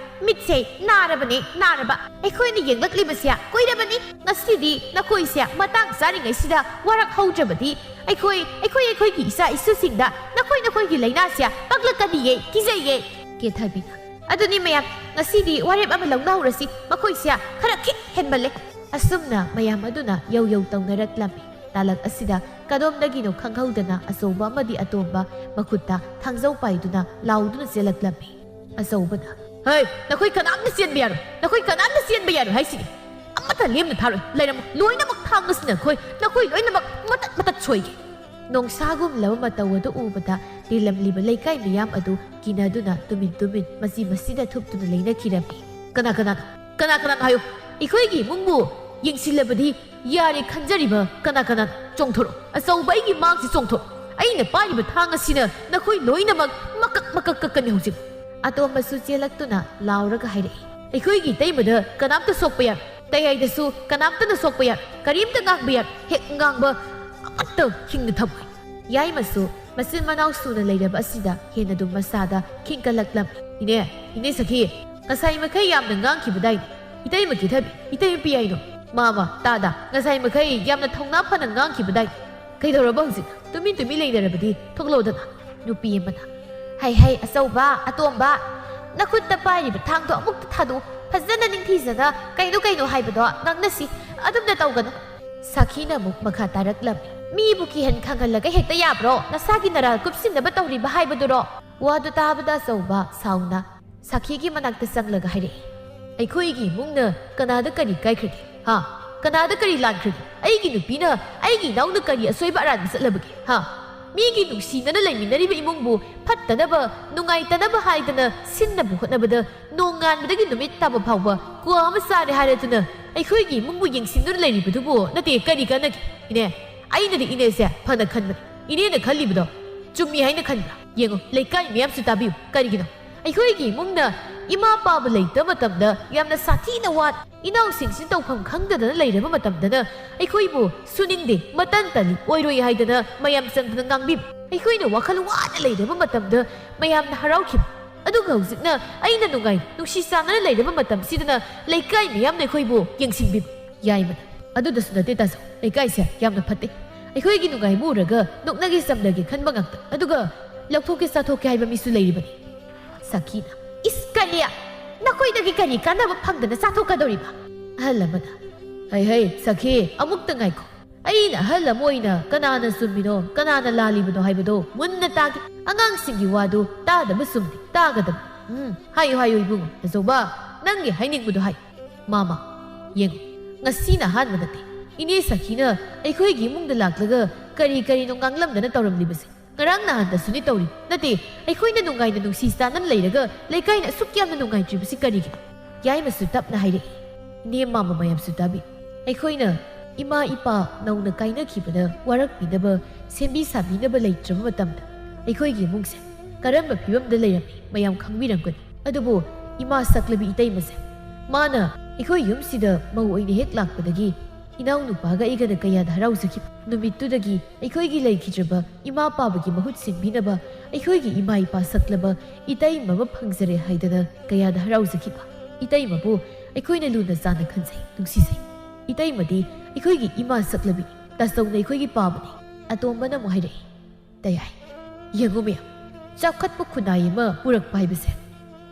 ꯃꯤꯠꯁꯦ ꯅꯥꯔꯕꯅꯦ, ꯅꯥꯔꯕ꯫ ꯑꯩꯈꯣꯏꯅ ꯌꯦꯡꯂꯛꯂꯤꯕꯁꯦ ꯀꯨꯏꯔꯕꯅꯤ꯫ ꯉꯁꯤꯗꯤ ꯅꯈꯣꯏꯁꯦ ꯃꯇꯥꯡ ꯆꯥꯔꯤꯉꯩꯁꯤꯗ ꯋꯥꯔꯛꯍꯧꯗ꯭ꯔꯕꯗꯤ ꯑꯩꯈꯣꯏ, ꯑꯩꯈꯣꯏ, ꯑꯩꯈꯣꯏꯒꯤ ꯏꯆꯥ ꯏꯁꯨꯁꯤꯡꯗ ꯅꯈꯣꯏ, ꯅꯈꯣꯏꯒꯤ ꯂꯥꯏꯅꯥꯁꯦ ꯄꯛꯂꯛꯀꯅꯤꯌꯦ, ꯀꯤꯖꯩꯌꯦ꯫" ꯀꯦꯊꯕꯤꯅ, "ꯑꯗꯨꯅꯤ ꯃꯌꯥꯝ, ꯉꯁꯤꯗꯤ ꯋꯥꯔꯦꯞ ꯑꯃ ꯂꯧꯅꯍꯧꯔꯁꯤ꯫ ꯃꯈꯣꯏꯁꯦ ꯈꯔ ꯈꯤꯛ ꯍꯦꯟꯃꯜꯂꯦ꯫" ꯑꯁꯨꯝꯅ ꯃꯌꯥꯝ ꯑꯗꯨꯅ ꯌꯧ ꯌꯧ ꯇꯧꯅꯔꯛꯂꯝꯃꯤ꯫ ꯇꯥꯂꯛ ꯑꯁꯤꯗ ꯀꯗꯣꯝꯗꯒꯤꯅꯣ ꯈꯪꯍꯧꯗꯅ ꯑꯆꯧꯕ ꯑꯃꯗꯤ ꯑꯇꯣꯝꯕ ꯃꯈꯨꯠꯇ ꯊꯥꯡꯖꯧ ꯄꯥꯏꯗꯨꯅ ꯂꯥꯎꯗꯨꯅ ꯆꯦꯜꯂꯛꯂꯝꯃꯤ꯫ ꯑꯆꯧꯕꯅ, "ꯍꯩ, ꯅꯈꯣꯏ ꯀꯅꯥꯝꯇ ꯆꯦꯟꯕ ꯌꯥꯔꯣꯏ, ꯅꯈꯣꯏ ꯀꯅꯥꯝꯇ ꯆꯦꯟꯕ ꯌꯥꯔꯣꯏ ꯍꯥꯏꯁꯤꯅꯤ꯫ ꯑꯃꯠꯇ ꯂꯦꯝꯅ ꯊꯥꯔꯣꯏ, ꯂꯩꯔꯝꯃꯨ, ꯂꯣꯏꯅꯃꯛ ꯊꯥꯡ ꯑꯁꯤꯅ ꯅꯈꯣꯏ, ꯅꯈꯣꯏ ꯂꯣꯏꯅꯃꯛ ꯃꯇꯠ ꯃꯇꯠ ꯁꯣꯏꯒꯦ"꯫ ꯅꯣꯡꯁꯥꯒꯨꯝꯂꯕ ꯃꯇꯧ ꯑꯗꯨ ꯎꯕꯗ ꯇꯤꯜꯂꯝꯂꯤꯕ ꯂꯩꯀꯥꯏ ꯃꯤꯌꯥꯝ ꯑꯗꯨ ꯀꯤꯅꯗꯨꯅ ꯇꯨꯃꯤꯟ ꯇꯨꯃꯤꯟ ꯃꯆꯤ ꯃꯆꯤꯗ ꯊꯨꯞꯇꯨꯅ ꯂꯩꯅꯈꯤꯔꯝꯃꯤ꯫ "ꯀꯅꯥ ꯀꯅꯥꯅꯣ? ꯀꯅꯥ ꯀꯅꯥꯅꯣ ꯍꯥꯏꯌꯨ꯫ ꯑꯩꯈꯣꯏꯒꯤ ꯏꯃꯨꯡꯕꯨ ꯌꯦꯡꯁꯤꯜꯂꯕꯗꯤ ꯌꯥꯔꯦ ꯈꯟꯖꯔꯤꯕ ꯀꯅꯥ ꯀꯅꯥꯅꯣ? ꯆꯣꯡꯊꯣꯔꯛꯑꯣ꯫ ꯑꯆꯧꯕ ꯑꯩꯒꯤ ꯃꯥꯡꯁꯤ ꯆꯣꯡꯊꯣꯔꯛꯑꯣ꯫ ꯑꯩꯅ ꯄꯥꯏꯔꯤꯕ ꯊꯥꯡ ꯑꯁꯤꯅ ꯅꯈꯣꯏ ꯂꯣꯏꯅꯃꯛ ꯃꯀꯛ ꯃꯀꯛ ꯀꯛꯀꯅꯤ ꯍꯧꯖꯤꯛ"꯫ ꯑꯇꯣꯝꯕꯁꯨ ꯆꯦꯜꯂꯛꯇꯨꯅ ꯂꯥꯎꯔꯒ ꯍꯥꯏꯔꯛꯏ꯫ "ꯑꯩꯈꯣꯏꯒꯤ ꯏꯇꯩꯃꯗ ꯀꯅꯥꯝꯇ ꯁꯣꯛꯄ ꯌꯥꯔꯣꯏ꯫ ꯇꯌꯥꯏꯗꯁꯨ ꯀꯅꯥꯝꯇꯅ ꯁꯣꯛꯄ ꯌꯥꯔꯣꯏ꯫ ꯀꯔꯤꯝꯇ ꯉꯥꯡꯕ ꯌꯥꯔꯣꯏ꯫ ꯍꯦꯛ ꯉꯥꯡꯕ ꯑꯃꯠꯇ ꯍꯤꯡꯅ ꯊꯝꯃꯣꯏ"꯫ ꯌꯥꯏꯃꯁꯨ ꯃꯆꯤꯟ ꯃꯅꯥꯎ ꯁꯨꯅ ꯂꯩꯔꯕ ꯑꯁꯤꯗ ꯍꯦꯟꯅꯗꯨꯝ ꯃꯁꯥꯗ ꯈꯤꯡꯀꯠꯂꯛꯂꯝꯃꯤ꯫ "ꯏꯅꯦ, ꯏꯅꯦ ꯁꯈꯤ, ꯉꯁꯥꯏ ꯃꯈꯩ ꯌꯥꯝꯅ ꯉꯥꯡꯈꯤꯕꯗꯥꯏꯅꯦ꯫ ꯏꯇꯩꯃ ꯀꯤꯊꯕꯤ, ꯏꯇꯩꯃ ꯄꯤꯌꯥꯏꯅꯣ꯫ ꯃꯥꯃ, ꯇꯥꯗ, ꯉꯁꯥꯏ ꯃꯈꯩ ꯌꯥꯝꯅ ꯊꯧꯅꯥ ꯐꯅ ꯉꯥꯡꯈꯤꯕꯗꯥꯏꯅꯦ꯫ ꯀꯩꯗꯧꯔꯕ ꯍꯧꯖꯤꯛ? ꯇꯨꯃꯤꯟ ꯇꯨꯃꯤꯟ ꯂꯩꯅꯔꯕꯗꯤ ꯊꯣꯛꯂꯛꯑꯣꯗꯅ"꯫ ꯅꯨꯄꯤ ꯑꯃꯅ, "ꯍꯩ ꯍꯩ, ꯑꯆꯧꯕ, ꯑꯇꯣꯝꯕ, ꯅꯈꯨꯠꯇ ꯄꯥꯏꯔꯤꯕ ꯊꯥꯡꯗꯣ ꯑꯃꯨꯛꯇ ꯊꯥꯗꯣꯛꯎ꯫ ꯐꯖꯅ ꯅꯤꯡꯊꯤꯖꯅ ꯀꯩꯅꯣ ꯀꯩꯅꯣ ꯍꯥꯏꯕꯗꯣ ꯉꯥꯡꯅꯁꯤ꯫ ꯑꯗꯨꯝꯅ ꯇꯧꯒꯅꯨ"꯫ ꯁꯥꯈꯤꯅ ꯑꯃꯨꯛ ꯃꯈꯥ ꯇꯥꯔꯛꯂꯝꯃꯤ꯫ "ꯃꯤꯕꯨ ꯀꯤꯍꯟ ꯈꯪꯍꯜꯂꯒ ꯍꯦꯛꯇ ꯌꯥꯕ꯭ꯔꯣ? ꯅꯁꯥꯒꯤ ꯅꯔꯥꯜ ꯀꯨꯞꯁꯤꯟꯅꯕ ꯇꯧꯔꯤꯕ ꯍꯥꯏꯕꯗꯨꯔꯣ?" ꯋꯥꯗꯨ ꯇꯥꯕꯗ ꯑꯆꯧꯕ ꯁꯥꯎꯅ ꯁꯥꯈꯤꯒꯤ ꯃꯅꯥꯛꯇ ꯆꯪꯂꯒ ꯍꯥꯏꯔꯛꯏ꯫ "ꯑꯩꯈꯣꯏꯒꯤ ꯏꯃꯨꯡꯅ ꯀꯅꯥꯗ ꯀꯔꯤ ꯀꯥꯏꯈ꯭ꯔꯒꯦ? ꯍꯥ? ꯀꯅꯥꯗ ꯀꯔꯤ ꯂꯥꯟꯈ꯭ꯔꯒꯦ? ꯑꯩꯒꯤ ꯅꯨꯄꯤꯅ ꯑꯩꯒꯤ ꯏꯅꯥꯎꯅ ꯀꯔꯤ ꯑꯁꯣꯏꯕ ꯑꯔꯥꯟꯕ ꯆꯠꯂꯕꯒꯦ? ꯍꯥ? ꯃꯤꯒꯤ ꯅꯨꯡꯁꯤꯅꯅ ꯂꯩꯃꯤꯟꯅꯔꯤꯕ ꯏꯃꯨꯡꯕꯨ ꯐꯠꯇꯅꯕ, ꯅꯨꯡꯉꯥꯏꯇꯅꯕ ꯍꯥꯏꯗꯅ ꯁꯤꯟꯅꯕ ꯍꯣꯠꯅꯕꯗ ꯅꯣꯡꯉꯥꯟꯕꯗꯒꯤ ꯅꯨꯃꯤꯠ ꯇꯥꯕ ꯐꯥꯎꯕ ꯀ꯭ꯋꯥ ꯑꯃ ꯆꯥꯔꯦ ꯍꯥꯏꯔꯗꯨꯅ ꯑꯩꯈꯣꯏꯒꯤ ꯏꯃꯨꯡꯕꯨ ꯌꯦꯡꯁꯤꯟꯗꯨꯅ ꯂꯩꯔꯤꯕꯗꯨꯕꯨ ꯅꯠꯇꯦ ꯀꯔꯤ ꯀꯥꯟꯅꯒꯦ? ꯏꯅꯦ, ꯑꯩꯅꯗꯤ ꯏꯅꯦꯁꯦ ꯐꯅ ꯈꯟꯕꯅꯤ꯫ ꯏꯅꯦꯅ ꯈꯜꯂꯤꯕꯗꯣ ꯆꯨꯝꯃꯤ ꯍꯥꯏꯅ ꯈꯟꯕ꯭ꯔꯥ? ꯌꯦꯡꯉꯨ, ꯂꯩꯀꯥꯏ ꯃꯤꯌꯥꯝꯁꯨ ꯇꯥꯕꯤꯌꯨ꯫ ꯀꯔꯤꯒꯤꯅꯣ? ꯑꯩꯈꯣꯏꯒꯤ ꯏꯃꯨꯡꯅ ꯏꯃꯥ ꯄꯥꯕ ꯂꯩꯇꯕ ꯃꯇꯝꯗ ꯌꯥꯝꯅ ꯁꯥꯊꯤꯅ ꯋꯥꯅ, ꯏꯅꯥꯎꯁꯤꯡꯁꯤ ꯇꯧꯐꯝ ꯈꯪꯗꯗꯅ ꯂꯩꯔꯕ ꯃꯇꯝꯗꯅ ꯑꯩꯈꯣꯏꯕꯨ ꯁꯨꯅꯤꯡꯗꯦ, ꯃꯇꯟ ꯇꯜꯂꯤ, ꯑꯣꯏꯔꯣꯏ ꯍꯥꯏꯗꯅ ꯃꯌꯥꯝ ꯆꯪꯗꯅ ꯉꯥꯡꯕꯤꯕ꯫ ꯑꯩꯈꯣꯏꯅ ꯋꯥꯈꯜ ꯋꯥꯅ ꯂꯩꯔꯕ ꯃꯇꯝꯗ ꯃꯌꯥꯝꯅ ꯍꯔꯥꯎꯈꯤꯕ꯫ ꯑꯗꯨꯒ ꯍꯧꯖꯤꯛꯅ ꯑꯩꯅ ꯅꯨꯡꯉꯥꯏ ꯅꯨꯡꯁꯤ ꯆꯥꯟꯅꯅ ꯂꯩꯔꯕ ꯃꯇꯝꯁꯤꯗꯅ ꯂꯩꯀꯥꯏ ꯃꯤꯌꯥꯝꯅ ꯑꯩꯈꯣꯏꯕꯨ ꯌꯦꯡꯁꯤꯟꯕꯤꯕ꯫ ꯌꯥꯏꯃꯅ, "ꯑꯗꯨꯗꯁꯨ ꯅꯠꯇꯦ ꯇꯥꯖꯧ, ꯂꯩꯀꯥꯏꯁꯦ ꯌꯥꯝꯅ ꯐꯠꯇꯦ꯫ ꯑꯩꯈꯣꯏꯒꯤ ꯅꯨꯡꯉꯥꯏꯕ ꯎꯔꯒ ꯅꯣꯛꯅꯒꯦ ꯆꯝꯅꯒꯦ ꯈꯟꯕ ꯉꯥꯛꯇ꯫ ꯑꯗꯨꯒ ꯂꯧꯊꯣꯛꯀꯦ ꯆꯥꯊꯣꯛꯀꯦ ꯍꯥꯏꯕ ꯃꯤꯁꯨ ꯂꯩꯔꯤꯕꯅꯤ"꯫ ꯁꯈꯤꯅ, "ꯏꯁ ꯀꯔꯤ? ꯅꯈꯣꯏꯗꯒꯤ ꯀꯔꯤ ꯀꯥꯟꯅꯕ ꯐꯪꯗꯅ ꯆꯥꯊꯣꯛꯀꯗꯧꯔꯤꯕ?" ꯑꯍꯜ ꯑꯃꯅ, "ꯍꯩ ꯍꯩ ꯁꯈꯤ, ꯑꯃꯨꯛꯇ ꯉꯥꯏꯈꯣ꯫ ꯑꯩꯅ ꯑꯍꯜ ꯑꯃ ꯑꯣꯏꯅ ꯀꯅꯥꯅ ꯆꯨꯝꯃꯤꯅꯣ, ꯀꯅꯥꯅ ꯂꯥꯜꯂꯤꯕꯅꯣ ꯍꯥꯏꯕꯗꯣ ꯃꯨꯟꯅ ꯇꯥꯒꯦ꯫ ꯑꯉꯥꯡꯁꯤꯡꯒꯤ ꯋꯥꯗꯨ ꯇꯥꯗꯕ ꯆꯨꯝꯗꯦ, ꯇꯥꯒꯗꯕ꯫ ꯎꯝ, ꯍꯥꯏꯌꯨ, ꯍꯥꯏꯌꯨ, ꯏꯕꯨꯡꯉꯣ꯫ ꯑꯆꯧꯕ, ꯅꯪꯒꯤ ꯍꯥꯏꯅꯤꯡꯕꯗꯣ ꯍꯥꯏ꯫ ꯃꯥꯃ, ꯌꯦꯡꯉꯨ, ꯉꯁꯤꯅ ꯑꯍꯥꯟꯕ ꯅꯠꯇꯦ꯫ ꯏꯅꯦ ꯁꯈꯤꯅ ꯑꯩꯈꯣꯏꯒꯤ ꯏꯃꯨꯡꯗ ꯂꯥꯛꯂꯒ ꯀꯔꯤ ꯀꯔꯤꯅꯣ ꯉꯥꯡꯂꯝꯗꯅ ꯇꯧꯔꯝꯂꯤꯕꯁꯦ꯫ ꯉꯔꯥꯡ ꯅꯍꯥꯟꯗꯁꯨꯅꯤ ꯇꯧꯔꯤ꯫ ꯅꯠꯇꯦ, ꯑꯩꯈꯣꯏꯅ ꯅꯨꯡꯉꯥꯏꯅ ꯅꯨꯡꯁꯤ ꯆꯥꯟꯅꯅ ꯂꯩꯔꯒ ꯂꯩꯀꯥꯏꯅ ꯑꯁꯨꯛ ꯌꯥꯝꯅ ꯅꯨꯡꯉꯥꯏꯇ꯭ꯔꯤꯕꯁꯤ ꯀꯔꯤꯒꯤꯅꯣ? ꯌꯥꯏꯃꯁꯨ ꯇꯞꯅ ꯍꯥꯏꯔꯛꯏ, "ꯏꯅꯦ ꯃꯥꯃ, ꯃꯌꯥꯝꯁꯨ ꯇꯥꯕꯤ꯫ ꯑꯩꯈꯣꯏꯅ ꯏꯃꯥ ꯏꯄꯥ ꯅꯧꯅ ꯀꯥꯏꯅꯈꯤꯕꯗ ꯋꯥꯔꯛꯄꯤꯅꯕ, ꯁꯦꯝꯕꯤ ꯁꯥꯕꯤꯅꯕ ꯂꯩꯇ꯭ꯔꯕ ꯃꯇꯝꯗ ꯑꯩꯈꯣꯏꯒꯤ ꯏꯃꯨꯡꯁꯦ ꯀꯔꯝꯕ ꯐꯤꯕꯝꯗ ꯂꯩꯔꯝꯃꯤ ꯃꯌꯥꯝ ꯈꯪꯕꯤꯔꯝꯒꯅꯤ꯫ ꯑꯗꯨꯕꯨ ꯏꯃꯥ ꯁꯛꯂꯕꯤ ꯏꯇꯩꯃꯁꯦ, ꯃꯥꯅ ꯑꯩꯈꯣꯏ ꯌꯨꯝꯁꯤꯗ ꯃꯧ ꯑꯣꯏꯅ ꯍꯦꯛ ꯂꯥꯛꯄꯗꯒꯤ ꯏꯅꯥꯎꯅꯨꯄꯥꯒ ꯑꯩꯒꯅ ꯀꯌꯥꯗ ꯍꯔꯥꯎꯖꯈꯤꯕ꯫ ꯅꯨꯃꯤꯠꯇꯨꯗꯒꯤ ꯑꯩꯈꯣꯏꯒꯤ ꯂꯩꯈꯤꯗ꯭ꯔꯕ ꯏꯃꯥ ꯄꯥꯕꯒꯤ ꯃꯍꯨꯠ ꯁꯤꯟꯕꯤꯅꯕ ꯑꯩꯈꯣꯏꯒꯤ ꯏꯃꯥ ꯏꯄꯥ ꯁꯛꯂꯕ ꯏꯇꯩꯃ ꯑꯃ ꯐꯪꯖꯔꯦ ꯍꯥꯏꯗꯅ ꯀꯌꯥꯗ ꯍꯔꯥꯎꯖꯈꯤꯕ꯫ ꯏꯇꯩꯃꯕꯨ ꯑꯩꯈꯣꯏꯅ ꯂꯨꯅ ꯆꯥꯟꯅ ꯈꯟꯖꯩ, ꯅꯨꯡꯁꯤꯖꯩ꯫ ꯏꯇꯩꯃꯗꯤ ꯑꯩꯈꯣꯏꯒꯤ ꯏꯃꯥ ꯁꯛꯂꯕꯤ, ꯇꯥꯆꯧꯅ ꯑꯩꯈꯣꯏꯒꯤ ꯄꯥꯕꯅꯤ꯫" ꯑꯇꯣꯝꯕꯅ ꯑꯃꯨꯛ ꯍꯥꯏꯔꯛꯏ, "ꯇꯌꯥꯏ, ꯌꯦꯡꯉꯨ ꯃꯌꯥꯝ, ꯆꯥꯎꯈꯠꯄ ꯈꯨꯟꯅꯥꯏ ꯑꯃ ꯄꯨꯔꯛꯄ ꯍꯥꯏꯕꯁꯦ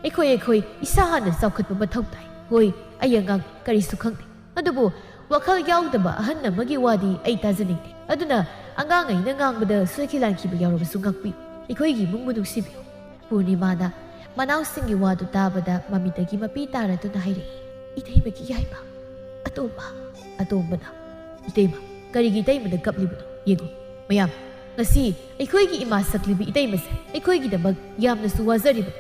ꯑꯩꯈꯣꯏ, ꯑꯩꯈꯣꯏ ꯏꯁꯥ ꯍꯥꯟꯅ ꯆꯥꯎꯈꯠꯄ ꯃꯊꯧ ꯇꯥꯏ꯫ ꯍꯣꯏ, ꯑꯩ ꯑꯉꯥꯡ, ꯀꯔꯤꯁꯨ ꯈꯪꯗꯦ꯫ ꯑꯗꯨꯕꯨ ꯋꯥꯈꯜ ꯌꯥꯎꯗꯕ ꯑꯍꯟ ꯑꯃꯒꯤ ꯋꯥꯗꯤ ꯑꯩ ꯇꯥꯖꯅꯤꯡꯗꯦ꯫ ꯑꯗꯨꯅ ꯑꯉꯥꯡ ꯑꯩꯅ ꯉꯥꯡꯕꯗ ꯁꯣꯏꯈꯤ ꯂꯥꯟꯈꯤꯕ ꯌꯥꯎꯔꯕꯁꯨ ꯉꯥꯛꯄꯤꯌꯨ꯫ ꯑꯩꯈꯣꯏꯒꯤ ꯏꯃꯨꯡꯕꯨ ꯅꯨꯡꯁꯤꯕꯤꯌꯨ꯫" ꯄꯨꯔꯅꯤꯃꯥꯅ ꯃꯅꯥꯎꯁꯤꯡꯒꯤ ꯋꯥꯗꯨ ꯇꯥꯕꯗ ꯃꯃꯤꯠꯇꯒꯤ ꯃꯄꯤ ꯇꯥꯔꯗꯨꯅ ꯍꯥꯏꯔꯛꯏ, "ꯏꯇꯩꯃꯒꯤ ꯌꯥꯏꯃ, ꯑꯇꯣꯝꯕ꯫" ꯑꯇꯣꯝꯕꯅ, "ꯏꯇꯩꯃ, ꯀꯔꯤꯒꯤ ꯏꯇꯩꯃꯗ ꯀꯞꯂꯤꯕꯅꯣ? ꯌꯦꯡꯉꯨ ꯃꯌꯥꯝ, ꯉꯁꯤ ꯑꯩꯈꯣꯏꯒꯤ ꯏꯃꯥ ꯁꯛꯂꯤꯕꯤ ꯏꯇꯩꯃꯁꯦ ꯑꯩꯈꯣꯏꯒꯤꯗꯃꯛ ꯌꯥꯝꯅꯁꯨ ꯋꯥꯖꯔꯤꯕꯅꯤ꯫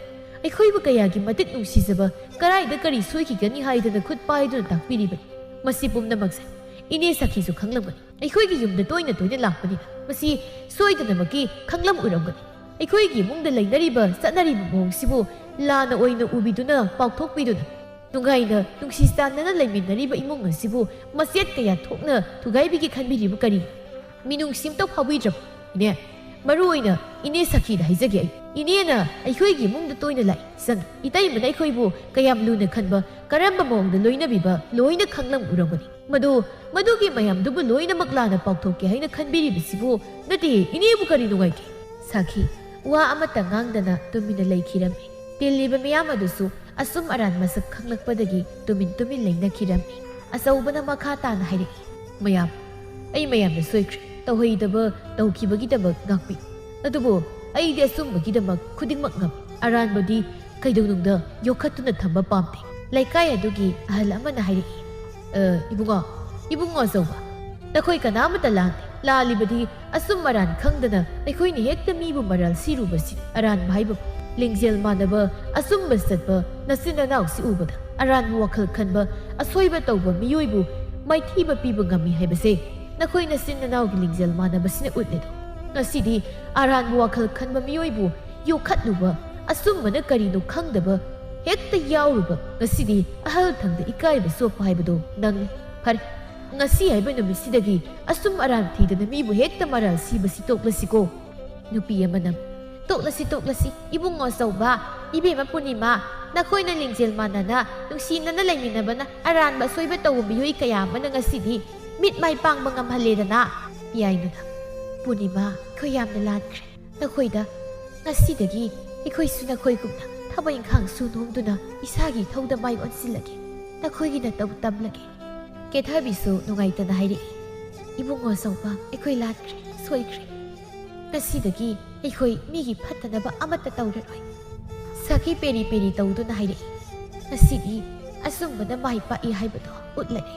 ꯑꯩꯈꯣꯏꯕꯨ ꯀꯌꯥꯒꯤ ꯃꯇꯤꯛ ꯅꯨꯡꯁꯤꯖꯕ, ꯀꯔꯥꯏꯗ ꯀꯔꯤ ꯁꯣꯏꯈꯤꯒꯅꯤ ꯍꯥꯏꯗꯅ ꯈꯨꯠ ꯄꯥꯏꯗꯨꯅ ꯇꯥꯛꯄꯤꯔꯤꯕꯅꯤ꯫ ꯃꯁꯤ ꯄꯨꯝꯅꯃꯛꯁꯦ ꯏꯅꯦ ꯁꯈꯤꯁꯨ ꯈꯪꯂꯝꯒꯅꯤ꯫ ꯑꯩꯈꯣꯏꯒꯤ ꯌꯨꯝꯗ ꯇꯣꯏꯅ ꯇꯣꯏꯅ ꯂꯥꯛꯄꯅꯤꯅ ꯃꯁꯤ ꯁꯣꯏꯗꯅꯃꯛꯀꯤ ꯈꯪꯂꯝ ꯎꯔꯝꯒꯅꯤ꯫ ꯑꯩꯈꯣꯏꯒꯤ ꯏꯃꯨꯡꯗ ꯂꯩꯅꯔꯤꯕ ꯆꯠꯅꯔꯤꯕ ꯃꯑꯣꯡꯁꯤꯕꯨ ꯂꯥꯟꯅ ꯑꯣꯏꯅ ꯎꯕꯤꯗꯨꯅ, ꯄꯥꯎꯊꯣꯛꯄꯤꯗꯨꯅ, ꯅꯨꯡꯉꯥꯏꯅ ꯅꯨꯡꯁꯤ ꯆꯥꯟꯅꯅ ꯂꯩꯃꯤꯟꯅꯔꯤꯕ ꯏꯃꯨꯡ ꯑꯁꯤꯕꯨ ꯃꯆꯦꯠ ꯀꯌꯥ ꯊꯣꯛꯅ ꯊꯨꯒꯥꯏꯕꯤꯒꯦ ꯈꯟꯕꯤꯔꯤꯕ ꯀꯔꯤ? ꯃꯤꯅꯨꯡꯁꯤ ꯑꯝꯇ ꯐꯥꯎꯕꯤꯗ꯭ꯔꯕ? ꯏꯅꯦ, ꯃꯔꯨ ꯑꯣꯏꯅ ꯏꯅꯦ ꯁꯈꯤꯗ ꯍꯥꯏꯖꯒꯦ ꯑꯩ꯫ ꯏꯅꯦꯅ ꯑꯩꯈꯣꯏꯒꯤ ꯏꯃꯨꯡꯗ ꯇꯣꯏꯅ ꯂꯥꯛꯏ, ꯆꯪꯉꯤ꯫ ꯏꯇꯩꯃꯅ ꯑꯩꯈꯣꯏꯕꯨ ꯀꯌꯥꯝ ꯂꯨꯅ ꯈꯟꯕ, ꯀꯔꯝꯕ ꯃꯑꯣꯡꯗ ꯂꯣꯏꯅꯕꯤꯕ, ꯂꯣꯏꯅ ꯈꯪꯂꯝ ꯎꯔꯝꯒꯅꯤ꯫ ꯃꯗꯨ, ꯃꯗꯨꯒꯤ ꯃꯌꯥꯝꯗꯨꯕꯨ ꯂꯣꯏꯅꯃꯛ ꯂꯥꯟꯅ ꯄꯥꯎꯊꯣꯛꯀꯦ ꯍꯥꯏꯅ ꯈꯟꯕꯤꯔꯤꯕꯁꯤꯕꯨ ꯅꯠꯇꯦ, ꯏꯅꯦꯕꯨ ꯀꯔꯤ ꯅꯨꯡꯉꯥꯏꯒꯦ?" ꯁꯥꯈꯤ, ꯋꯥ ꯑꯃꯠꯇ ꯉꯥꯡꯗꯅ ꯇꯨꯃꯤꯟꯅ ꯂꯩꯈꯤꯔꯝꯃꯤ꯫ ꯇꯤꯜꯂꯤꯕ ꯃꯤꯌꯥꯝ ꯑꯗꯨꯁꯨ ꯑꯆꯨꯝ ꯑꯔꯥꯟ ꯃꯁꯛ ꯈꯪꯂꯛꯄꯗꯒꯤ ꯇꯨꯃꯤꯟ ꯇꯨꯃꯤꯟ ꯂꯩꯅꯈꯤꯔꯝꯃꯤ꯫ ꯑꯆꯧꯕꯅ ꯃꯈꯥ ꯇꯥꯅ ꯍꯥꯏꯔꯛꯏ, "ꯃꯌꯥꯝ, ꯑꯩ ꯃꯌꯥꯝꯅ ꯁꯣꯏꯈ꯭ꯔꯦ꯫ ꯇꯧꯍꯩꯗꯕ ꯇꯧꯈꯤꯕꯒꯤꯗꯃꯛ ꯉꯥꯛꯄꯤ꯫ ꯑꯗꯨꯕꯨ ꯑꯩꯗꯤ ꯑꯆꯨꯝꯕꯒꯤꯗꯃꯛ ꯈꯨꯗꯤꯡꯃꯛ ꯉꯝꯃꯤ꯫ ꯑꯔꯥꯟꯕꯗꯤ ꯀꯩꯗꯧꯅꯨꯡꯗ ꯌꯣꯛꯈꯠꯇꯨꯅ ꯊꯝꯕ ꯄꯥꯝꯗꯦ꯫ ꯂꯩꯀꯥꯏ ꯑꯗꯨꯒꯤ ꯑꯍꯜ ꯑꯃꯅ ꯍꯥꯏꯔꯛꯏ, "ꯑ, ꯏꯕꯨꯡꯉꯣ, ꯏꯕꯨꯡꯉꯣ ꯑꯆꯧꯕ, ꯅꯈꯣꯏ ꯀꯅꯥꯃꯠꯇ ꯂꯥꯟꯗꯦ꯫ ꯂꯥꯜꯂꯤꯕꯗꯤ ꯑꯆꯨꯝ ꯑꯔꯥꯟ ꯈꯪꯗꯅ ꯑꯩꯈꯣꯏꯅ ꯍꯦꯛꯇ ꯃꯤꯕꯨ ꯃꯔꯥꯜ ꯁꯤꯔꯨꯕꯁꯤ ꯑꯔꯥꯟꯕ ꯍꯥꯏꯕ ꯂꯤꯡꯖꯦꯜ ꯃꯥꯟꯅꯕ ꯑꯆꯨꯝꯕ ꯆꯠꯄ ꯅꯆꯤꯟ ꯅꯅꯥꯎꯁꯤ ꯎꯕꯗ ꯑꯔꯥꯟꯕ ꯋꯥꯈꯜ ꯈꯟꯕ ꯑꯁꯣꯏꯕ ꯇꯧꯕ ꯃꯤꯑꯣꯏꯕꯨ ꯃꯥꯏꯊꯤꯕ ꯄꯤꯕ ꯉꯝꯃꯤ ꯍꯥꯏꯕꯁꯦ ꯅꯈꯣꯏ ꯅꯆꯤꯟ ꯅꯅꯥꯎꯒꯤ ꯂꯤꯡꯖꯦꯜ ꯃꯥꯟꯅꯕꯁꯤꯅ ꯎꯠꯂꯦꯗꯣ꯫ ꯉꯁꯤꯗꯤ ꯑꯔꯥꯟꯕ ꯋꯥꯈꯜ ꯈꯟꯕ ꯃꯤꯑꯣꯏꯕꯨ ꯌꯣꯛꯈꯠꯂꯨꯕ, ꯑꯆꯨꯝꯕꯅ ꯀꯔꯤꯅꯣ ꯈꯪꯗꯕ ꯍꯦꯛꯇ ꯌꯥꯎꯔꯨꯕ ꯉꯁꯤꯗꯤ ꯑꯍꯜ ꯊꯪꯗ ꯏꯀꯥꯏꯕ ꯆꯣꯞꯄ ꯍꯥꯏꯕꯗꯣ ꯅꯪꯅꯤ꯫ ꯐꯔꯦ, ꯉꯁꯤ ꯍꯥꯏꯕ ꯅꯨꯃꯤꯠꯁꯤꯗꯒꯤ ꯑꯆꯨꯝ ꯑꯔꯥꯟ ꯊꯤꯗꯅ ꯃꯤꯕꯨ ꯍꯦꯛꯇ ꯃꯔꯥꯜ ꯁꯤꯕꯁꯤ ꯇꯣꯛꯂꯁꯤꯀꯣ?" ꯅꯨꯄꯤ ꯑꯃꯅ, "ꯇꯣꯛꯂꯁꯤ, ꯇꯣꯛꯂꯁꯤ, ꯏꯕꯨꯡꯉꯣ ꯑꯆꯧꯕ, ꯏꯕꯦꯝꯃ ꯄꯨꯔꯅꯤꯃꯥ, ꯅꯈꯣꯏꯅ ꯂꯤꯡꯖꯦꯜ ꯃꯥꯟꯅꯅ ꯅꯨꯡꯁꯤꯅꯅ ꯂꯩꯃꯤꯟꯅꯕꯅ ꯑꯔꯥꯟꯕ ꯑꯁꯣꯏꯕ ꯇꯧꯕ ꯃꯤꯑꯣꯏ ꯀꯌꯥ ꯑꯃꯅ ꯉꯁꯤꯗꯤ ꯃꯤꯠ ꯃꯥꯏ ꯄꯥꯡꯕ ꯉꯝꯍꯜꯂꯦꯗꯅ꯫" ꯄꯤꯌꯥꯏꯅꯨꯅ, "ꯄꯨꯔꯅꯤꯃꯥ, ꯑꯩꯈꯣꯏ ꯌꯥꯝꯅ ꯂꯥꯟꯈ꯭ꯔꯦ ꯅꯈꯣꯏꯗ꯫ ꯉꯁꯤꯗꯒꯤ ꯑꯩꯈꯣꯏꯁꯨ ꯅꯈꯣꯏꯒꯨꯝꯅ ꯊꯕꯛ ꯏꯪꯈꯥꯡ ꯁꯨ ꯅꯣꯝꯗꯨꯅ ꯏꯁꯥꯒꯤ ꯏꯊꯧꯗ ꯃꯥꯏ ꯑꯣꯟꯁꯤꯜꯂꯒꯦ, ꯅꯈꯣꯏꯒꯤ ꯅꯇꯧ ꯇꯝꯂꯒꯦ꯫" ꯀꯦꯊꯕꯤꯁꯨ ꯅꯨꯡꯉꯥꯏꯇꯅ ꯍꯥꯏꯔꯛꯏ, "ꯏꯕꯨꯡꯉꯣ ꯑꯆꯧꯕ, ꯑꯩꯈꯣꯏ ꯂꯥꯟꯈ꯭ꯔꯦ, ꯁꯣꯏꯈ꯭ꯔꯦ꯫ ꯉꯁꯤꯗꯒꯤ ꯑꯩꯈꯣꯏ ꯃꯤꯒꯤ ꯐꯠꯇꯅꯕ ꯑꯃꯠꯇ ꯇꯧꯔꯔꯣꯏ꯫" ꯁꯈꯤ ꯄꯦꯔꯤ ꯄꯦꯔꯤ ꯇꯧꯗꯨꯅ ꯍꯥꯏꯔꯛꯏ, "ꯉꯁꯤꯗꯤ ꯑꯆꯨꯝꯕꯅ ꯃꯥꯏ ꯄꯥꯛꯏ ꯍꯥꯏꯕꯗꯣ ꯎꯠꯂꯒꯦ꯫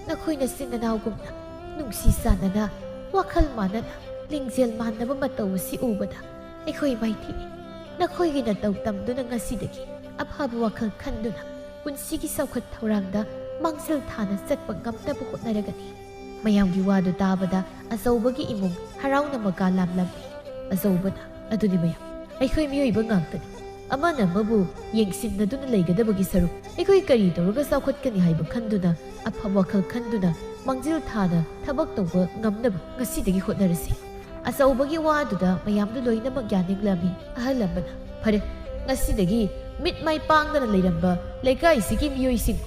ꯅꯈꯣꯏ ꯅꯆꯤꯟ ꯅꯅꯥꯎꯒꯨꯝꯅ ꯅꯨꯡꯁꯤ ꯆꯥꯟꯅꯅ, ꯋꯥꯈꯜ ꯃꯥꯟꯅꯅ, ꯂꯤꯡꯖꯦꯜ ꯃꯥꯟꯅꯕ ꯃꯇꯧ ꯑꯁꯤ ꯎꯕꯗ ꯑꯩꯈꯣꯏ ꯃꯥꯏꯊꯤꯅꯤ꯫ ꯅꯈꯣꯏꯒꯤ ꯅꯇꯧ ꯇꯝꯗꯨꯅ ꯉꯁꯤꯗꯒꯤ ꯑꯐꯕ ꯋꯥꯈꯜ ꯈꯟꯗꯨꯅ ꯄꯨꯟꯁꯤꯒꯤ ꯆꯥꯎꯈꯠ ꯊꯧꯔꯥꯡꯗ ꯃꯥꯡꯖꯤꯜ ꯊꯥꯅ ꯆꯠꯄ ꯉꯝꯅꯕ ꯍꯣꯠꯅꯔꯒꯅꯤ꯫" ꯃꯌꯥꯝꯒꯤ ꯋꯥꯗꯨ ꯇꯥꯕꯗ ꯑꯆꯧꯕꯒꯤ ꯏꯃꯨꯡ ꯍꯔꯥꯎꯅ ꯃꯀꯥ ꯂꯥꯝꯂꯝꯃꯤ꯫ ꯑꯆꯧꯕꯅ, "ꯑꯗꯨꯅꯤ ꯃꯌꯥꯝ, ꯑꯩꯈꯣꯏ ꯃꯤꯑꯣꯏꯕ ꯉꯥꯛꯇꯅꯤ꯫ ꯑꯃꯅ ꯑꯃꯕꯨ ꯌꯦꯡꯁꯤꯟꯅꯗꯨꯅ ꯂꯩꯒꯗꯕꯒꯤ ꯁꯔꯨꯛ ꯑꯩꯈꯣꯏ ꯀꯔꯤ ꯇꯧꯔꯒ ꯆꯥꯎꯈꯠꯀꯅꯤ ꯍꯥꯏꯕ ꯈꯟꯗꯨꯅ, ꯑꯐꯕ ꯋꯥꯈꯜ ꯈꯟꯗꯨꯅ ꯃꯥꯡꯖꯤꯜ ꯊꯥꯅ ꯊꯕꯛ ꯇꯧꯕ ꯉꯝꯅꯕ ꯉꯁꯤꯗꯒꯤ ꯍꯣꯠꯅꯔꯁꯤ꯫" ꯑꯆꯧꯕꯒꯤ ꯋꯥꯗꯨꯗ ꯃꯌꯥꯝꯗꯨ ꯂꯣꯏꯅꯃꯛ ꯌꯥꯅꯤꯡꯂꯝꯃꯤ꯫ ꯑꯍꯜ ꯑꯃꯅ, "ꯐꯔꯦ, ꯉꯁꯤꯗꯒꯤ ꯃꯤꯠ ꯃꯥꯏ ꯄꯥꯡꯗꯅ ꯂꯩꯔꯝꯕ ꯂꯩꯀꯥꯏꯁꯤꯒꯤ ꯃꯤꯑꯣꯏꯁꯤꯡ,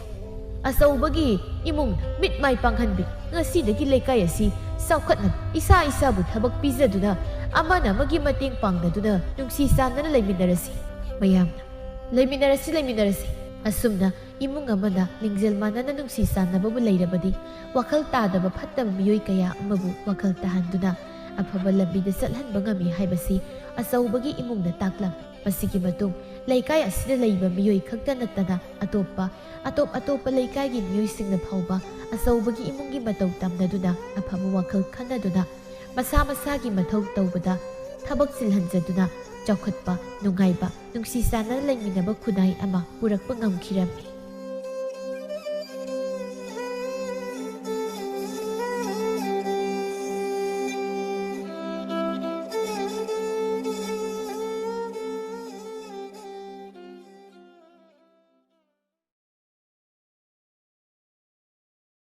ꯑꯆꯧꯕꯒꯤ ꯏꯃꯨꯡꯅ ꯃꯤꯠ ꯃꯥꯏ ꯄꯥꯡꯍꯟꯕꯤ꯫ ꯉꯁꯤꯗꯒꯤ ꯂꯩꯀꯥꯏ ꯑꯁꯤ ꯆꯥꯎꯈꯠꯅꯕ ꯏꯁꯥ ꯏꯁꯥꯕꯨ ꯊꯕꯛ ꯄꯤꯖꯗꯨꯅ, ꯑꯃꯅ ꯑꯃꯒꯤ ꯃꯇꯦꯡ ꯄꯥꯡꯅꯗꯨꯅ ꯅꯨꯡꯁꯤ ꯆꯥꯟꯅꯅ ꯂꯩꯃꯤꯟꯅꯔꯁꯤ꯫ ꯃꯌꯥꯝꯅ, ꯂꯩꯃꯤꯟꯅꯔꯁꯤ, ꯂꯩꯃꯤꯟꯅꯔꯁꯤ꯫ ꯑꯁꯨꯝꯅ ꯏꯃꯨꯡ ꯑꯃꯅ ꯂꯤꯡꯖꯦꯜ ꯃꯥꯟꯅꯅ ꯅꯨꯡꯁꯤ ꯆꯥꯟꯅꯕꯕꯨ ꯂꯩꯔꯕꯗꯤ, ꯋꯥꯈꯜ ꯇꯥꯗꯕ ꯐꯠꯇꯕ ꯃꯤꯑꯣꯏ ꯀꯌꯥ ꯑꯃꯕꯨ ꯋꯥꯈꯜ ꯇꯥꯍꯟꯗꯨꯅ ꯑꯐꯕ ꯂꯝꯕꯤꯗ ꯆꯠꯍꯟꯕ ꯉꯝꯃꯤ ꯍꯥꯏꯕꯁꯤ ꯑꯆꯧꯕꯒꯤ ꯏꯃꯨꯡꯅ ꯇꯥꯛꯂꯝꯃꯤ꯫ ꯃꯁꯤꯒꯤ ꯃꯇꯨꯡ ꯂꯩꯀꯥꯏ ꯑꯁꯤꯗ ꯂꯩꯕ ꯃꯤꯑꯣꯏ ꯈꯛꯇ ꯅꯠꯇꯅ ꯑꯇꯣꯞꯄ, ꯑꯇꯣꯞ ꯑꯇꯣꯞꯄ ꯂꯩꯀꯥꯏꯒꯤ ꯃꯤꯑꯣꯏꯁꯤꯡꯅ ꯐꯥꯎꯕ ꯑꯆꯧꯕꯒꯤ ꯏꯃꯨꯡꯒꯤ ꯃꯇꯧ ꯇꯝꯅꯗꯨꯅ ꯑꯐꯕ ꯋꯥꯈꯜ ꯈꯟꯅꯗꯨꯅ ꯃꯁꯥ ꯃꯁꯥꯒꯤ ꯃꯊꯧ ꯇꯧꯕꯗ ꯊꯕꯛ ꯆꯤꯜꯍꯟꯖꯗꯨꯅ ꯆꯥꯎꯈꯠꯄ, ꯅꯨꯡꯉꯥꯏꯕ, ꯅꯨꯡꯁꯤ ꯆꯥꯟꯅꯅ ꯂꯩꯃꯤꯟꯅꯕ ꯈꯨꯟꯅꯥꯏ ꯑꯃ ꯄꯨꯔꯛꯄ ꯉꯝꯈꯤꯔꯝꯃꯤ꯫